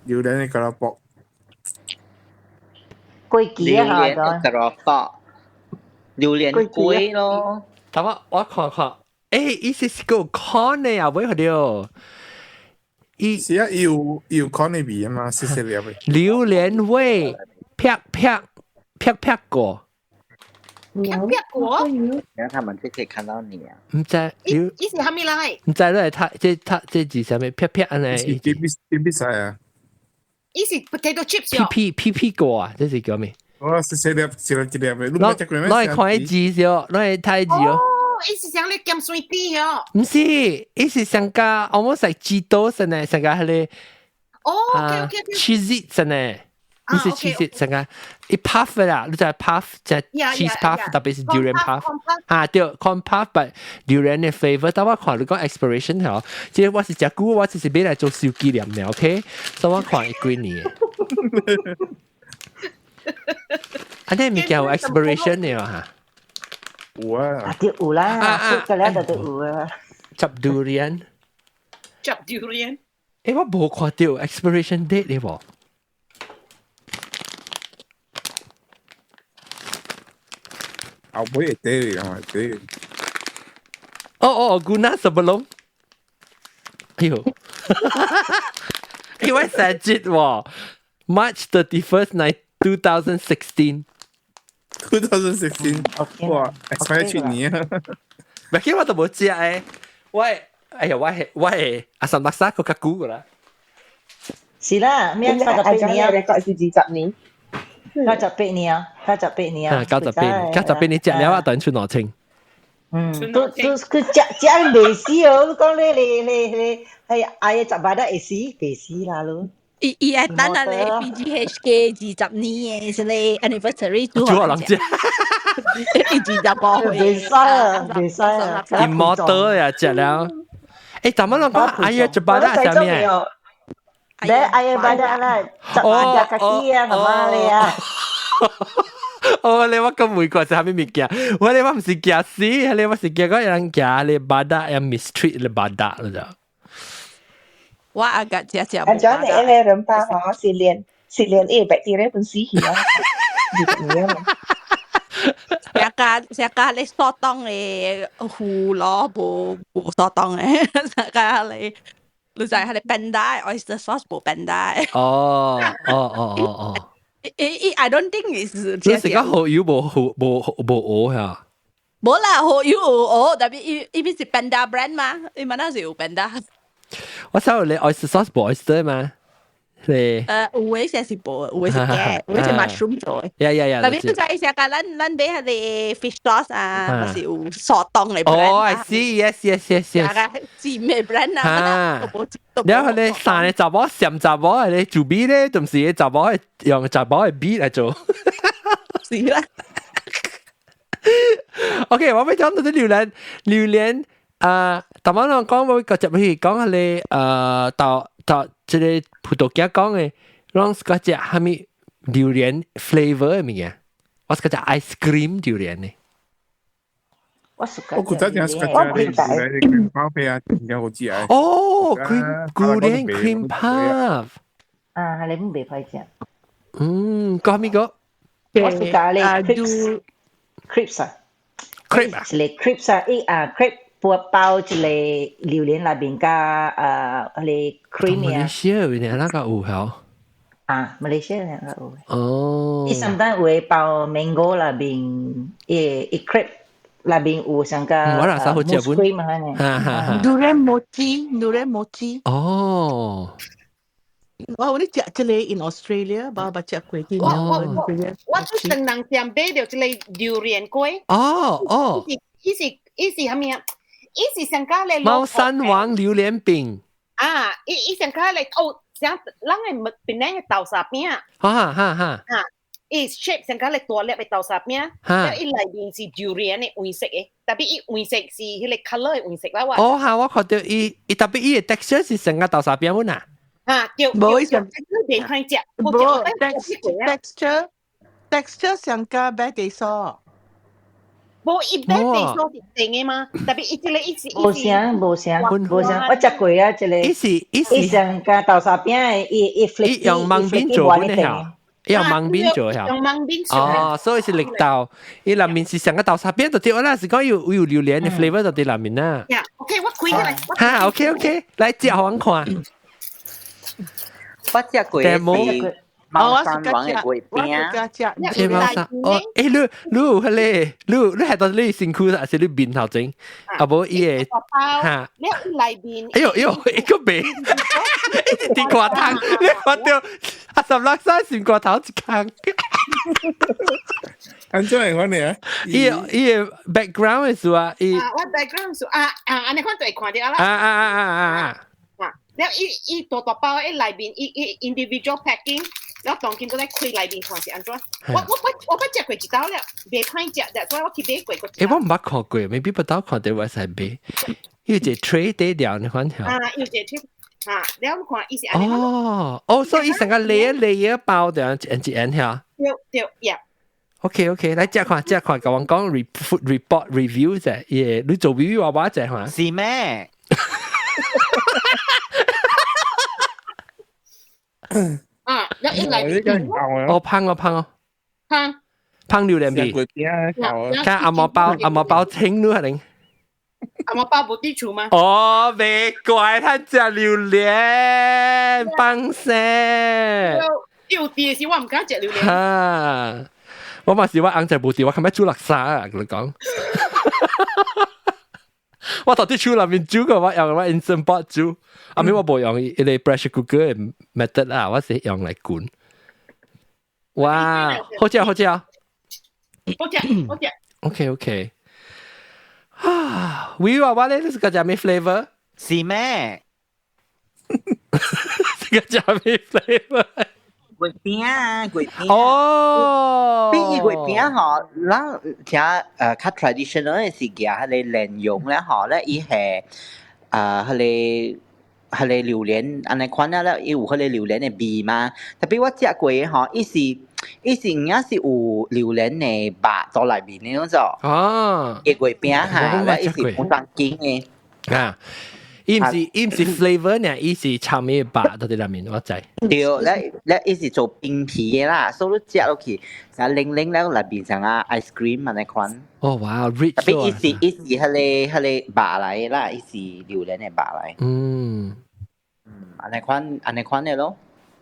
Speaker 6: 榴蓮的雞卜。
Speaker 7: 過期啊，
Speaker 9: 榴蓮的雞卜，榴蓮粿咯。
Speaker 1: 等我我看看，欸，伊是是個 corn 的啊，喂，對。伊
Speaker 6: 是啊，伊有伊有 corn 的味啊嘛，細細粒的。
Speaker 1: 榴蓮味，啪啪啪啪過。
Speaker 4: 撇撇過。
Speaker 9: 然後他們就可以看到你啊。
Speaker 1: 毋知，
Speaker 4: 伊伊是啥物人？
Speaker 1: 毋知咧，他這他這字啥物撇撇按呢？
Speaker 6: 是點比賽啊？
Speaker 4: 伊是 potato chips
Speaker 1: 屁屁屁屁果啊！這是叫咩？
Speaker 6: 我是細粒一粒一粒的，
Speaker 1: 攞攞來看伊字少，攞來睇字哦。
Speaker 4: 哦，伊是像咧鹹酸甜哦。
Speaker 1: 毋是，伊是上加 almost like Cheetos 呢，上加彼個。
Speaker 4: 哦，OK OK OK。
Speaker 1: Cheez It 呢？你是 cheese 成個一 puff 啦，你就係 puff 就係 cheese puff，特別是 durian puff。啊，對，corn puff，but durian 嘅 flavour。但我看你講 expiration 嗬，即係我是食久，我只是買來做小紀念嘅，OK？所以我看伊幾年。啊，你物件有 expiration 嘅嚇？
Speaker 6: 有啊。
Speaker 7: 啊，對有啦，個咧就對有啊。
Speaker 1: 執 durian。
Speaker 4: 執 durian。
Speaker 1: 誒，我無看到 expiration date 咧喎。
Speaker 6: 後尾會對啊，對。
Speaker 1: 哦哦，guna sebelum。哎呦，因為成節喎，March 31st night 2016。
Speaker 6: 2016，哇，expire 去年啊！
Speaker 1: 唔係，我都冇食誒。我哎呀，我係我係阿三白沙個較久個啦。
Speaker 7: 是啦，咩98年啊？
Speaker 8: 是20年。
Speaker 7: 98年啊，98年啊。
Speaker 1: 98年，98年食了啊，等出2000。
Speaker 7: 嗯，都都佢食食未死哦！講你你你你係嗌十八得會死，未死啦咯。
Speaker 3: 伊伊愛等啊你 PGHK 20年嘅是你 anniversary
Speaker 1: 煮予人食，
Speaker 3: 伊25歲。
Speaker 7: 袂使啊，袂使啊。
Speaker 1: Immortal 呀，食了。誒，咱們攏講哎呀，十八得啥物啊？
Speaker 7: 你哎呀，巴打啦，十八只雞啊，媽媽你啊。
Speaker 1: 哦，你我咁每個是啥物物件？我你我毋是驚死，你我是驚講有人驚你巴打，又 mistreat 你巴打了就。
Speaker 3: 我阿個食食。
Speaker 8: 阿張你那個人巴吼是連是連伊 bacteria 本死去啊，20年啊。
Speaker 3: 成家成家你所當嘅胡蘿無無所當嘅，成家你。你就係你 panda oyster sauce 無 panda。
Speaker 1: 哦哦哦哦哦。
Speaker 3: 伊伊 I don't think is。
Speaker 1: 你是講蠔油無無無無鵝嚇？
Speaker 3: 無啦，蠔油有鵝，特別伊伊邊是 panda brand 嘛，伊嘛那是有 panda。
Speaker 1: 我收你 oyster sauce 無 oyster 嘛？你
Speaker 3: 有的先是無，有的是假，有的是 mushroom 做的。
Speaker 1: 呀呀呀！
Speaker 3: 特別你知成個咱咱買彼個 fish sauce 啊，就是有沙東的 brand。
Speaker 1: 哦，I see，yes yes yes yes。
Speaker 3: 個是咩 brand 啊？
Speaker 1: 然後你三個查某鹹查某，你做味咧，就是查某用查某的味來做。
Speaker 3: 是啦。
Speaker 1: OK，我欲講到啲榴蓮，榴蓮啊，頭先我講我個入去講係你到到這個葡萄牙講的，攏是個食啥物榴蓮 flavor 的物件，我是個食 ice cream 榴蓮的。
Speaker 7: 我是
Speaker 6: 我古早聽是個食榴蓮 cream puff 啊，真正好食啊。
Speaker 1: 哦，cream 榴蓮 cream puff。
Speaker 7: 啊，你唔袂歹食。
Speaker 1: 嗯，講咩個？
Speaker 7: 我是咖喱 crepes crepes 啊
Speaker 1: ，crepe 啊，
Speaker 7: 一個 crepes 啊，伊啊 crepe 包包一個榴蓮內面加啊彼個 cream
Speaker 1: 啊。馬來西亞有那個有曉？
Speaker 7: 啊，馬來西亞那個有。
Speaker 1: 哦。
Speaker 7: 伊 sometimes 有包 mango 內面，伊伊 crepe 內面有上個
Speaker 1: 我哪好食本
Speaker 7: cream 啊呢。
Speaker 1: 哈哈哈。
Speaker 10: Durian mochi，durian mochi。
Speaker 1: 哦。
Speaker 10: 我有你食這個 in Australia，把我食過去。
Speaker 4: 我我我我做成人店買著這個榴蓮粿。
Speaker 1: 哦哦。
Speaker 4: 伊是伊是啥物啊？伊是上加咧。
Speaker 1: 貓山王榴蓮餅。
Speaker 4: 啊，伊伊上加咧哦，像咱的檳榔的豆沙餅。
Speaker 1: 哈哈哈。
Speaker 4: 啊，伊 shape 上加咧大粒的豆沙餅，了伊內面是榴蓮的黃色的，特別伊黃色是彼個 colour 的黃色啦。我。
Speaker 1: 哦，哈，我看著伊，伊特別伊的 texture 是成個豆沙餅本啊。
Speaker 4: 啊，對，
Speaker 10: 無伊
Speaker 4: 上袂歹食，
Speaker 10: 無 texture texture 上加白地酥。
Speaker 4: 無伊白地酥是甜的嗎？特別伊這個伊是
Speaker 7: 無啥無啥無啥，我食過啊，這個。
Speaker 1: 伊是伊是
Speaker 7: 上加豆沙餅的，伊伊
Speaker 1: 伊用網面做本的嚇，伊用網面做嚇。
Speaker 4: 用網面做。
Speaker 1: 哦，所以是綠豆，伊內面是上個豆沙餅就對啦，是講有有榴蓮的 flavor 就佇內面啦。
Speaker 4: 呀，OK，我開起來。
Speaker 1: 哈，OK OK，來食予阮看。
Speaker 9: 我食過是貓山王的月餅。
Speaker 1: 這貓山哦，欸，你有彼個，你係到你身軀還是你面頭前？啊無伊個
Speaker 4: 嚇，你內面。
Speaker 1: 哎呦哎呦，一個白，一直滴瓜湯，你看到阿十六歲心肝頭一空。
Speaker 6: 按怎會款呢？
Speaker 1: 伊個 background 的是啊，伊
Speaker 4: 啊，我 background 是啊啊，按呢款就會看著啦。
Speaker 1: 啊啊啊啊啊！
Speaker 4: 啊，了伊伊大大包，伊內面伊伊 individual packing，了當今閣來開內面看是按怎？我捌食過一道了，袂歹食，但所以我去買過。
Speaker 1: 欸，我毋捌看過，maybe 不到看著我使買。伊有一個 tray 底料，你看
Speaker 4: 下。啊，有一個 tray 啊，了你看伊是按呢。
Speaker 1: 哦，哦，所以伊成個 layer layer 包掉，一一按下。
Speaker 4: 對對，呀。
Speaker 1: OK OK，來食看食看，共我講 food report review 者，耶，你做 review 我食看。
Speaker 9: 是咩？
Speaker 4: 啊，一來
Speaker 1: 哦，芳哦芳哦，
Speaker 4: 芳
Speaker 1: 芳榴蓮味，看阿毛包阿毛包青你可能。
Speaker 4: 阿毛包無佇厝嗎？
Speaker 1: 哦，袂怪他食榴蓮，放生。
Speaker 4: 有佇時我毋敢食榴蓮。
Speaker 1: 哈。我嘛是我翁仔無佇，我較欲煮叻沙啊！共你講，我頭佇厝內面煮過，我用我 instant pot 煮，後尾我無用彼個 pressure cooker 的 method 啦，我是用來滾。哇，好食好食，
Speaker 4: 好食好食。
Speaker 1: OK OK，啊，威娃娃咧，你是個食咩 flavor？
Speaker 9: 是咩？
Speaker 1: 是個食咩 flavor？
Speaker 9: 月餅啊，月餅。
Speaker 1: 哦，
Speaker 9: 比伊月餅吼，咱聽較 traditional 的是夾彼个蓮蓉咧吼，咧伊係啊彼个彼个榴蓮按呢款啊咧，伊有彼個榴蓮的味嘛。特別我食過的吼，伊是有影是有榴蓮的肉佇內面的嗰種。
Speaker 1: 哦，
Speaker 9: 伊月餅哈，咧伊是本當筋的。
Speaker 1: 啊。伊毋是 flavor 呢，伊是摻咩肉佇佇內面，我知。
Speaker 9: 對，咧咧伊是做冰皮的啦，所以你食落去，啊冷冷了內面像啊 ice cream 按呢款。
Speaker 1: 哦哇，rich。
Speaker 9: 特別伊是彼個肉來的啦，伊是榴蓮的肉來。嗯，按呢款的咯。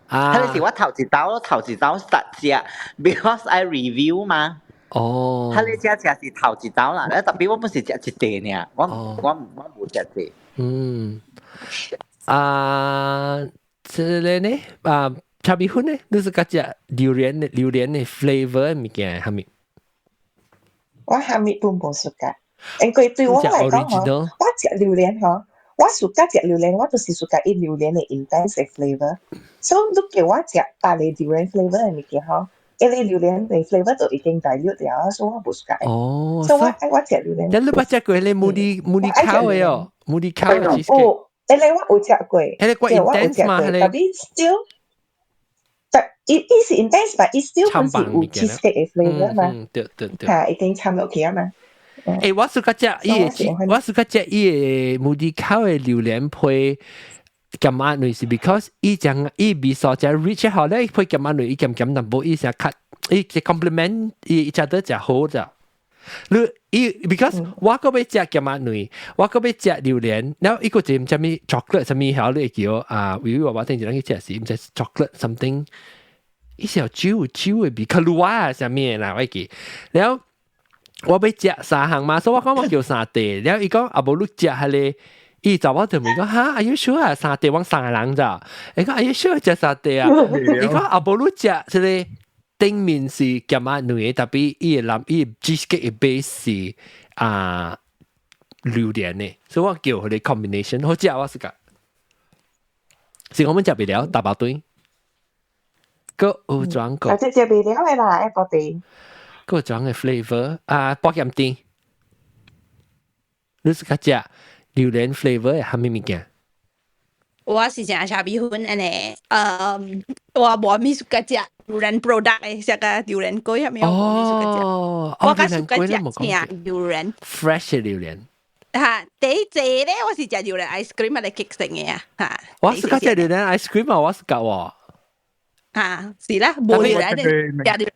Speaker 1: 啊。
Speaker 9: 彼個是我頭一道，頭一道實食，because I review 嘛。
Speaker 1: 哦。
Speaker 9: 彼個只食是頭一道啦，特別我本是食一塊爾，我無食濟。
Speaker 1: 嗯，啊，這個呢，啊，炒米粉呢，你是較食榴蓮的 flavor 物件，係咪？
Speaker 8: 我蝦米都無 suka，因為對我來講吼，我食榴蓮吼，我 suka 食榴蓮，我就是 suka 伊榴蓮的 intense flavor。所以你叫我食別个榴蓮 flavor 的物件吼，彼个榴蓮的 flavor 就已經 dilute 了，所以我無 suka。
Speaker 1: 哦，
Speaker 8: 所以我愛食榴蓮。
Speaker 1: 你捌食過彼個 Moody Cow 的哦？Moody Cow 的 cheesecake。
Speaker 8: 有，彼個我有食過。
Speaker 1: 彼個 intense 嘛？
Speaker 8: 特別 still，但伊是 intense，but 伊 still 還是有 cheesecake 的 flavor 嘛？
Speaker 1: 嗯，對對對。
Speaker 8: 嚇，已經摻落去啊嘛。
Speaker 1: 欸，我 suka 食伊個，我 suka 食伊個 Moody Cow 的榴蓮配鹹仔卵是 because 伊將伊味素誠 rich 好咧，配鹹仔卵伊鹹鹹淡薄，伊成較伊 complement 伊食得誠好咋。你伊 because 我閣欲食鹹仔卵，我閣欲食榴蓮，然後伊個一個毋知物 chocolate 啥物曉你會記啊？維維娃娃頂一人去食是毋知 chocolate something，伊是有酒酒的味，Kahlua 啥物的啦，我記。然後我欲食三項嘛，所以我講我叫三塊，然後伊講啊無你食彼個。伊查某就問講哈，Are you sure 啊？三塊阮三個人咋？伊講 Are you sure 食三塊啊？伊講啊無你食這個頂面是鹹仔卵的，特別伊的南伊 cheesecake 的 base 是啊榴蓮的，所以我叫彼个 combination 好食我是講，是我們食袂了大包堆，閣有裝個，
Speaker 8: 啊，這食袂了的啦，一個地，
Speaker 1: 閣有裝個 flavor 啊，薄鹹甜，你是較食榴蓮 flavor 的蝦米物件？
Speaker 3: 我是食炒米粉按呢，我無物 suka 食榴蓮 product 的，食個榴蓮粿啥物我無物 suka 食。我較 suka 食正榴蓮
Speaker 1: ，fresh 的榴蓮。
Speaker 3: 嚇，第一隻咧，我是食榴蓮 ice cream 啊，來激成的啊，嚇。
Speaker 1: 我 suka 食榴蓮 ice cream 啊，我 suka 喎。
Speaker 3: 嚇，是啦，無榴蓮的食榴蓮。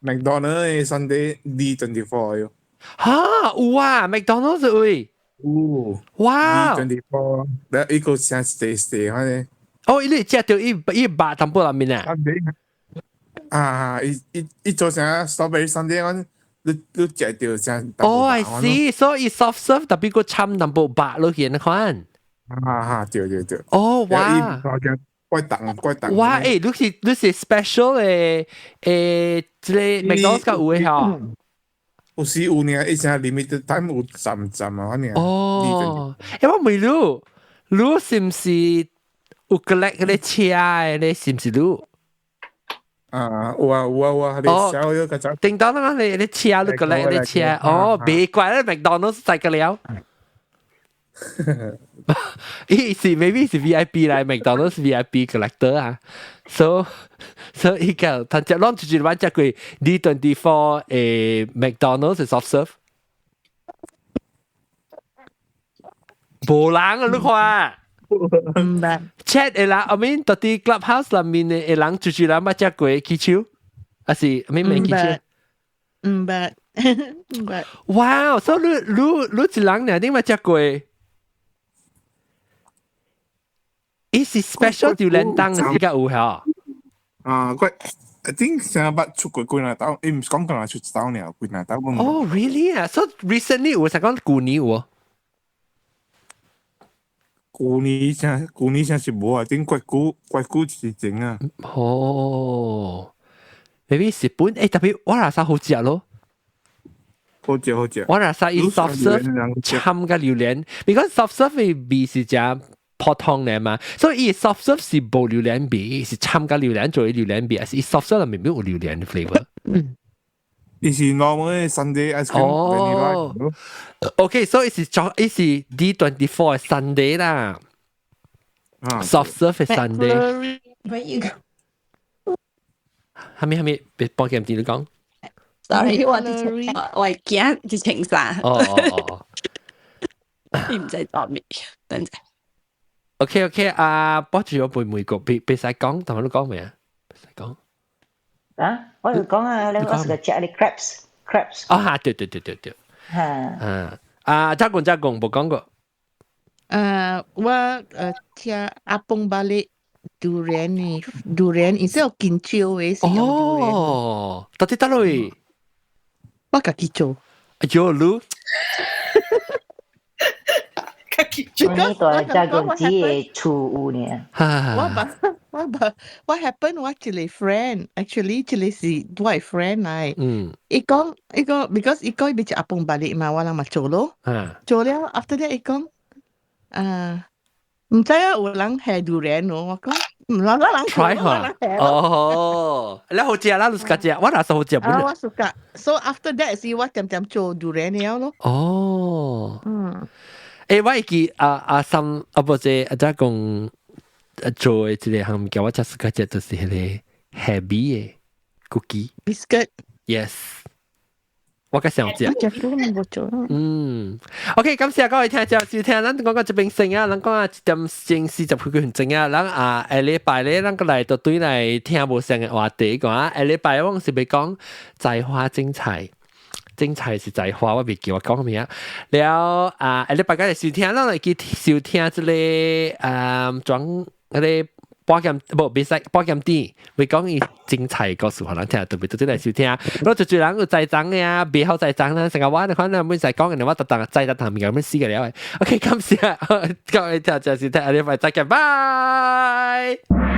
Speaker 6: McDonald sundae D24 喲。
Speaker 1: 嚇，有啊，McDonald's 有。
Speaker 6: 有。
Speaker 1: 哇
Speaker 6: D24，咧伊個成細細款的。
Speaker 1: 哦，你食到伊伊肉淡薄內面啊？
Speaker 6: 啊，伊伊伊做成 strawberry sundae 我你你食到成。
Speaker 1: 哦，I see，所以 soft serve 特別個摻淡薄肉落去那款。
Speaker 6: 啊哈，對對對。
Speaker 1: 哦，哇！
Speaker 6: 怪凍怪凍。
Speaker 1: 哇，欸，你是你是 special 的欸，這個麥當勞有的嚇？
Speaker 6: 有時有呢，伊成 limited time 有站站啊，反正。
Speaker 1: 哦，欸，我問你，你是毋是有 collect 嗰啲車的？你是毋是你？
Speaker 6: 啊，有啊有啊有啊，你小咗個走。
Speaker 1: 叮當啦，你你車你 collect 啲車，哦，別怪啦，麥當勞在個了。伊是 maybe 是 VIP 來，麥當勞是 VIP collector 啊，so 伊個他只攏就是玩食過 D24 誒 McDonald's soft serve，無人啊，你看。
Speaker 10: 毋捌。
Speaker 1: chat 的人，I mean 到底 clubhouse 內面的人就是人捌食過起手，還是 I mean 沒起手？
Speaker 10: 毋捌，毋捌。
Speaker 1: 哇，所以你你你一人爾，你捌食過？伊是 special 榴蓮檔時間有嚇？
Speaker 6: 啊，我 I think 成日捌出過幾若兜，伊毋是講過來出一兜爾，幾若兜。
Speaker 1: 哦，really 啊？So recently 有啥講舊年有？
Speaker 6: 舊年啥舊年啥是無啊？頂怪久怪久之前啊。
Speaker 1: 哦，maybe 日本欸，特別我若啥好食咯。
Speaker 6: 好食好食。
Speaker 1: 我若啥伊 soft serve 摻個榴蓮，because soft serve 的味是誠普通的嘛，所以伊 soft serve 是無榴蓮味，是摻個榴蓮做的榴蓮味，還是伊 soft serve 內面有榴蓮的 flavor？
Speaker 6: 伊是 normal 的 sundae ice cream。
Speaker 1: 哦，OK，所以是做伊是 D24 的 sundae 啦。soft serve 的 sundae。蝦米蝦米，別幫佢哋你講。
Speaker 11: Sorry，我我係驚啲情衫。
Speaker 1: 哦哦哦。
Speaker 11: 你唔使當面，等陣。
Speaker 1: OK OK，啊，波住我背每個，別別使講，同我都講未啊？別使講。
Speaker 7: 啊，我就講啊，你我是個食啲 crabs crabs。
Speaker 1: 哦哈，對對對對對。
Speaker 7: 嚇。
Speaker 1: 啊，啊，加工加工，冇講過。
Speaker 10: 我聽阿公巴力 durian 呢，durian 伊是有金蕉的是用 durian。
Speaker 1: 哦，到底佗位？
Speaker 10: 我家己做。
Speaker 1: 哎喲，你。
Speaker 7: 你大加工只的厝有呢。
Speaker 10: 我把我把 what happen 我一個 friend actually 這個是我的 friend 來。伊講伊講 because 伊講伊欲食 apam balik 嘛，我人嘛做咯。做了 after that 伊講啊，毋知影有人下 durian 咯，我講毋啦啦人
Speaker 1: try 下。哦，你好食啦，你自家食，我哪是好食
Speaker 10: 不？啊，我自家。So after that 是我點點做 durian 了咯。
Speaker 1: 哦。欸，我會記阿阿三啊，不是阿則講做的這個項物件，我才自家食，就是彼個蝦米的 cookie。
Speaker 10: Biscuit。
Speaker 1: Yes。我較想食。嗯，OK，感謝各位聽眾收聽，咱講到這邊先啊，咱講啊1點鐘40幾分鐘啊，咱啊下禮拜咧，咱閣來就對來聽無相的話題講啊，下禮拜我是欲講才華精彩。精彩是才華，我袂記我講咩啊。了啊，下禮拜繼續收聽，咱來去收聽這個啊，裝彼個保險無袂使保險店，會講伊精彩故事，予人聽，特別對來收聽。我就做人有栽贓的啊，袂好栽贓啦，成個我你看咱每次講的，我特特栽特特物件，欲死個了。OK，感謝各位聽眾收聽，下禮拜再見，拜。